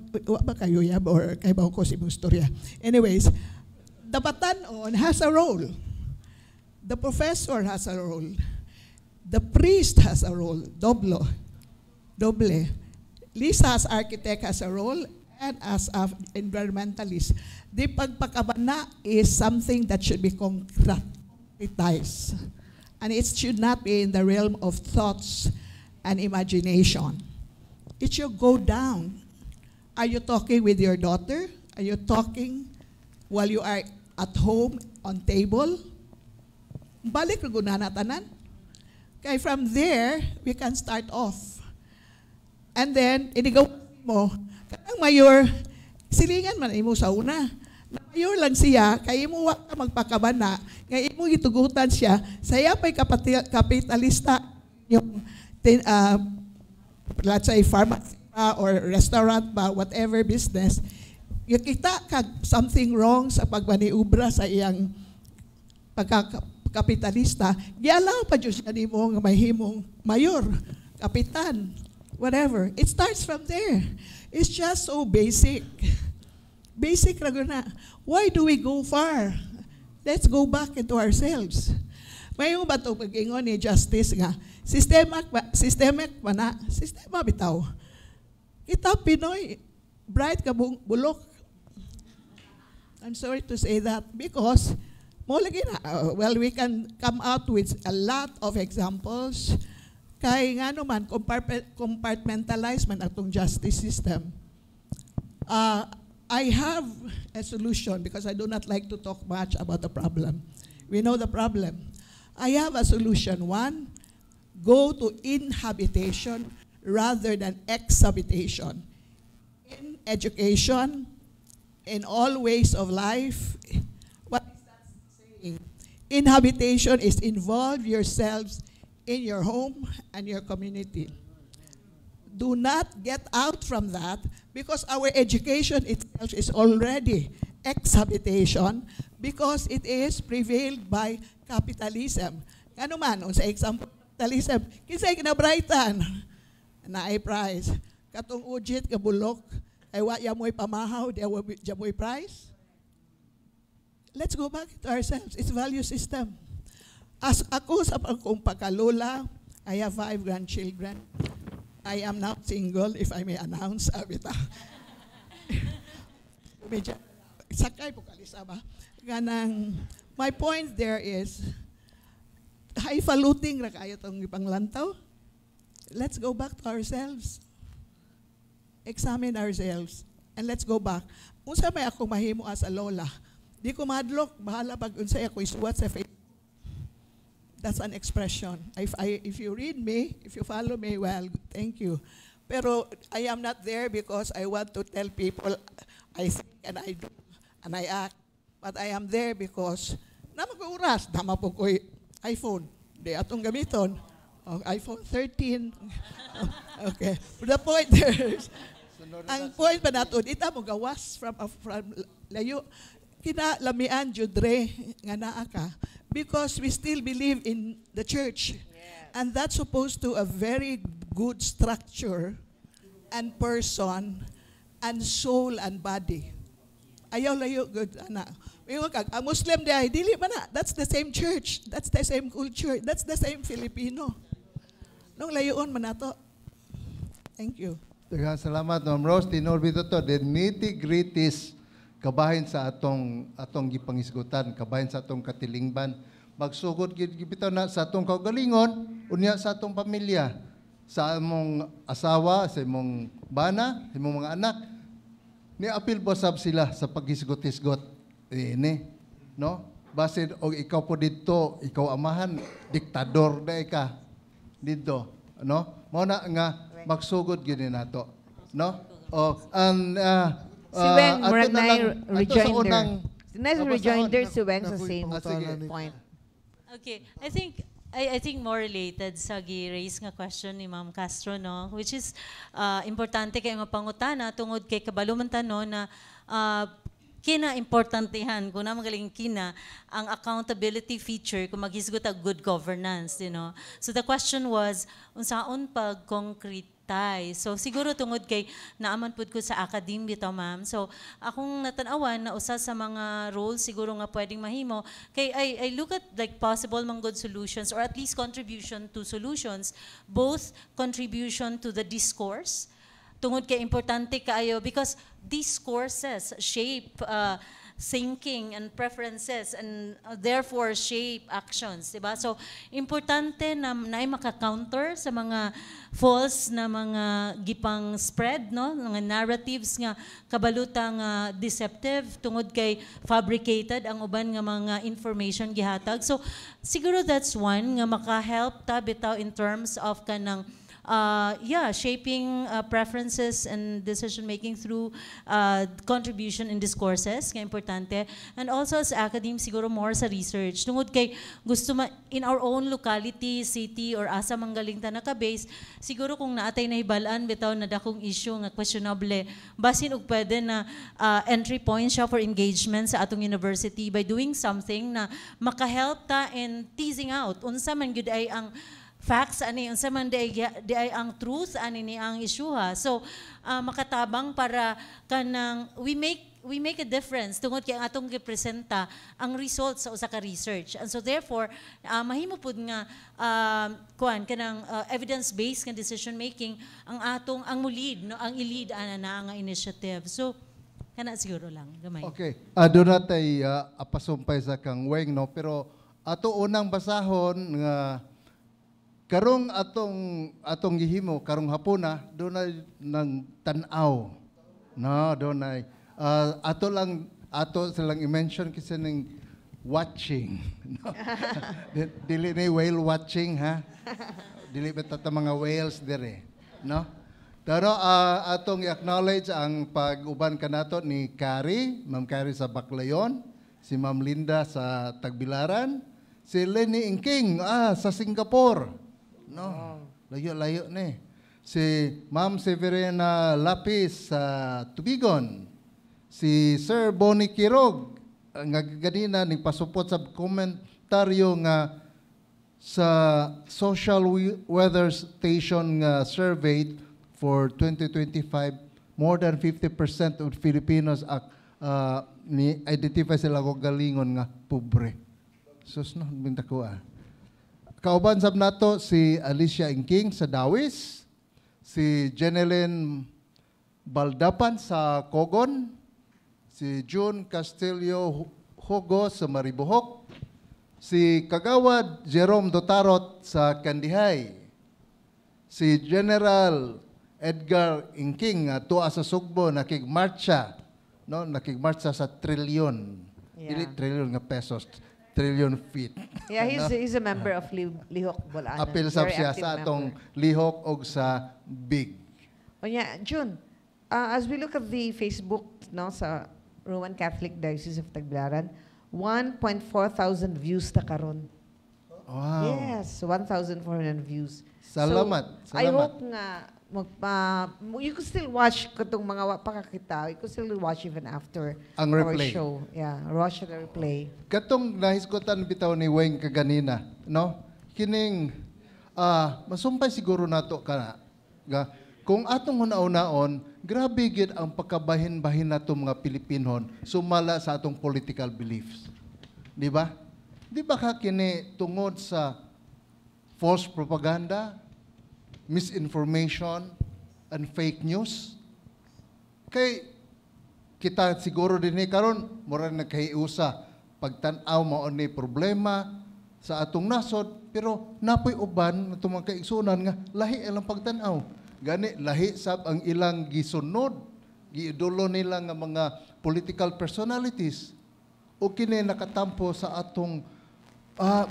Speaker 8: kayo yab or kay ba ko si imong istorya. Anyways, the batanon has a role. The professor has a role. The priest has a role. Doblo. Doble. Lisa as architect has a role and as an environmentalist. The pagpakabana is something that should be concretized. And it should not be in the realm of thoughts and imagination. It should go down. Are you talking with your daughter? Are you talking while you are at home on table? Balik ra gud na tanan. Kay from there, we can start off. And then, inigaw mo, kanang mayor, silingan man imo sa una. Na mayor lang siya, kay imo wa ka magpakabana, nga imo gitugutan siya, saya pa'y kapitalista yung let's say pharmacy ba or restaurant ba, whatever business, yung kita kag something wrong sa pagmaniubra sa iyang pagkakapitalista, gialaw pa jud siya nimo nga mahimong mayor, kapitan, whatever. It starts from there. It's just so basic. Basic ra gud na. Why do we go far? Let's go back into ourselves. Mayo ba ito pag-ingon ni Justice nga, systemic, systemic ba na? Sistema bitaw. Kita Pinoy, bright ka bulok. I'm sorry to say that because mo lagi na, well, we can come out with a lot of examples. Kay nga naman, compartmentalize man atong justice system. I have a solution because I do not like to talk much about the problem. We know the problem. I have a solution. One, go to inhabitation rather than exhabitation. In education, in all ways of life, what is that saying? Inhabitation is involve yourselves in your home and your community. Do not get out from that because our education itself is already exhabitation because it is prevailed by capitalism. Ano man, sa example, capitalism, kinsay kinabrightan, naay prize. Katong ujit kabulok, ay wa ya mo'y pamahaw, di ya mo'y prize. Let's go back to ourselves. It's value system. As ako sa akong pagkalola, I have 5 grandchildren. I am now single, if I may announce. Abita. Medyo, sakay po kalisa ba? Ganang, my point there is, highfalutin ra kayo tong ipanglantaw. Let's go back to ourselves. Examine ourselves. And let's go back. Unsa may ako mahimo as a lola? Di ko madlok, bahala pag unsay ako isuwat sa Facebook. That's an expression. If you read me, if you follow me, well, thank you. Pero I am not there because I want to tell people I think and I do and I act. But I am there because nama ko oras, nama po ko'y iPhone. Di atong gamiton. Oh, iPhone 13. Okay. But the point there is, ang point pa nato, ita mo gawas from layo. Kinalamian judre nga naa ka because we still believe in the church.
Speaker 3: Yes.
Speaker 8: And that's supposed to a very good structure and person and soul and body. Ayaw layo good ana. Ingon kag ang Muslim di ay dili man na. That's the same church. That's the same culture. That's the same Filipino. Nung layoon man nato. Thank you.
Speaker 2: Daghang salamat, Ma'am Rose. Tinuod bitaw to, the nitty-gritties kabahin sa atong gipangisgutan, kabahin sa atong katilingban. Magsugod gid bitaw na sa atong kaugalingon, unya sa atong pamilya, sa among asawa, sa imong bana, sa imong mga anak. Ni-apil ba sab sila sa paghisgot-hisgot? Ini, no? Basin og ikaw po didto, ikaw amahan, diktador na ka didto, no? Mao na nga magsugod gyud ni nato, no? O ang
Speaker 3: Si Weng,
Speaker 2: ato
Speaker 3: murag
Speaker 2: na
Speaker 3: na
Speaker 2: lang, ato sa
Speaker 3: rejoinder.
Speaker 2: unang
Speaker 3: Nice
Speaker 2: Tapos
Speaker 3: rejoinder
Speaker 2: ako,
Speaker 3: si Weng sa
Speaker 4: nakoy
Speaker 3: same
Speaker 4: pangutana
Speaker 2: Ah, sige.
Speaker 4: ni-
Speaker 3: point.
Speaker 5: Okay, I think more related sa gi-raise nga question ni Ma'am Castro, no, which is importante kay nga pangutana tungod kay kabalo man ta, no, na Kina importantehan kung na magaling kina ang accountability feature kung maghisgot og good governance. So the question was, unsaon pag concretize? So siguro tungod kay naaman pud ko sa academe bitaw, ma'am. So akong natanawan na usa sa mga roles siguro nga pwedeng mahimo kay I look at like possible mang good solutions or at least contribution to solutions, both contribution to the discourse, tungod kay importante kaayo because discourses shape thinking and preferences and therefore shape actions, di ba? So importante na naay maka-counter sa mga false na mga gipang spread, no, mga narratives nga kabaluta nga deceptive tungod kay fabricated ang uban nga mga information gihatag. So siguro that's one nga maka-help ta bitaw in terms of kanang yeah, shaping preferences and decision making through contribution in discourses nga importante. And also as academe, siguro more sa research. Tungod kay gusto ma, in our own locality, city or asa manggaling ta naka-base, siguro kung naatay nahibalaan bitaw na dakong issue nga questionable, basin og pwede na entry point siya for engagement sa atong university by doing something na makahelp ta in teasing out unsa man gyud ay ang facts ani, unsa man di ay ang truth ani ni ang isyuha. So makatabang para kanang we make a difference tungod kay ang atong gipresenta ang results sa usa ka research, and so therefore mahimo pud nga kuan kanang evidence based nga decision making ang atong ang mulid, no, ang i-lead ana na nga initiative. So kana siguro lang gamay.
Speaker 2: Okay. Doon natay apasumpay sa kang Weng, no? Pero ato unang basahon nga karong atong atong gihimo karong hapuna, doon na ng tan-aw. No, doon ay ato lang ato silang i-mention kasi ning watching. No? Dili ni whale watching, ha. Dili ba ta mga whales dire, no? Pero atong i-acknowledge ang pag-uban kanato ni Kari, Ma'am Kari sa Baclayon, si Ma'am Linda sa Tagbilaran, si Lenny Ingking sa Singapore. No. Layo-layo ni. Si Ma'am Severina Lapis sa Tubigon. Si Sir Bonnie Quirog nga ganina ni pasupot sa komentaryo nga sa Social Weather Station nga survey for 2025, more than 50% of Filipinos ni identify sila og galingon nga pobre. Sus, no, binta ko ah. Kauban sab nato si Alicia Ingking sa Dawis, si Jeneline Baldapan sa Kogon, si June Castillo Hugo sa Maribojoc, si Kagawad Jerome Dotarot sa Kandihay, si General Edgar Ingking nga tuwa sa Sugbo nakigmarcha, no, nakigmarcha sa trilyon. Dili trilyon nga pesos, trillion feet.
Speaker 3: Yeah, he's
Speaker 2: No?
Speaker 3: he's a member of Lihok Bol-anon.
Speaker 2: Apil sab
Speaker 3: Very
Speaker 2: siya
Speaker 3: active
Speaker 2: sa atong
Speaker 3: member.
Speaker 2: Lihok og sa Big.
Speaker 3: O yeah, June, as we look at the Facebook, no, sa Roman Catholic Diocese of Tagbilaran, 1.4 thousand views na karon.
Speaker 2: Wow.
Speaker 3: Yes, 1,400 views.
Speaker 2: Salamat.
Speaker 3: So, I
Speaker 2: Salamat.
Speaker 3: hope nga you could still watch katong mga wa pa kakita. You could still watch even after
Speaker 2: Ang
Speaker 3: our
Speaker 2: replay.
Speaker 3: show. Yeah, watch the replay.
Speaker 2: Katong nahisgutan bitaw ni Weng kaganina, no? Kining masumpay siguro nato kana nga kung atong huna-hunaon, grabe gid ang pagkabahin-bahin nato mga Pilipinon sumala sa atong political beliefs. Di ba? Di ba ka kini tungod sa false propaganda, misinformation, and fake news? Kay kita siguro din ni karon mura nagkahiusa pagtan-aw mao ni problema sa atong nasod, pero napoy uban atong mga kaigsuonan nga lahi ilang pagtan-aw, gani lahi sab ang ilang gisunod, giidolo nila nga mga political personalities, o kini nakatampo sa atong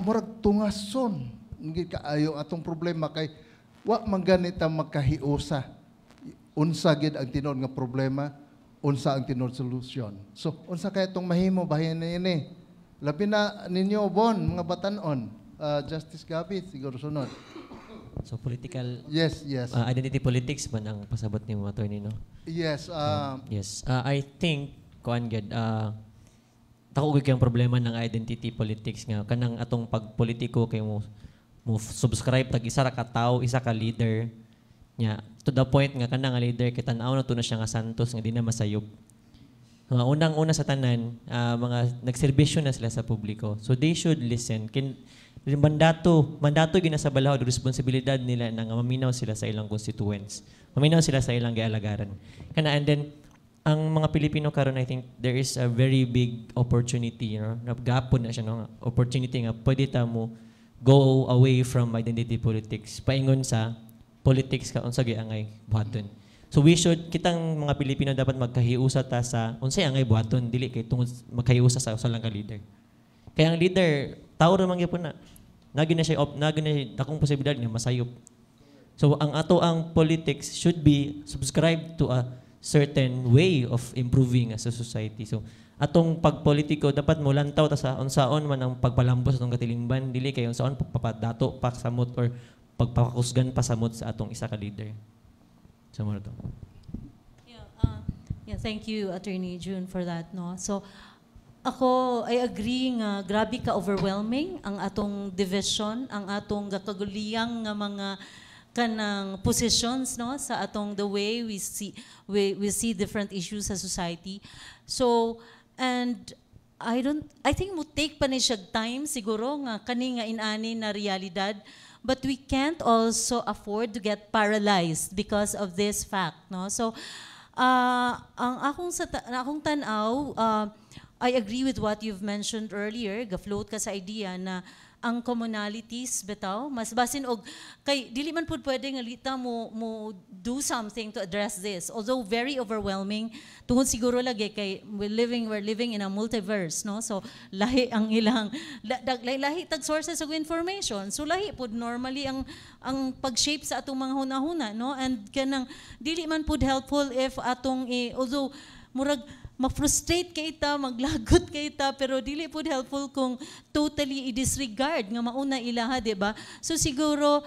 Speaker 2: murag tungason hindi kaayo atong problema kay wa man gani ta magkahiusa unsa gid ang tinuod nga problema, unsa ang tinuod solusyon. So unsa kay itong mahimo bahin niini, labi na ninyo bon mga batanon? Justice Gabi siguro sunod.
Speaker 6: So political
Speaker 2: Yes.
Speaker 6: Identity politics man ang pasabot nimo, attorney, no?
Speaker 2: Yes.
Speaker 6: Yes. I think Kuan gid, dako gyud kayong problema ng identity politics nga kanang atong pagpolitiko kay mo subscribe tag isa ra ka tawo, isa ka leader nya, to the point nga kanang nga leader kay tan-aw na to na siya nga santos nga di na masayop. Nga unang-una sa tanan, mga nagserbisyo na sila sa publiko. So they should listen. Kin mandato, mandato gina sa balahod, responsibilidad nila na nga maminaw sila sa ilang constituents. Maminaw sila sa ilang gialagaran. Kana, and then ang mga Pilipino karon, I think there is a very big opportunity. Gapon na siya, no, opportunity nga pwede ta mo go away from identity politics paingon sa politics ka unsa gyud angay buhaton. So we should, kitang mga Pilipino, dapat magkahiusa ta sa unsay angay buhaton, dili kay tungod magkahiusa sa usa lang ka leader. Kaya ang leader, tao ra man gyapon na. Nagi na siya dakong posibilidad nga masayop. So ang ato ang politics should be subscribed to a certain way of improving as a society. So atong pagpolitiko dapat mo lantaw ta sa unsaon man ang pagpalambos sa atong katilingban, dili kay unsaon pagpapadato pa samot or pagpapakusgan pa samot sa atong isa ka leader. So mao to.
Speaker 5: Yeah, thank you, Attorney June, for that. No? So, ako, I agree nga, grabe ka overwhelming ang atong division, ang atong gakaguliyang nga mga kanang positions, no, sa atong the way we see different issues sa society. So and I don't I think mo take pa ni siya time siguro nga kani nga inani na realidad, but we can't also afford to get paralyzed because of this fact, no? So ang akong tan-aw, I agree with what you've mentioned earlier. Ga-float ka sa idea na ang commonalities bitaw mas basin og kay dili man pud pwede nga lita mo do something to address this, although very overwhelming, tungod siguro lagi kay we're living in a multiverse, no? So lahi ang ilang lahi tag sources of information, so lahi pud normally ang pag-shape sa atong mga hunahuna, no? And kanang dili man pud helpful if atong although murag ma-frustrate kay ta, maglagot kay ta, pero dili pud helpful kung totally i-disregard nga mauna ilaha, di ba? So siguro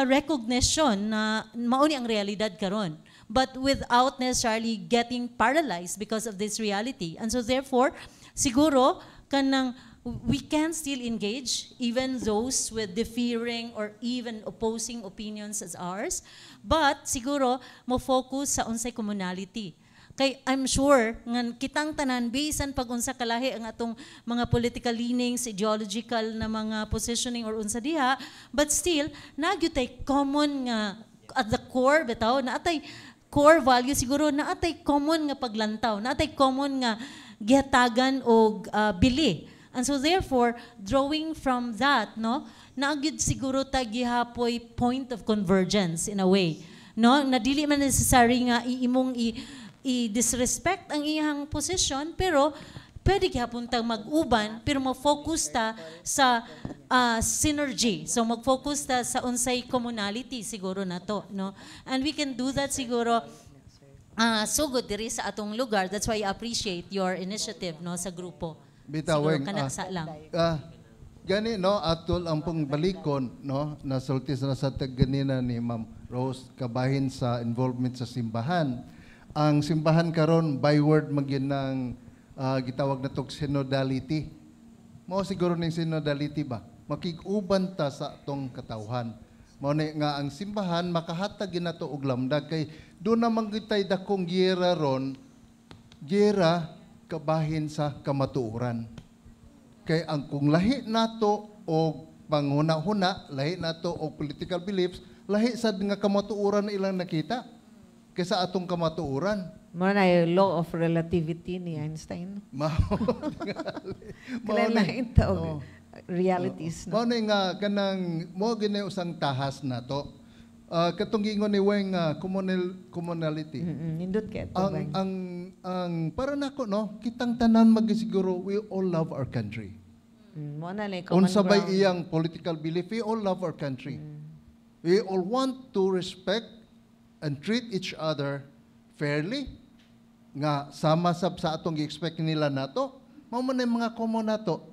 Speaker 5: recognition na mauni ang realidad karon, but without necessarily getting paralyzed because of this reality. And so therefore, siguro kanang we can still engage even those with differing or even opposing opinions as ours, but siguro mo focus sa unsay commonality. Kay I'm sure nga kitang tanan, bisan pag unsa kalahi ang atong mga political leanings, ideological na mga positioning or unsa diha, but still naa gyud tay common nga at the core bitaw, naa tay core value siguro, naa tay common nga paglantaw, naa tay common nga gihatagan og bili. And so therefore, drawing from that, no, naa gyud siguro ta gihapoy point of convergence in a way. No, na dili man necessary nga iimong i-disrespect ang iyang position, pero pwede gihapon tang mag-uban pero mo-focus ta sa synergy. So mag-focus ta sa unsay commonality siguro na to, no? And we can do that siguro sugod diri sa atong lugar. That's why I appreciate your initiative, no, sa grupo.
Speaker 2: Bitaw,
Speaker 5: Siguro
Speaker 2: Weng,
Speaker 5: kana sa lang.
Speaker 2: Gani, no, atol ang pong balikon, no, nasulti sa tag ganina ni Ma'am Rose kabahin sa involvement sa simbahan. Ang simbahan karon byword magyud ng gitawag na tog synodality. Mao siguro ning synodality ba? Makig-uban ta sa atong katawhan. Mao ni nga ang simbahan makahatag ginato og lamdag kay doon naman kitay dakong giyera ron, giyera kabahin sa kamatuoran. Kay ang kung lahi nato og panghuna-huna, lahi nato og political beliefs, lahi sad nga kamatuoran ilang nakita kaysa atong kamatuoran.
Speaker 3: Mao na yung law of relativity ni Einstein.
Speaker 2: Mao.
Speaker 3: Kailangan ta og realities.
Speaker 2: Mao
Speaker 3: No?
Speaker 2: ni nga kanang mo gini usang tahas nato. Katong giingon ni Weng nga commonality.
Speaker 3: Nindot kay to.
Speaker 2: Ang
Speaker 3: Weng.
Speaker 2: ang para nako, no, kitang tanan magisiguro we all love our country.
Speaker 3: Mo na lang common
Speaker 2: Unsa bay
Speaker 3: ground.
Speaker 2: iyang political belief, we all love our country. We all want to respect and treat each other fairly nga sama sab sa atong gi-expect nila nato. Mao man ang mga common nato.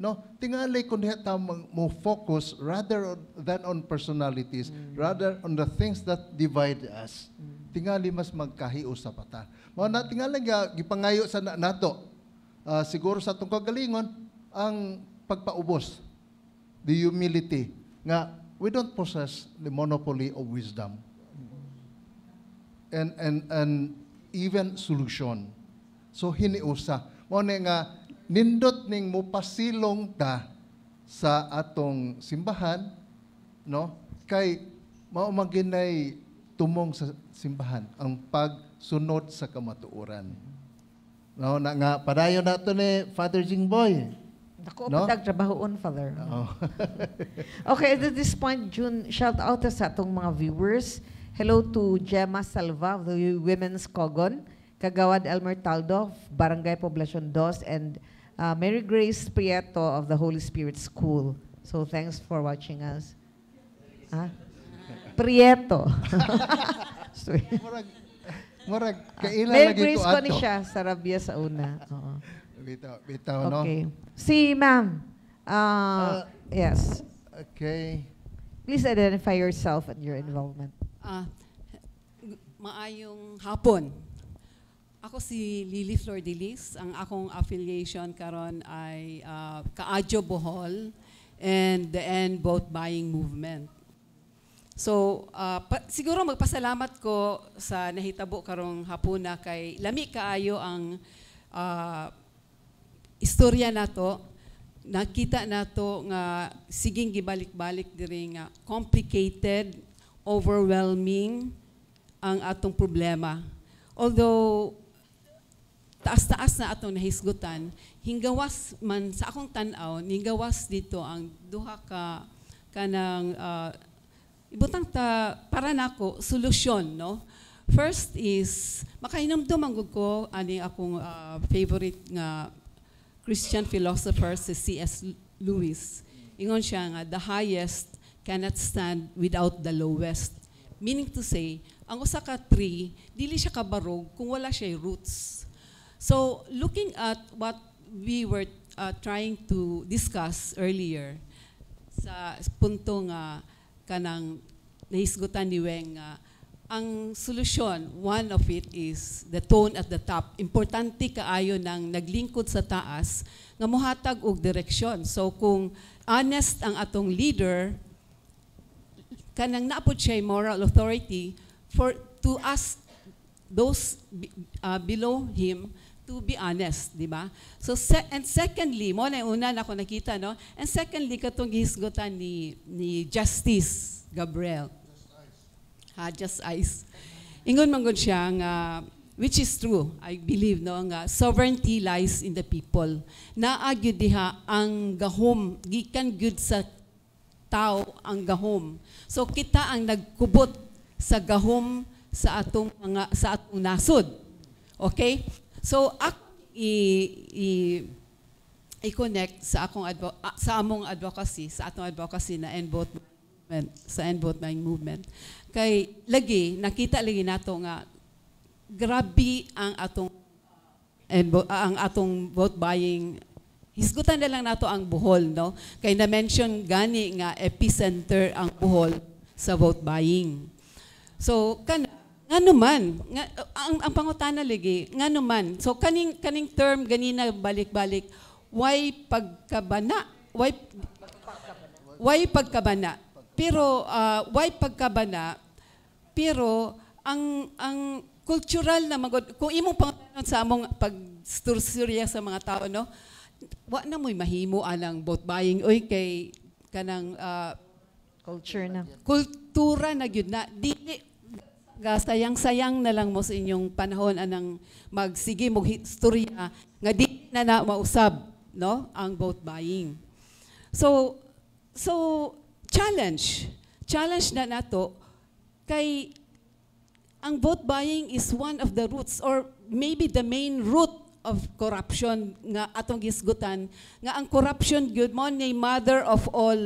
Speaker 2: No, tingali kun diha ta mo focus rather than on personalities, rather on the things that divide us. Tingali mas magkahiusa pa ta. Mao na tingali nga gipangayo sa nato. Siguro sa atong kagalingon ang pagpaubos, the humility nga we don't possess the monopoly of wisdom and even solution. So hiniusa. Mao ni nga nindot ning mopasilong ta sa atong simbahan, no? Kay mao man ginay tumong sa simbahan ang pagsunod sa kamatuoran. No, na nga padayon nato ni Father Jingboy.
Speaker 3: Dako
Speaker 2: No?
Speaker 3: no? Trabahoon, Father.
Speaker 2: Oo.
Speaker 3: Okay, at this point, June, shout out sa atong mga viewers. Hello to Gemma Salva of the Women's Cogon, Kagawad Elmer Taldo of Barangay Poblacion Dos, and Mary Grace Prieto of the Holy Spirit School. So thanks for watching us. Ah? Prieto. Sorry.
Speaker 2: Murag kaila
Speaker 3: Mary
Speaker 2: lagi
Speaker 3: Grace
Speaker 2: ko
Speaker 3: ko ni
Speaker 2: ato.
Speaker 3: siya sa Rabia sa una. Oo.
Speaker 2: Bitaw, bitaw, no?
Speaker 3: Okay. Si ma'am. Yes.
Speaker 2: Okay.
Speaker 3: Please identify yourself and your involvement.
Speaker 9: Maayong hapon. Ako si Lily Flor de Lis. Ang akong affiliation karon ay Kaadyo Bohol and the End Vote Buying Movement. So, siguro magpasalamat ko sa nahitabo karong hapuna kay lami kaayo ang istorya nato. Nakita nato nga siging gibalik-balik diri nga complicated, overwhelming ang atong problema. Although taas-taas na atong nahisgutan, hinggawas man sa akong tan-aw, hinggawas dito ang duha ka kanang ibutang ta para nako solusyon, no? First is makahinumdum man gud ko ani akong favorite nga Christian philosopher, si C.S. Lewis. Ingon siya nga the highest cannot stand without the lowest. Meaning to say, ang usa ka tree dili siya kabarog kung wala siya roots. So, looking at what we were trying to discuss earlier sa punto nga kanang nahisgutan ni Weng nga ang solusyon, one of it is the tone at the top. Importante kaayo ng naglingkod sa taas nga mohatag og direksyon. So kung honest ang atong leader, kanang naapod siya moral authority for to ask those below him to be honest, di ba? So and secondly, mo na yung una na ako nakita, no? And secondly, katong gihisgutan ni Justice Gabriel. Ha, Just Ice. Ingon man gud siya nga, which is true, I believe, no, nga sovereignty lies in the people. Naa gyud diha ang gahom, gikan gyud sa tao ang gahom. So kita ang nagkubot sa gahom sa atong nasod. Okay? So ako i i-connect sa among advocacy, sa atong advocacy na End Vote Movement, sa End Vote Buying Movement. Kay lagi nakita lagi nato nga grabe ang atong vote buying. Hisgutan na lang nato ang Bohol, no? Kay na-mention gani nga epicenter ang Bohol sa vote buying. So kana ngano man nga, ang pangutana lagi, ngano man? So kaning term ganina balik-balik, why pagkabana? Why pagkabana? Pero why pagkabana? Pero ang cultural na magod kung imong pangutanon sa among pagstursurya sa mga tao, no, wa na mo'y mahimo anang vote buying oy, kay kanang
Speaker 3: culture na.
Speaker 9: Kultura na gyud na. Dili ga sayang-sayang na lang mo sa inyong panahon anang magsige mo istorya nga di na na mausab, no, ang vote buying. So challenge na nato kay ang vote buying is one of the roots or maybe the main root of corruption nga atong gisgutan, nga ang corruption gyud mo ni mother of all,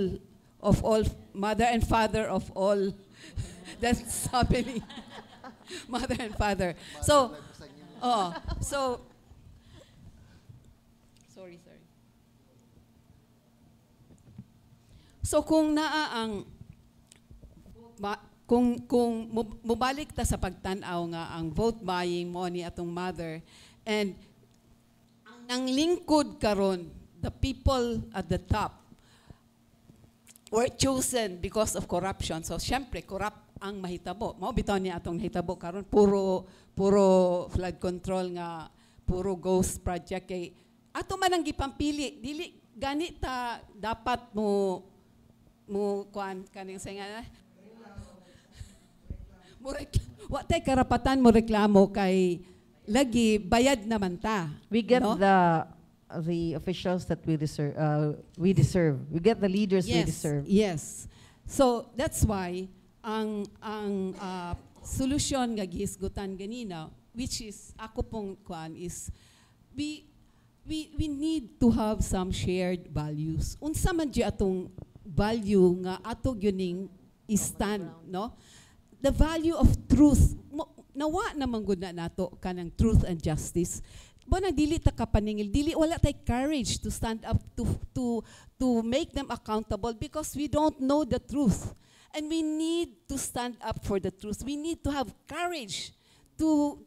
Speaker 9: mother and father of all that's happening, mother and father. So, oh, so sorry, sorry. So kung naa ang Kung mubalik ta sa pagtan-aw nga ang vote buying mo ni atong mother and ang lingkod karon, the people at the top were chosen because of corruption. So syempre corrupt ang mahitabo. Mao bitaw niya atong nahitabo karon, puro puro flood control nga puro ghost project, kay ato man ang gipampili. Dili gani ta dapat mo mo kuan kaning sa nga mo wa tay karapatan mo reklamo kay lagi bayad naman ta.
Speaker 3: We get
Speaker 9: no?
Speaker 3: the officials that we deserve. We deserve. We get the leaders we deserve.
Speaker 9: Yes. So that's why ang solusyon nga gihisgutan ganina, which is ako pong kuan, is we need to have some shared values. Unsa man di atong value nga ato gyuning stand, no? The value of truth. Mo, nawa naman gud na nato kanang truth and justice. Bo na dili ta kapaningil, dili, wala tay courage to stand up to make them accountable because we don't know the truth. And we need to stand up for the truth. We need to have courage to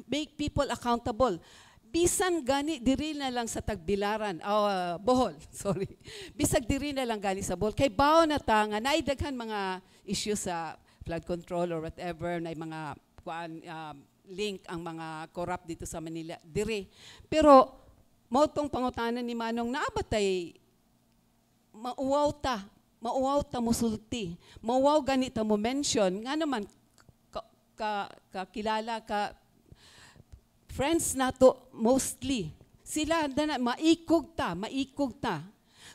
Speaker 9: make people accountable. Bisan gani diri na lang sa Tagbilaran, oh, Bohol, sorry. Bisag diri na lang gani sa Bohol kay bawo na ta nga naay daghan mga issues sa flood control or whatever, na mga kuan, link ang mga corrupt dito sa Manila diri. Pero mao tong pangutana ni Manong, naa ba tay mauwaw ta musulti, mauwaw gani ta mo mention nga naman ka, kakilala ka, friends nato mostly sila na maikog ta, maikog ta.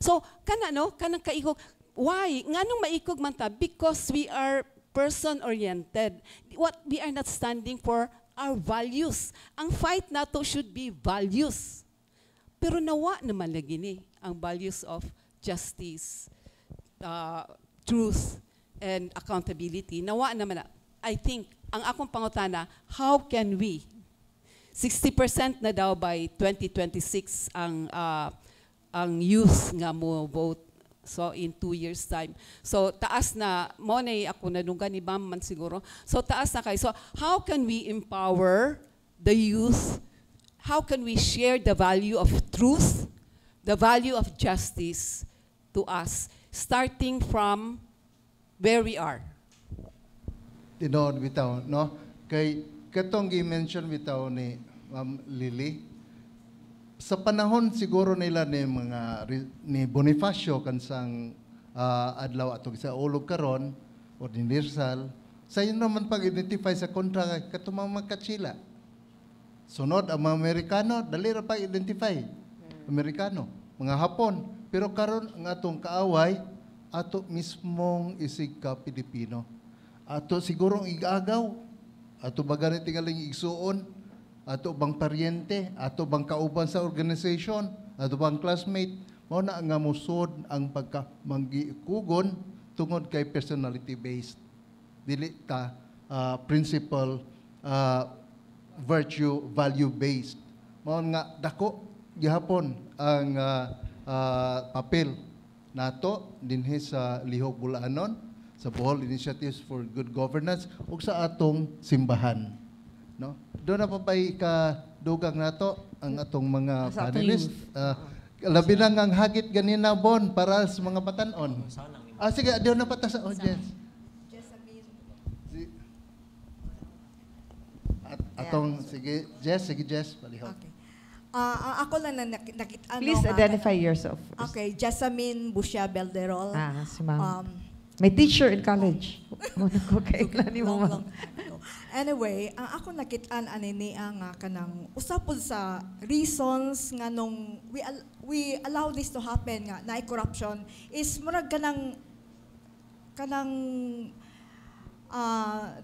Speaker 9: So kana, no, kanang kaikog, why, nganong maikog man ta? Because we are person oriented. What we are not standing for our values. Ang fight nato should be values, pero nawa naman lagi ni ang values of justice, truth and accountability. Nawa naman na. I think ang akong pangutana, how can we, 60% na daw by 2026 ang youth nga mo vote. So in 2 years' time. So taas na mo na, ako nadunggan ni Bam man siguro. So taas na kay. So how can we empower the youth? How can we share the value of truth, the value of justice to us, starting from where we are?
Speaker 2: Tinuod bitaw, no? Kay katong gi-mention bitaw ni Ma'am Lily, sa panahon siguro nila ni mga ni Bonifacio kansang adlaw atong sa ulog karon o ni Rizal, sa inyo naman pag-identify sa kontra katong mga magkatsila. Sunod ang mga Amerikano, dali ra pag-identify. Amerikano, mga Hapon. Pero karon ang atong kaaway, ato mismong isig ka Pilipino. Ato siguro ang igagaw. Ato ba gani tingaling igsuon? Ato bang paryente? Ato bang kauban sa organization? Ato bang classmate? Mao na nga musod ang pagka manggikugon tungod kay personality based. Dili ta principle, virtue, value based. Mao nga dako gihapon ang papel nato dinhi sa Lihok Bulanon, sa Bohol Initiatives for Good Governance ug sa atong simbahan. No? Doon na pa ba'y kadugang nato ang atong mga
Speaker 3: Sa atong
Speaker 2: panelists?
Speaker 3: youth.
Speaker 2: Labi na nga ang hagit ganina, Bon, para sa mga batanon. Ah, sige, doon na pa ta sa audience. At atong sige Jess, sige Jess, palihog.
Speaker 10: Okay. Ah, ako lang na nakita ano,
Speaker 3: Please identify yourself first.
Speaker 10: Okay, Jasmine Busia Belderol.
Speaker 3: Ah, si ma'am. May teacher in college. Mo na ko kaila ni mo,
Speaker 10: Long,
Speaker 3: ma'am.
Speaker 10: long time ago. Anyway, ang ako nakitaan ani ni ang kanang usa pud sa reasons nga nung we allow this to happen nga naay corruption is murag kanang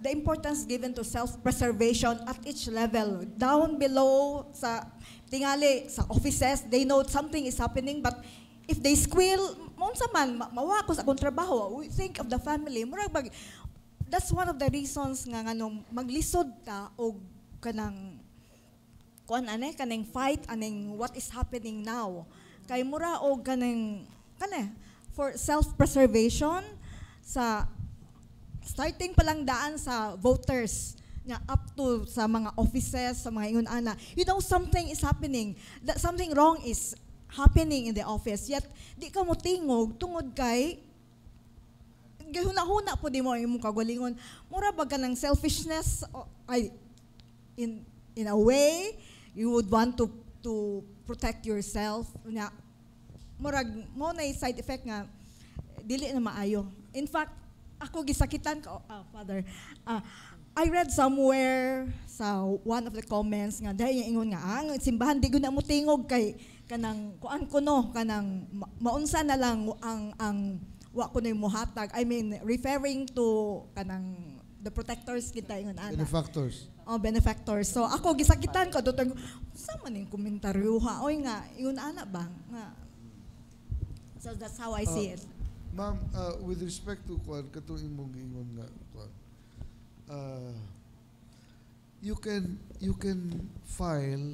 Speaker 10: the importance given to self-preservation at each level. Down below sa tingali sa offices, they know something is happening, but if they squeal, maunsa man, mawa ko sa akong trabaho. We think of the family. Murag bag, that's one of the reasons nga nganong maglisod ta og kanang kuan ane kaning fight aning what is happening now. Kay mura og kaning kane for self-preservation sa Starting pa lang daan sa voters nga up to sa mga offices, sa mga ingon ana. You know something is happening. That something wrong is happening in the office. Yet di ka mo tingog tungod kay gihuna-huna po di mo ang imong kagalingon. Mura ba ka ng selfishness ay in a way you would want to protect yourself nya murag mo na side effect nga dili na maayo. In fact, ako gisakitan ko, ah, Father. I read somewhere sa one of the comments nga dahil ingon nga ang simbahan di gyud na mo tingog kay kanang kuan ko no, kanang maunsa na lang ang wa ko na muhatag. I mean, referring to kanang the protectors kita, ingon ana.
Speaker 4: Benefactors.
Speaker 10: Oh, benefactors. So ako gisakitan ko dito, sa man yung komentaryo ha, oy, nga ingon ana ba nga. So that's how I see it.
Speaker 4: Ma'am, with respect to kuan, katong imong giingon nga kuan, you can file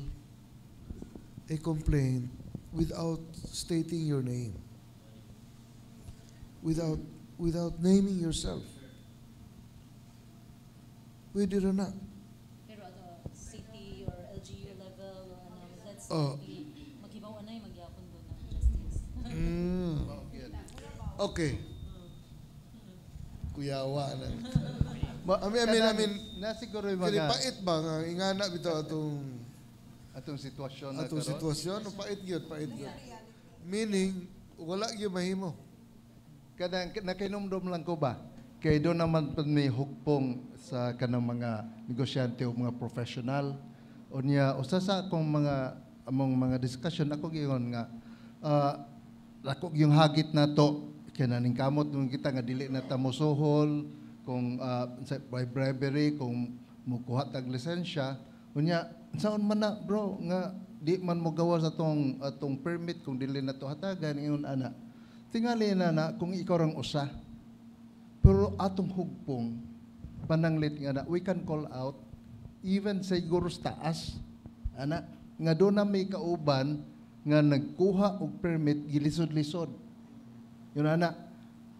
Speaker 4: a complaint without stating your name. Without naming yourself. Pwede ra na.
Speaker 5: Pero at a city or LGU level or ano, that's the maghibaw anay magyapon do ng justice.
Speaker 4: Okay. Kuyawa na. I mean,
Speaker 2: na siguro yung
Speaker 4: kini
Speaker 2: mga
Speaker 4: pait ba nga ingana bitaw atong
Speaker 2: atong sitwasyon na
Speaker 4: atong
Speaker 2: karon?
Speaker 4: Sitwasyon, no, pait gyud, pait gyud. Meaning wala gyud mahimo.
Speaker 2: Kanang nakinumdum lang ko ba? Kay doon naman pud may hugpong sa kanang mga negosyante o mga professional. Unya usa sa akong mga among mga discussion, ako giingon nga ako yung hagit nato kay naning kamot nung kita nga dili na ta mosuhol kung sa by bribery kung mukuha tag lisensya. Unya saon man na, bro, nga di man mo gawa sa atong atong permit kung dili na to hatagan, ingon ana. Tingali na na kung ikaw rang usa, pero atong hugpong pananglit nga na we can call out even siguro sa taas ana nga doon na may kauban nga nagkuha og permit gilisod-lisod yun ana.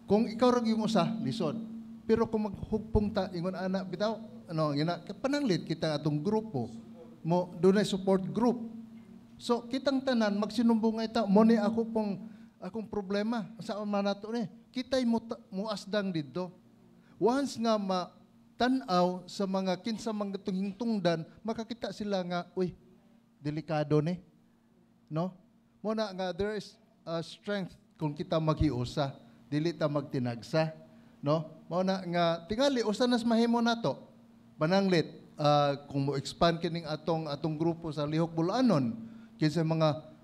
Speaker 2: Kung ikaw ra yung usa, lisod, pero kung maghugpong ta, ingon ana bitaw, ano ngina, pananglit kita atong grupo mo doon ay support group. So kitang tanan magsinumbong nga ita mo ni ako pong akong problema sa man nato ni kitay mo muasdang didto. Once nga ma tan-aw sa mga kinsa mga tuhingtungdan, makakita sila nga, uy, delikado ni, no? Mo na nga there is a strength kung kita maghiusa, dili ta magtinagsa, no? Mo na nga tingali usa nas mahimo nato pananglit, kung mo expand kining atong atong grupo sa Lihok Bulanon, kinsa mga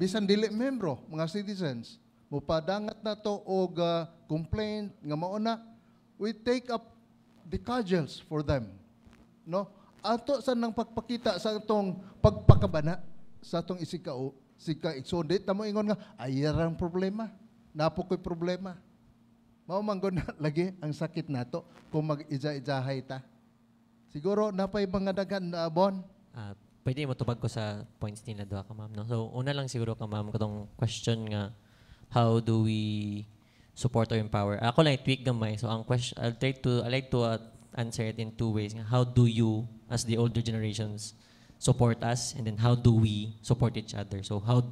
Speaker 2: bisan dili membro, mga citizens mopadangat nato og complaint nga mao na, we take up the cudgels for them, no? Ato sa nang pagpakita sa atong pagpakabana sa atong isika o sika igsoon. Di ta mo ingon nga ay ang problema napo ko'y problema. Mao man gud na lagi ang sakit nato kung mag-ija-ijahay ta. Siguro napay mga daghan na bon.
Speaker 6: Ah, pwede mo tubag ko sa points nila duha ka ma'am, no? So una lang siguro ka ma'am, katong question nga how do we support or empower. Ako lang i-tweak gamay. So ang question, I like to answer it in two ways. How do you as the older generations support us, and then how do we support each other? So how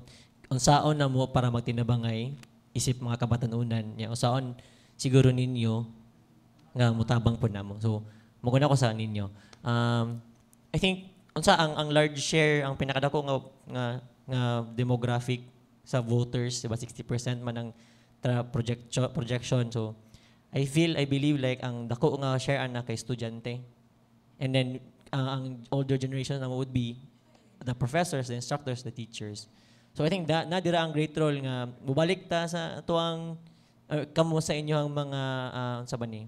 Speaker 6: unsaon na mo para magtinabangay isip mga kabatanunan nya, unsaon siguro ninyo nga mutabang po namo. So muguna ko sa ninyo. I think unsa ang large share, ang pinakadako nga demographic sa voters, diba? 60% man ang projection. So I believe like ang dako nga share ana kay estudyante. And then ang older generation na would be the professors, the instructors, the teachers. So I think that na dira ang great role nga mubalik ta sa tuang kamo sa inyo ang mga unsa ba ni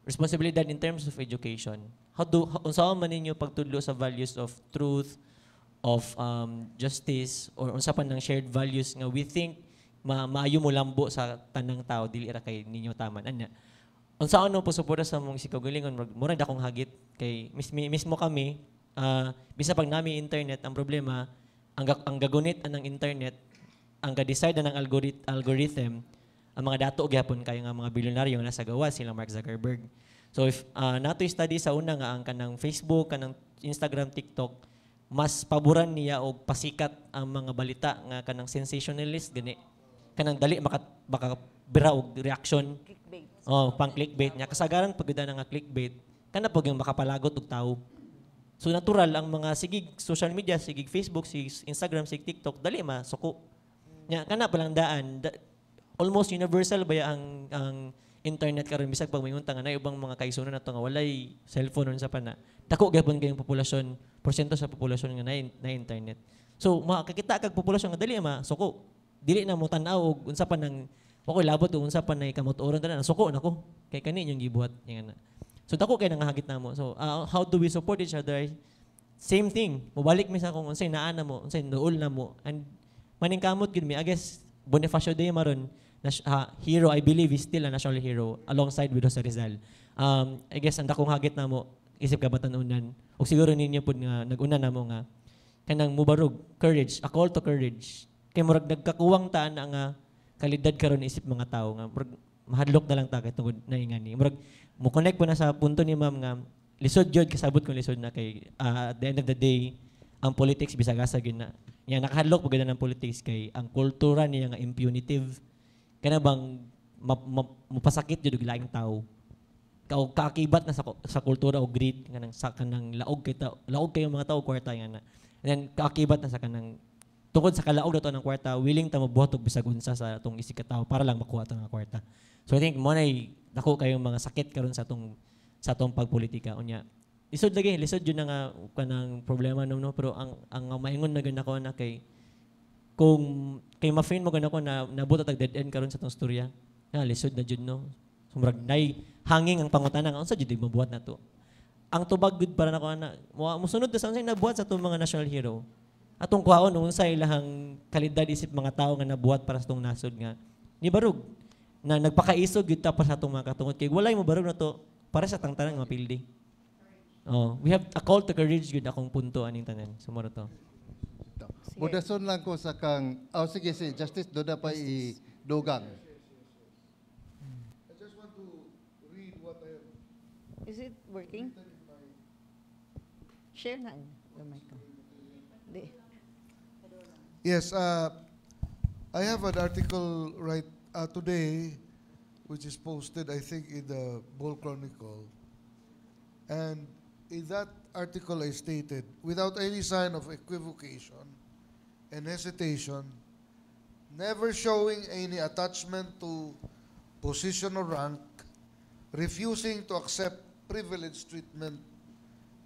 Speaker 6: responsibilidad in terms of education. How do unsa man ninyo pagtudlo sa values of truth, of justice, or unsa pa ng shared values nga we think maayo mo lambo sa tanang tao, dili ra kay ninyo taman anya. Unsa ano po suporta sa mong sikaugalingon, murag dakong hagit kay mismo kami, bisa pag nami internet, ang problema ang gagunit anang internet, ang ga-decide na ng algorithm, ang Ang mga dato gyapon kayo nga mga bilyonaryo nga nasa gawas sila Mark Zuckerberg. So if nato study sa una nga ang kanang Facebook, kanang Instagram, TikTok, mas paboran niya og pasikat ang mga balita nga kanang sensationalist gani. Kanang dali maka bira og reaction.
Speaker 3: Clickbait.
Speaker 6: Oh, pang clickbait niya. Kasagaran pag na nga clickbait, kana pag yung makapalagot og tao. So natural ang mga sigig social media, sigig Facebook, sigig Instagram, sigig TikTok, dali masuko. Nya kana pa lang daan, almost universal ba ya ang internet karon, bisag pag maingon ta nga na ubang mga kaigsuonan nato nga walay cellphone sa pana. Dako gyapon kayong populasyon, porsyento sa populasyon nga na internet. So makakita kag populasyon nga dali masuko. Dili na mo tan-aw og unsa pa nang wa koy labot og unsa pa nay kamot-oron tanan, suko nako kay kani inyong gibuhat nga na. So dako kay nangahagit namo. So how do we support each other? Same thing. Mobalik mi sa kung unsay naa na mo, unsay nuol na mo. And maningkamot gid mi. I guess Bonifacio Day maron hero, I believe is still a national hero alongside with Jose Rizal. I guess ang dakong hagit namo isip kabatan-unan ug siguro ninyo pud nga nag-una namo nga kanang mubarog, courage, a call to courage. Kay murag nagkakuwang ta na nga kalidad karon isip mga tao nga murag mahadlok na lang ta kay tungod na ingani. Murag mo connect po na sa punto ni ma'am nga lisod jud, kasabot kong lisod na kay at the end of the day ang politics bisag asa gyud na. Nya nakahadlok pud ng politics kay ang kultura niya nga impunitive, kana bang mapasakit jud og laing tao. Kaakibat na sa kultura og greed kanang sa kanang laog kay tao, laog kayo mga tao kwarta nga na. And then kaakibat na sa kanang tungod sa kalaog na to ng kwarta, willing ta mabuhat og bisag unsa sa atong isig ka tao para lang makuha to nga kwarta. So I think mo nay dako kayong mga sakit karon sa atong pagpolitika unya. Lisod lagi, lisod yun na nga kanang problema no, no, pero ang maingon na gyud nako na kay kung kay ma-feel mo gud ako na nabot tag dead end karon sa atong storya. Nga lisod na jud no. So murag nay hanging ang pangutana nga unsa jud mabuhat na to. Ang tubag gud para nako ana, mosunod na sa unsay nabuhat sa atong mga national hero. Atong kuhaon unsa ilahang kalidad isip mga tao nga nabuhat para sa atong nasod nga nibarog na nagpakaisog gyud ta para sa atong mga katungod kay walay mo barog na to para sa tang tanan nga mapildi. Oh, we have a call to courage gyud akong punto aning tanan. Sumuro to.
Speaker 2: Mudason lang ko sa kang, oh sige, si Justice Doda pa i dugang.
Speaker 4: I just want to read what I have
Speaker 3: Is it working? Share na gamay ko. Di.
Speaker 4: Yes, I have an article right today, which is posted, I think, in the Bohol Chronicle. And in that article, I stated, without any sign of equivocation and hesitation, never showing any attachment to position or rank, refusing to accept privileged treatment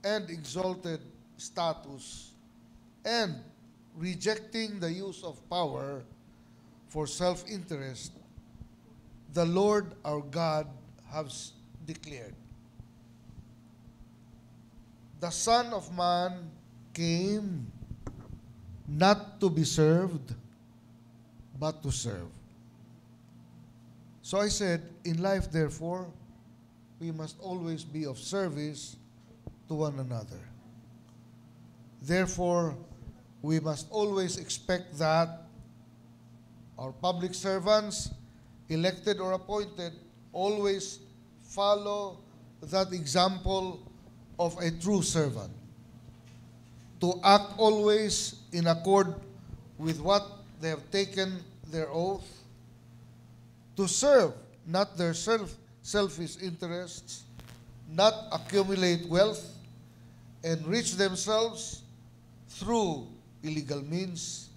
Speaker 4: and exalted status, and rejecting the use of power for self-interest, the Lord our God has declared. The Son of Man came not to be served, but to serve. So I said, in life, therefore, we must always be of service to one another. Therefore, we must always expect that our public servants, elected or appointed, always follow that example of a true servant. To act always in accord with what they have taken their oath, to serve not their selfish interests, not accumulate wealth, enrich themselves through illegal means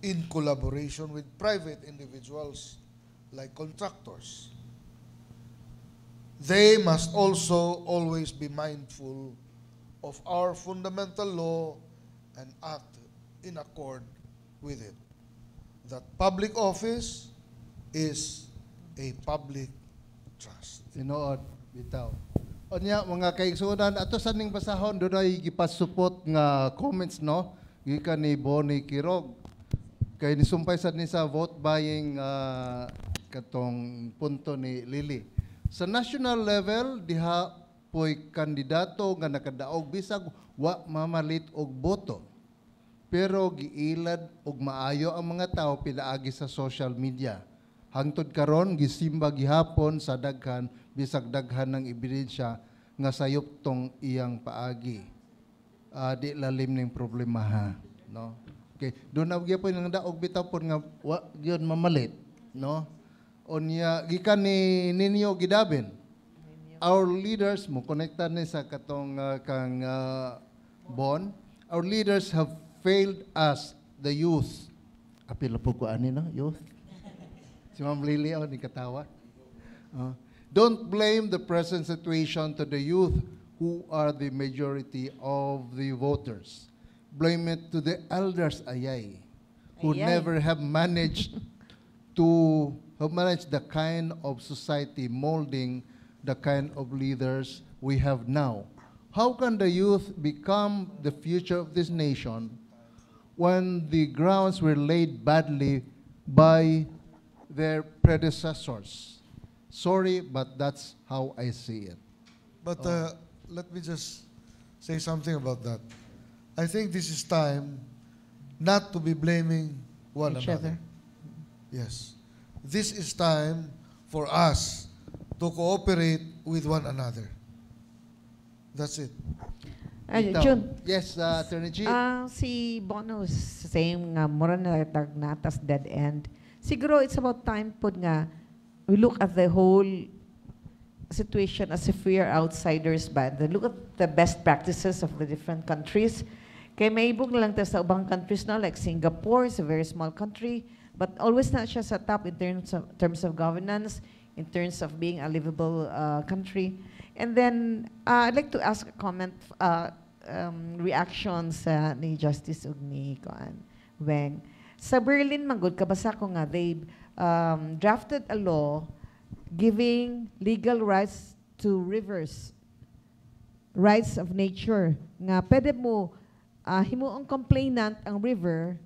Speaker 4: in collaboration with private individuals like contractors. They must also always be mindful of our fundamental law and act in accord with it. That public office is a public trust.
Speaker 2: Tinuod bitaw. Unya mga kaigsuonan, ato sa ning basahon, dunay gipasupot nga comments no gikan ni Bonnie Kirog kay nisumpay sad ni sa vote buying, katong punto ni Lily. Sa national level diha poy kandidato nga nakadaog bisag wa mamalit og boto. Pero giilad og maayo ang mga tao pinaagi sa social media. Hangtod karon gisimba gihapon sa daghan bisag daghan ng ebidensya nga sayop tong iyang paagi. Di lalim ning problema ha, no? Okay, doon na gyapon nga daog bitaw pod nga wa gyud mamalit, no? Unya gikan ni Ninyo Gidabin. Our leaders mo konekta ni sa katong kang Bon. Our leaders have failed us, the youth. Apil po ko ani, no, youth. Si Ma'am Lily, oh, ni katawa. Don't blame the present situation to the youth who are the majority of the voters. Blame it to the elders ayay, who
Speaker 3: Ayay.
Speaker 2: Never have managed to have managed the kind of society molding the kind of leaders we have now. How can the youth become the future of this nation when the grounds were laid badly by their predecessors? Sorry, but that's how I see it.
Speaker 4: But let me just say something about that. I think this is time not to be blaming one
Speaker 3: each
Speaker 4: another.
Speaker 3: Other.
Speaker 4: Yes. This is time for us to cooperate with one another. That's it.
Speaker 3: Ay,
Speaker 2: Ikaw.
Speaker 3: Jun.
Speaker 2: Yes, Attorney G.
Speaker 3: Ah, si Bono same nga mura na tag natas dead end. Siguro it's about time pod nga we look at the whole situation as if we are outsiders ba. Then look at the best practices of the different countries. Kay maibog na lang ta sa ubang countries na like Singapore is a very small country but always na siya sa top in terms of governance, in terms of being a livable country. And then I'd like to ask a comment, reaction sa ni Justice ug ni kuan Weng. Sa Berlin man gud kabasa ko nga they drafted a law giving legal rights to rivers, rights of nature nga pwede mo himuong complainant ang river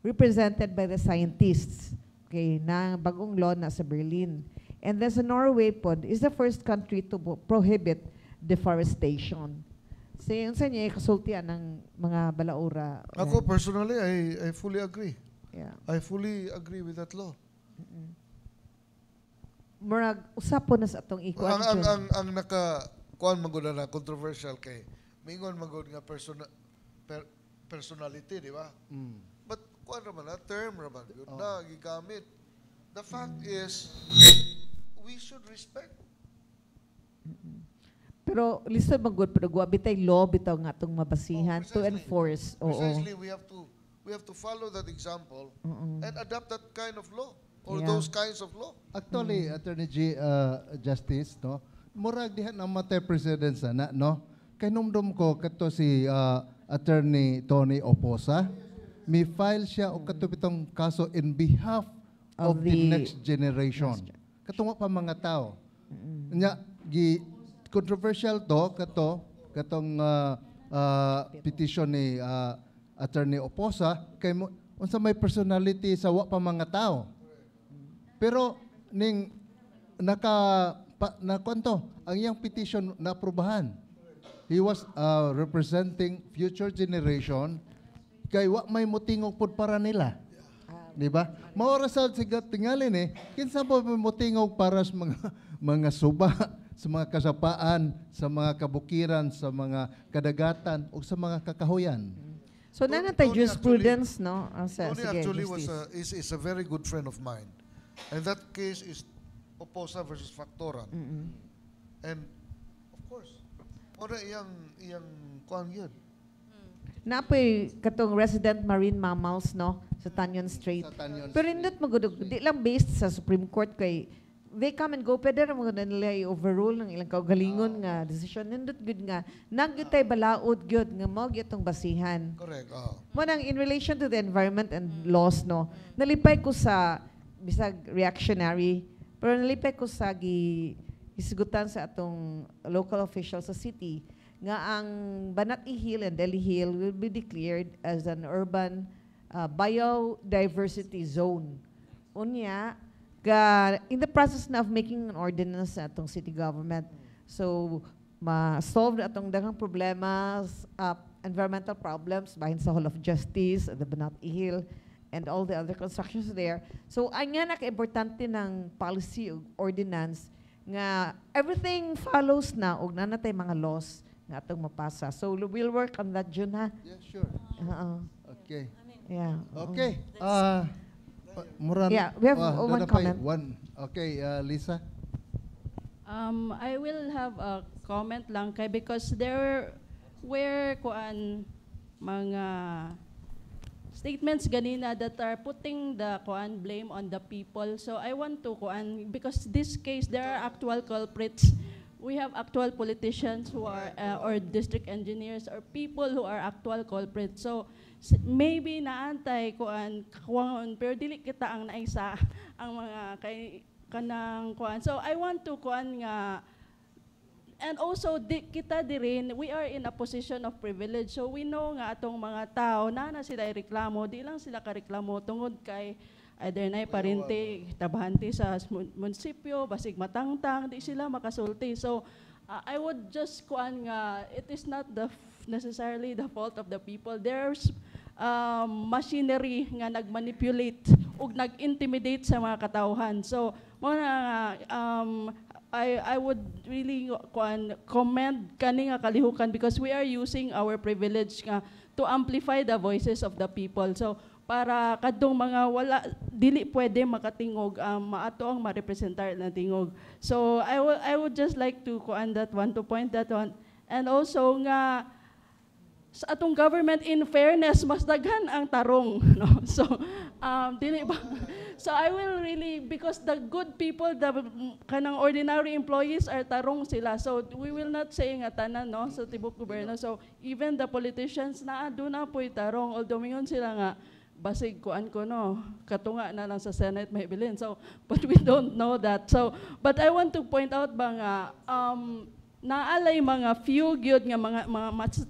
Speaker 3: represented by the scientists. Okay, na bagong law na sa Berlin. And then sa Norway pod is the first country to prohibit deforestation. So yun sa inyo, kasultian ng mga balaura.
Speaker 4: Ako personally, I fully agree. I fully agree with that law.
Speaker 3: Murag usap po na sa atong ikuan.
Speaker 4: Ang naka kuan man gud na controversial kay mingon man gud nga personality, di ba?
Speaker 2: Mm.
Speaker 4: But kuan ra man na term ra man gud na gigamit. The fact is we should respect.
Speaker 3: Pero lisod man gud pero wa bitay law bitaw nga atong mabasihan
Speaker 4: Oh,
Speaker 3: to
Speaker 4: precisely.
Speaker 3: enforce. Oo.
Speaker 4: Precisely, we have to follow that example and adopt that kind of law or those kinds of law.
Speaker 2: Actually, Attorney G, Justice, no? Murag diha na matay president sana, no? Kay numdum ko kato si Attorney Tony Oposa, mi file siya og kato bitong kaso in behalf of the
Speaker 3: of the
Speaker 2: next generation. Katong wa pa mga tao. Nya gi controversial to kato katong petition ni Attorney Oposa kay mo, unsa may personality sa wa pa mga tao. Pero ning naka pa, na kwanto, ang iyang petition na aprobahan. He was representing future generation kay wa may mutingog pud para nila. Di ba? Mao ra sa sigat tingali ni, kinsa pa may mutingog para sa mga suba, sa mga kasapaan, sa mga kabukiran, sa mga kadagatan o sa mga kakahuyan.
Speaker 3: So na natay
Speaker 4: Tony
Speaker 3: jurisprudence, no? Ah, sa,
Speaker 4: Tony
Speaker 3: sige,
Speaker 4: actually was
Speaker 3: Justice.
Speaker 4: a, is a very good friend of mine. And that case is Oposa versus Factoran. And of course, ora iyang kuan yun.
Speaker 3: Napoy katong resident marine mammals, no, sa Tañon Strait.
Speaker 2: Sa Tañon
Speaker 3: Pero indot magud di lang based sa Supreme Court kay they come and go, pwede ra magud nila i-overrule ng ilang kaugalingon nga desisyon. Nindot gud nga nagyud tay balaod gyud nga mao gyud tong basihan.
Speaker 4: Correct.
Speaker 3: Mo nang in relation to the environment and laws, no, nalipay ko sa bisag reactionary pero nalipay ko sa gi hisgutan sa atong local officials sa city nga ang Banat Hill and Delhi Hill will be declared as an urban biodiversity zone. Unya, ga, in the process na of making an ordinance sa atong city government. So, ma-solve na atong daghang problema, environmental problems, bahin sa Hall of Justice, at the Banat Hill. And all the other constructions there. So, ang nga naka-importante ng policy ug ordinance nga everything follows na ug naa natay mga laws nga atong mapasa. So, we'll work on that, Jun, ha?
Speaker 2: Yeah, sure.
Speaker 3: Oo.
Speaker 2: Okay.
Speaker 3: Yeah. Oo.
Speaker 2: Okay. Mura
Speaker 3: Yeah, we have one
Speaker 2: doon na pa
Speaker 3: comment.
Speaker 2: One. Okay, Lisa.
Speaker 7: I will have a comment lang kay because there were kuan mga statements ganina that are putting the kuan blame on the people. So I want to kuan because this case there are actual culprits. We have actual politicians who are or district engineers or people who are actual culprits. So maybe naantay kuan kuan pero dili kita ang naisa ang mga kay kanang kuan. So I want to kuan nga. And also di, kita dirin, we are in a position of privilege. So we know nga atong mga tao na sila reklamo, di lang sila kareklamo tungod kay either na parente, trabahante sa munisipyo, basig matangtang, di sila makasulti. So I would just kuan nga it is not the necessarily the fault of the people. There's machinery nga nagmanipulate ug nag-intimidate sa mga katawhan. So mo na nga, I would really kuan commend kani nga kalihukan because we are using our privilege nga to amplify the voices of the people. So para kadtong mga wala dili pwede makatingog, maato ang marepresentar na tingog. So I would just like to kuan that one, to point that one, and also nga sa atong government, in fairness, mas daghan ang tarong, no? So dili ba? So I will really, because the good people, the kanang ordinary employees are tarong sila, so we will not say nga tanan, no, sa tibok gobyerno. So even the politicians na duna po'y tarong, although mingon sila nga basig kuan ko, no, katunga na lang sa Senate may bilin. So but we don't know that. So but I want to point out ba nga naalay mga few gyud nga mga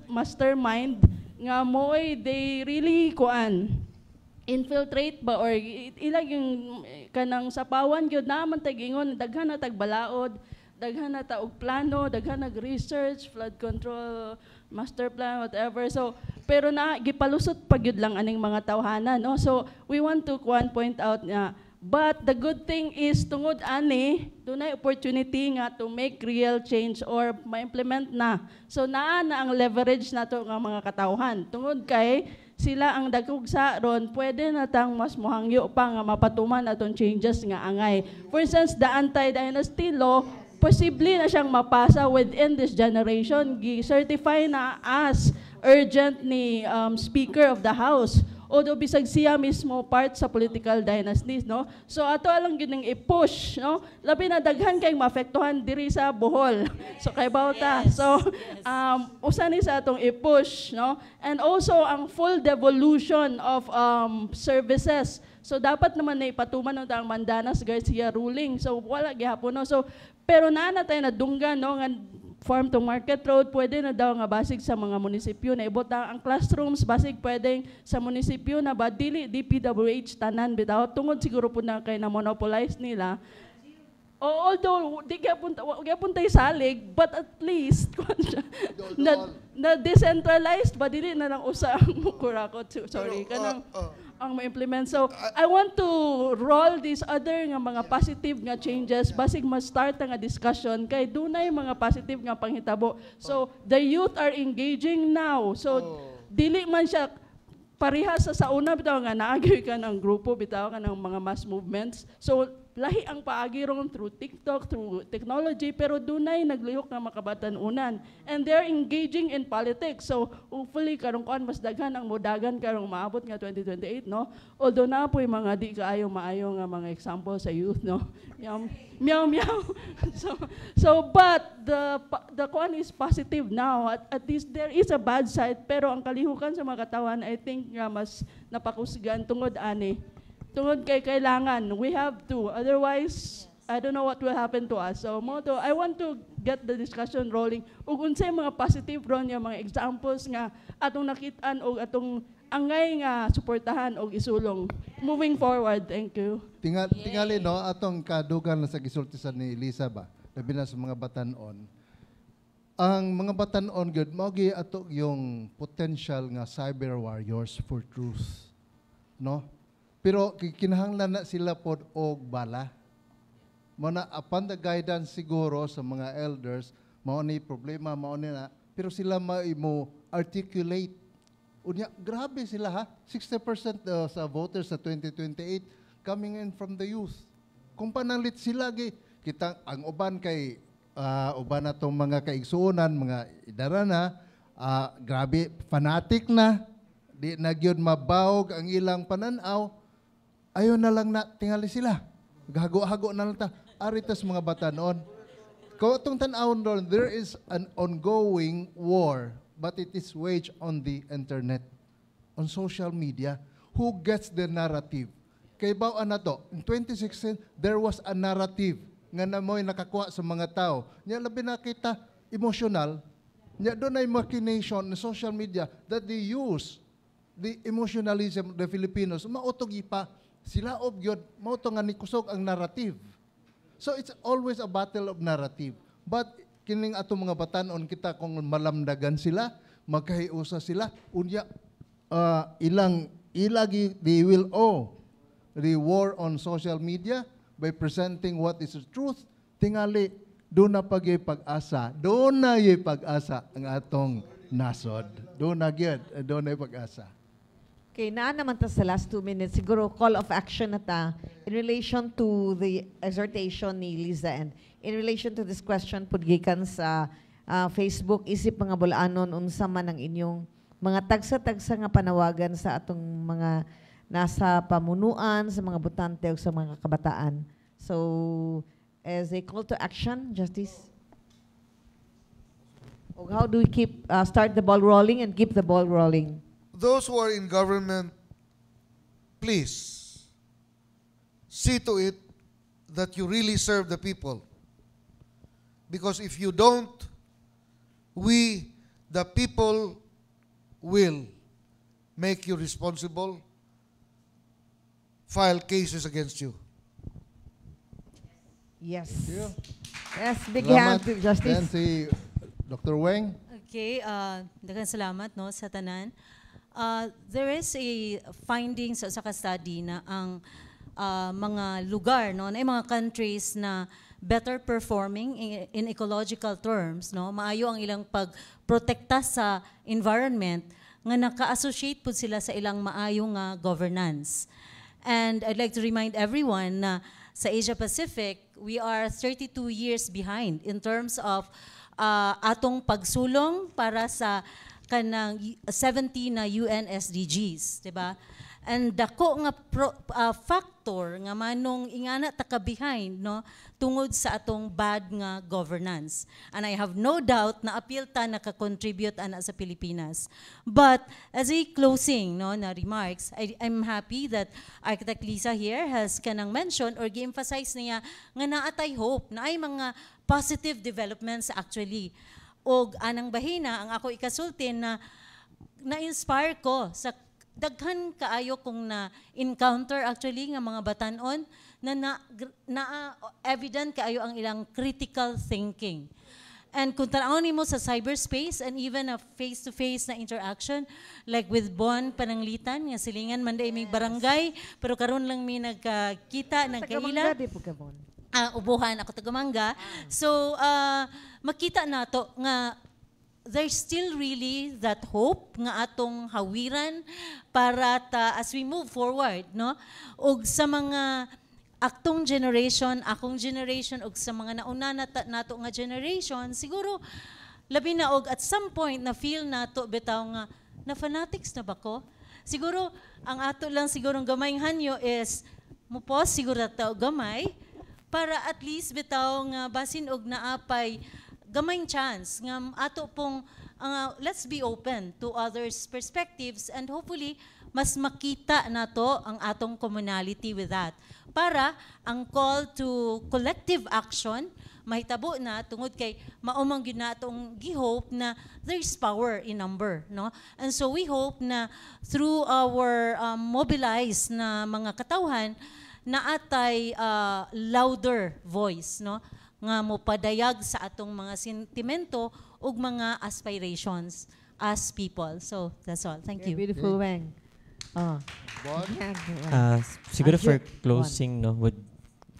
Speaker 7: mastermind nga mo'y they really kuan infiltrate ba or ilag yung eh, kanang sapawan gyud na man tag ingon, daghan na tag balaod, daghan na ta og plano, daghan nag research, flood control master plan, whatever. So pero na gipalusot pa gyud lang aning mga tawhana, no? So we want to kuan point out nga. But the good thing is tungod ani dunay opportunity nga to make real change or ma-implement na. So naa na ang leverage nato nga mga katawhan. Tungod kay sila ang dagkog sa ron, pwede na tang mas mohangyo pa nga mapatuman atong changes nga angay. For instance, the anti-dynasty law, posible na siyang mapasa within this generation. Gi-certify na as urgent ni Speaker of the House. Although bisag siya mismo part sa political dynasties, no? So ato alang gyud ning i-push, no? Labi na daghan kay maapektuhan diri sa Bohol. So kay bawta. So usa ni sa atong i-push, no? And also ang full devolution of services. So dapat naman na ipatuman ang Mandanas Garcia ruling. So wala gihapon, no. So pero naa na tayo nadunggan, no, nga farm to market road pwede na daw nga basig sa mga munisipyo na ibutang ang classrooms, basig pwedeng sa munisipyo na ba, dili DPWH tanan bitaw, tungod siguro po na kay na monopolize nila. O, although di gyapon wa gyapon tay salig, but at least kuan siya, na decentralized ba, dili na lang usa ang kurakot, sorry,
Speaker 4: Pero,
Speaker 7: kanang ang ma-implement. So, I want to roll these other nga mga positive nga changes, basig ma-start nga discussion kay dunay mga positive nga panghitabo. So, the youth are engaging now. So, dili man siya pareha sa una bitaw nga naagi ka ng grupo bitaw ka ng mga mass movements. So, lahi ang paagi ron through TikTok, through technology, pero dunay naglihok nga makabatan-unan. And they're engaging in politics. So, hopefully, karong kuan mas daghan ang modagan karong maabot nga 2028, no? Although naa po'y mga di kaayo maayo nga mga example sa youth, no? Meow, meow, meow. So but the kuan is positive now. At least there is a bad side, pero ang kalihukan sa mga katawan, I think nga mas napakusgan tungod ani. Tungod kay kailangan, we have to. Otherwise, I don't know what will happen to us. So, mo to, I want to get the discussion rolling. Ug unsay mga positive ron yung mga examples nga atong nakit-an og atong angay nga suportahan og isulong moving forward. Thank you.
Speaker 2: Tingali, no, atong kadugan na sa gisulti sa ni Lisa ba, labi na sa mga batanon. Ang mga batanon gyud mao gyud ato yung potential nga cyber warriors for truth. No? Pero kinahanglan na sila pod og bala. Mao na upon the guidance siguro sa mga elders, mao ni problema, mao ni na, pero sila mo articulate. Unya, grabe sila ha. 60% sa voters sa 2028 coming in from the youth. Kung panalit sila gi kita ang uban kay uban na tong mga kaigsuonan, mga idara na, grabe fanatic na, di na gyud mabawog ang ilang pananaw, ayo na lang na tingali sila. Gahago-hago na lang ta. Ari tas mga batanon. Kung itong tan-awon doon, there is an ongoing war, but it is waged on the internet, on social media. Who gets the narrative? Kay bawaan na to, in 2016, there was a narrative nga namoy nakakuha sa mga tao. Nya labi na kita emotional, nya doon ay machination ng social media that they use the emotionalism of the Filipinos. Mautog ipa, sila og gyud, mao to nga nikusog ang narrative. So it's always a battle of narrative. But kining ato mga batanon kita kung malamdagan sila, magkahiusa sila, unya ilang ilagi they will owe the war on social media by presenting what is the truth. Tingali doon na pag pag-asa, doon na pag-asa ang atong nasod. Doon na gyud, doon na pag-asa.
Speaker 3: Okay, naa naman ta sa last 2 minutes. Siguro call of action na ta in relation to the exhortation ni Liza and in relation to this question pud gikan sa Facebook, isip mga bulanon, unsa man ang inyong mga tagsa-tagsa nga panawagan sa atong mga nasa pamunuan, sa mga botante o sa mga kabataan. So, as a call to action, Justice? O how do we keep start the ball rolling and keep the ball rolling?
Speaker 4: Those who are in government, please see to it that you really serve the people. Because if you don't, we, the people, will make you responsible, file cases against you.
Speaker 3: Yes.
Speaker 2: Thank you.
Speaker 3: Yes, big
Speaker 2: Salamat.
Speaker 3: hand to Justice.
Speaker 2: Then si Dr. Weng.
Speaker 5: Okay, daghang salamat no sa tanan. There is a finding sa usa ka study na ang mga lugar no, na mga countries na better performing in ecological terms no, maayo ang ilang pagprotekta sa environment nga naka-associate pud sila sa ilang maayo nga governance. And I'd like to remind everyone na sa Asia Pacific, we are 32 years behind in terms of atong pagsulong para sa kanang 70 na UN SDGs, 'di ba? And dako nga factor nga manong ingana ta ka behind no, tungod sa atong bad nga governance. And I have no doubt na apil ta naka-contribute ana sa Pilipinas. But as a closing no na remarks, I'm happy that Architect Lisa here has kanang mention or gi-emphasize niya nga naatay hope na ay mga positive developments actually. Og anang bahina ang ako ikasulti na na-inspire ko sa daghan kaayo kong na encounter actually nga mga batanon na evident kaayo ang ilang critical thinking. And kung tan-awon nimo sa cyberspace and even a face-to-face na interaction, like with Bon Pananglitan, nga silingan man day may barangay, pero karon lang mi nagkakita, nagkaila.
Speaker 3: Taga-Mangga, di po ka, Bon.
Speaker 5: Ah, ubuhan ako taga-Mangga. So, makita nato nga there's still really that hope nga atong hawiran para ta as we move forward no, ug sa mga aktong generation, akong generation ug sa mga nauna na nato nga generation, siguro labi na og at some point na feel nato bitaw nga na fanatics na ba ko. Siguro ang ato lang siguro gamayng hanyo is mo pause siguro ta og gamay para at least bitaw nga basin og naapay gamayng chance nga ato pong let's be open to others' perspectives and hopefully mas makita nato ang atong commonality with that para ang call to collective action mahitabo na, tungod kay mao man gyud na atong gihope na there's power in number no. And so we hope na through our mobilized na mga katawhan naatay louder voice no, nga mopadayag sa atong mga sentimento ug mga aspirations as people. So that's all. Thank you.
Speaker 3: Beautiful, Weng. Oh.
Speaker 2: Bon?
Speaker 3: Yan.
Speaker 6: Siguro for
Speaker 3: Arjun,
Speaker 6: closing, no, would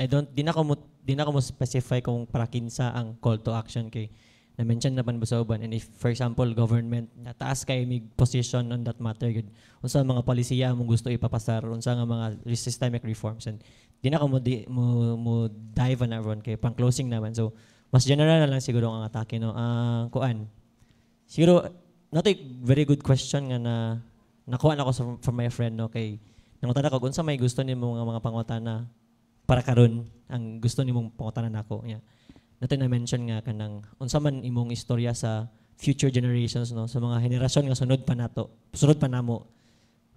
Speaker 6: I don't di na ako mo specify kung para kinsa ang call to action kay na-mention na man ba sa uban. And if, for example, government nataas kay mig position on that matter gud, unsa ang mga polisiya among gusto ipapasar, unsa nga mga systemic reforms, and di na ako mo dive on that one kay pang closing naman. So mas general na lang siguro ang atake, no. Ah, kuan siguro nato, very good question nga na nakuha na ko from my friend, no, kay nangutana ko unsa may gusto nimo nga mga pangutana para karon, ang gusto nimong pangutana nako. Yeah. Nato na mention nga kanang unsa man imong istorya sa future generations, no, sa mga henerasyon nga sunod pa nato, sunod pa namo,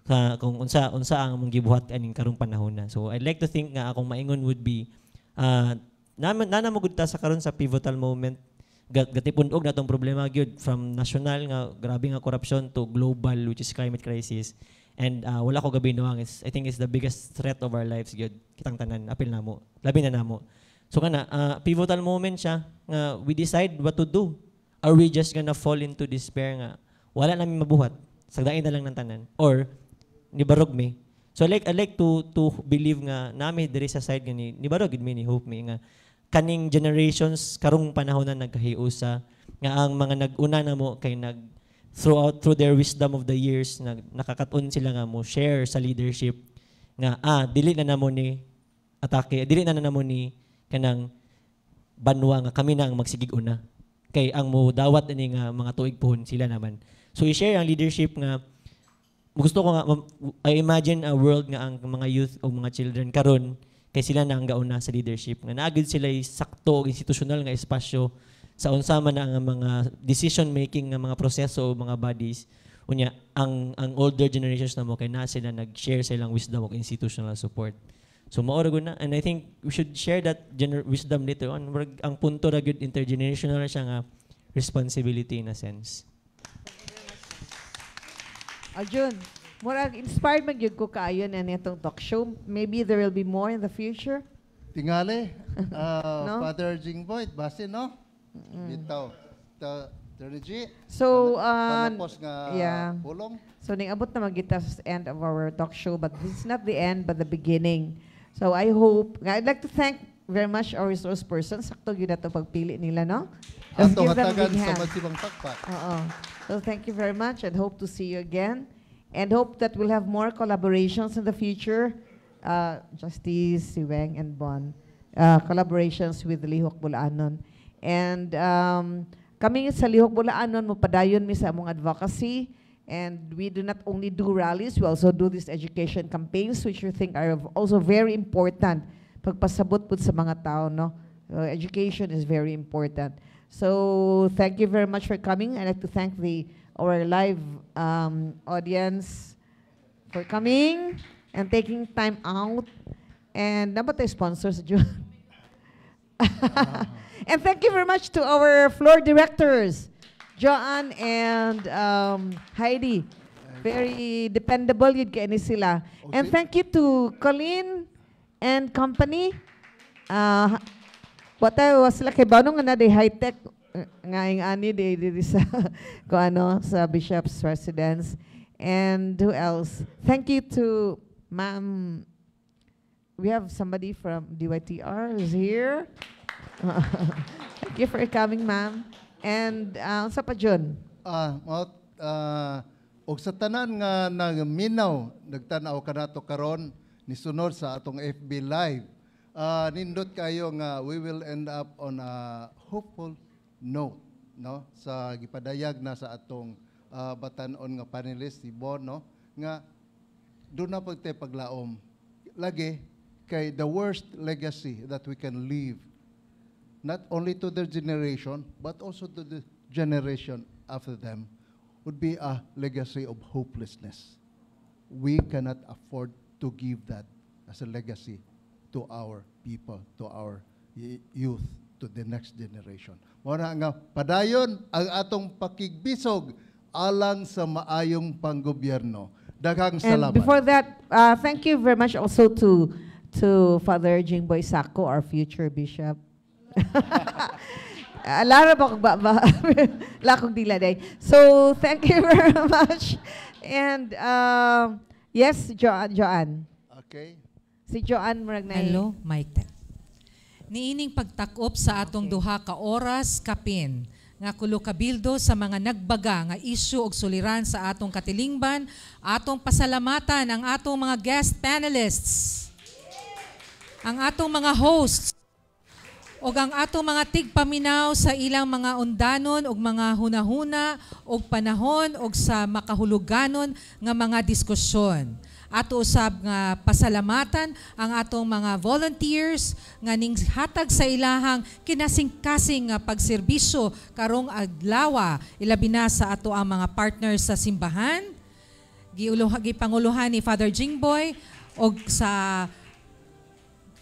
Speaker 6: ka kung unsa unsa ang among gibuhat aning karong panahon na. So I'd like to think nga akong maingon would be na mo gud ta sa karon sa pivotal moment. Gatipun-og na tong problema gyud, from national nga grabe nga corruption to global, which is climate crisis. And wala ko gabinuang is, I think, is the biggest threat of our lives gyud, kitang tanan, apil namo, labi na namo. So kana pivotal moment siya nga we decide what to do. Are we just gonna fall into despair nga wala namin mabuhat, sagdain na lang ng tanan, or nibarog mi? So I like to believe nga nami diri sa side nga ni nibarog gid mi, ni hope mi nga kaning generations karong panahon na nagkahiusa nga ang mga nag-una na mo kay nag throughout through their wisdom of the years nag nakakat-on sila nga mo share sa leadership nga dili na namo ni atake, dili na namo ni kanang banwa nga kami na ang magsigig una kay ang mo dawat ini nga mga tuig pohon sila naman. So i-share ang leadership nga gusto ko nga I imagine a world nga ang mga youth o mga children karon kay sila na ang gauna sa leadership nga naa gyud sila sakto og institutional nga espasyo sa unsa man na ang mga decision making nga mga proseso o mga bodies. Unya ang older generations na mo kay na sila nag-share sa ilang wisdom og institutional support. So mao ra gud na, and I think we should share that wisdom later on. Murag ang punto ra gyud, intergenerational na siya nga responsibility in a sense.
Speaker 3: Arjun, murag inspired man gyud ko kaayo na nitong talk show. Maybe there will be more in the future.
Speaker 2: Tingali,
Speaker 3: No?
Speaker 2: Father Jingboy, base, no? Bitaw. Ta, Attorney G,
Speaker 3: So,
Speaker 2: panapos nga
Speaker 3: yeah.
Speaker 2: pulong.
Speaker 3: So, ning-abot na man kita sa end of our talk show, but this is not the end, but the beginning. So, I hope, I'd like to thank very much our resource person. Sakto gyud ato pagpili nila, no? Let's
Speaker 2: Atong
Speaker 3: give them a
Speaker 2: hatagan
Speaker 3: big
Speaker 2: sa
Speaker 3: hand.
Speaker 2: masibang pakpak.
Speaker 3: Oo. So, thank you very much and hope to see you again. And hope that we'll have more collaborations in the future. Justice, Siweng, and Bon. Collaborations with Lihok Bulanon. And kami sa Lihok Bulanon, mopadayon mi sa among advocacy. And we do not only do rallies, we also do these education campaigns, which we think are also very important. Pagpasabot po sa mga tao, no? Education is very important. So, thank you very much for coming. I'd like to thank the our live audience for coming and taking time out. And dapat tayo sponsors, June. And thank you very much to our floor directors, Joanne and Heidi. Very dependable gyud kay ni sila. And thank you to Colleen and company. What I was sila kay Bano nga na day high-tech nga ing ani di di sa ko ano sa Bishop's residence. And who else? Thank you to Ma'am, we have somebody from DYTR who's here. Thank you for coming, ma'am. And sa pa, Jun?
Speaker 2: Ah, mao og sa tanan nga nagminaw, nagtan-aw kanato karon nisunod sa atong FB Live. Nindot kayo nga we will end up on a hopeful note, no, sa gipadayag na sa atong batan-on nga panelist si Bon, no, nga duna pud tay paglaom lagi kay the worst legacy that we can leave not only to their generation, but also to the generation after them, would be a legacy of hopelessness. We cannot afford to give that as a legacy to our people, to our youth, to the next generation. Mao na nga padayon ang atong pakigbisog alang sa maayong panggobyerno. Daghang
Speaker 3: And
Speaker 2: salamat.
Speaker 3: Before that, thank you very much also to Father Jingboy Sacco, our future bishop. Alara ba kog ba lakog dila day. So thank you very much. And yeah, Yes, Joanne.
Speaker 2: Okay.
Speaker 3: Si Joanne murag na.
Speaker 1: Hello, mic test. Niining pagtakop sa atong duha ka oras kapin nga kulo kabildo sa mga nagbaga nga isyu og suliran sa atong katilingban, atong pasalamatan ang atong mga guest panelists, ang atong mga hosts, ug ang atong mga tigpaminaw sa ilang mga undanon ug mga hunahuna ug panahon ug sa makahuluganon nga mga diskusyon. Ato usab nga pasalamatan ang atong mga volunteers nga ning hatag sa ilahang kinasingkasing nga pagserbisyo karong adlaw, ilabi na sa ato ang mga partners sa simbahan, gipanguluhan ni Father Jingboy, og sa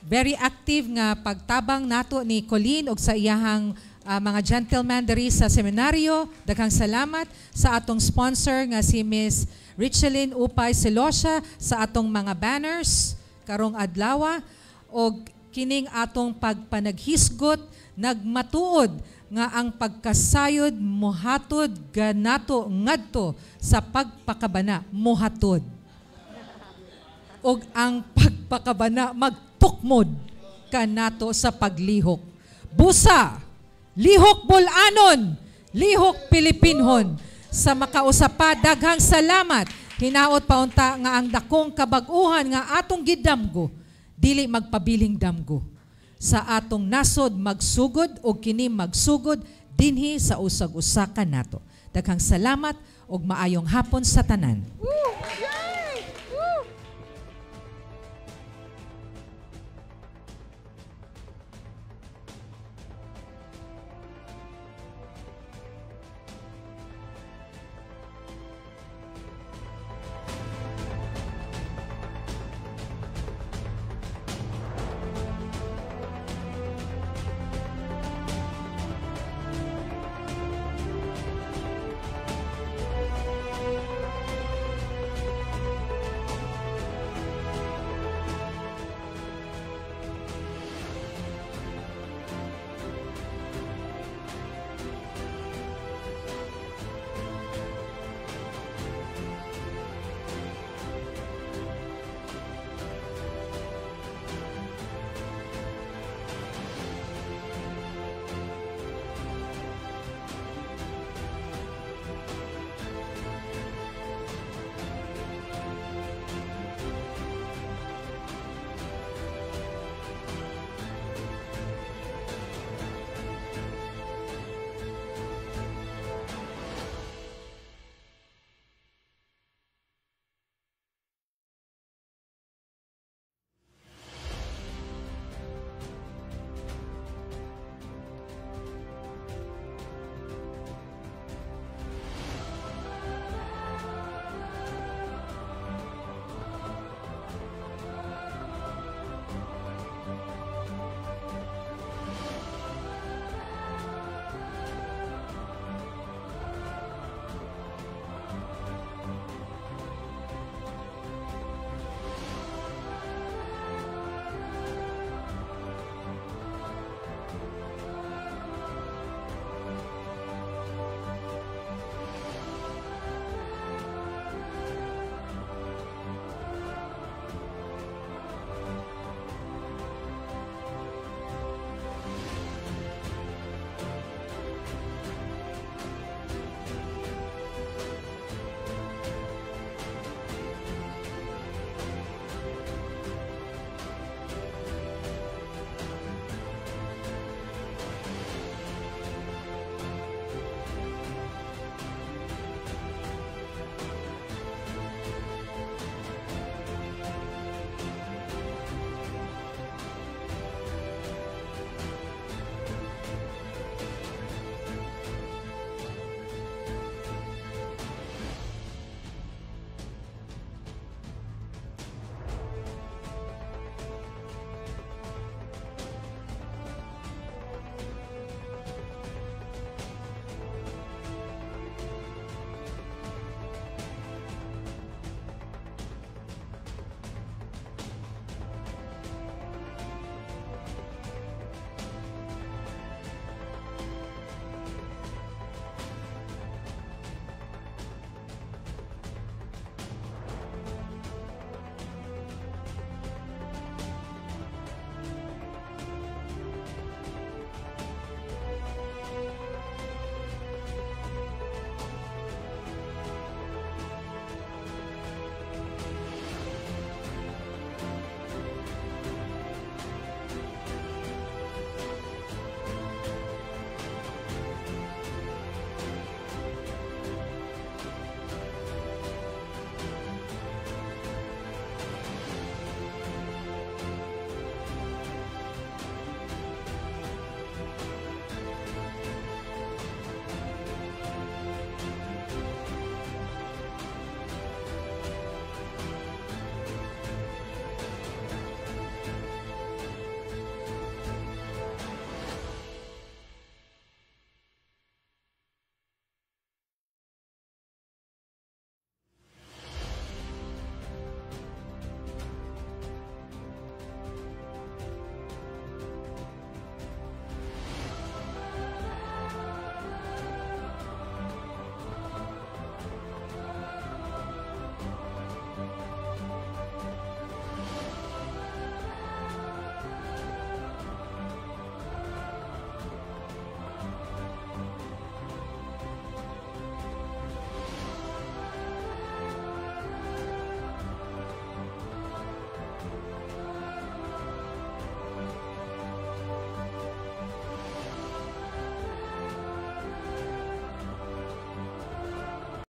Speaker 1: very active nga pagtabang nato ni Colleen og sa iyahang mga gentleman diri sa seminaryo. Daghang salamat sa atong sponsor nga si Miss Richeline Upay Celosia sa atong mga banners karong adlaw, og kining atong pagpanaghisgot nagmatuod nga ang pagkasayod mohatod ganato ngadto sa pagpakabana, mohatod, og ang pagpakabana magtukmod kanato sa paglihok. Busa, lihok bul-anon, lihok Pilipinhon. Sa makausa pa, daghang salamat. Hinaot paunta nga ang dakong kabag-uhan nga atong gidamgo, dili magpabiling damgo. Sa atong nasod magsugod o kini magsugod dinhi sa usag-usa nato. Daghang salamat ug maayong hapon sa tanan.
Speaker 3: Woo!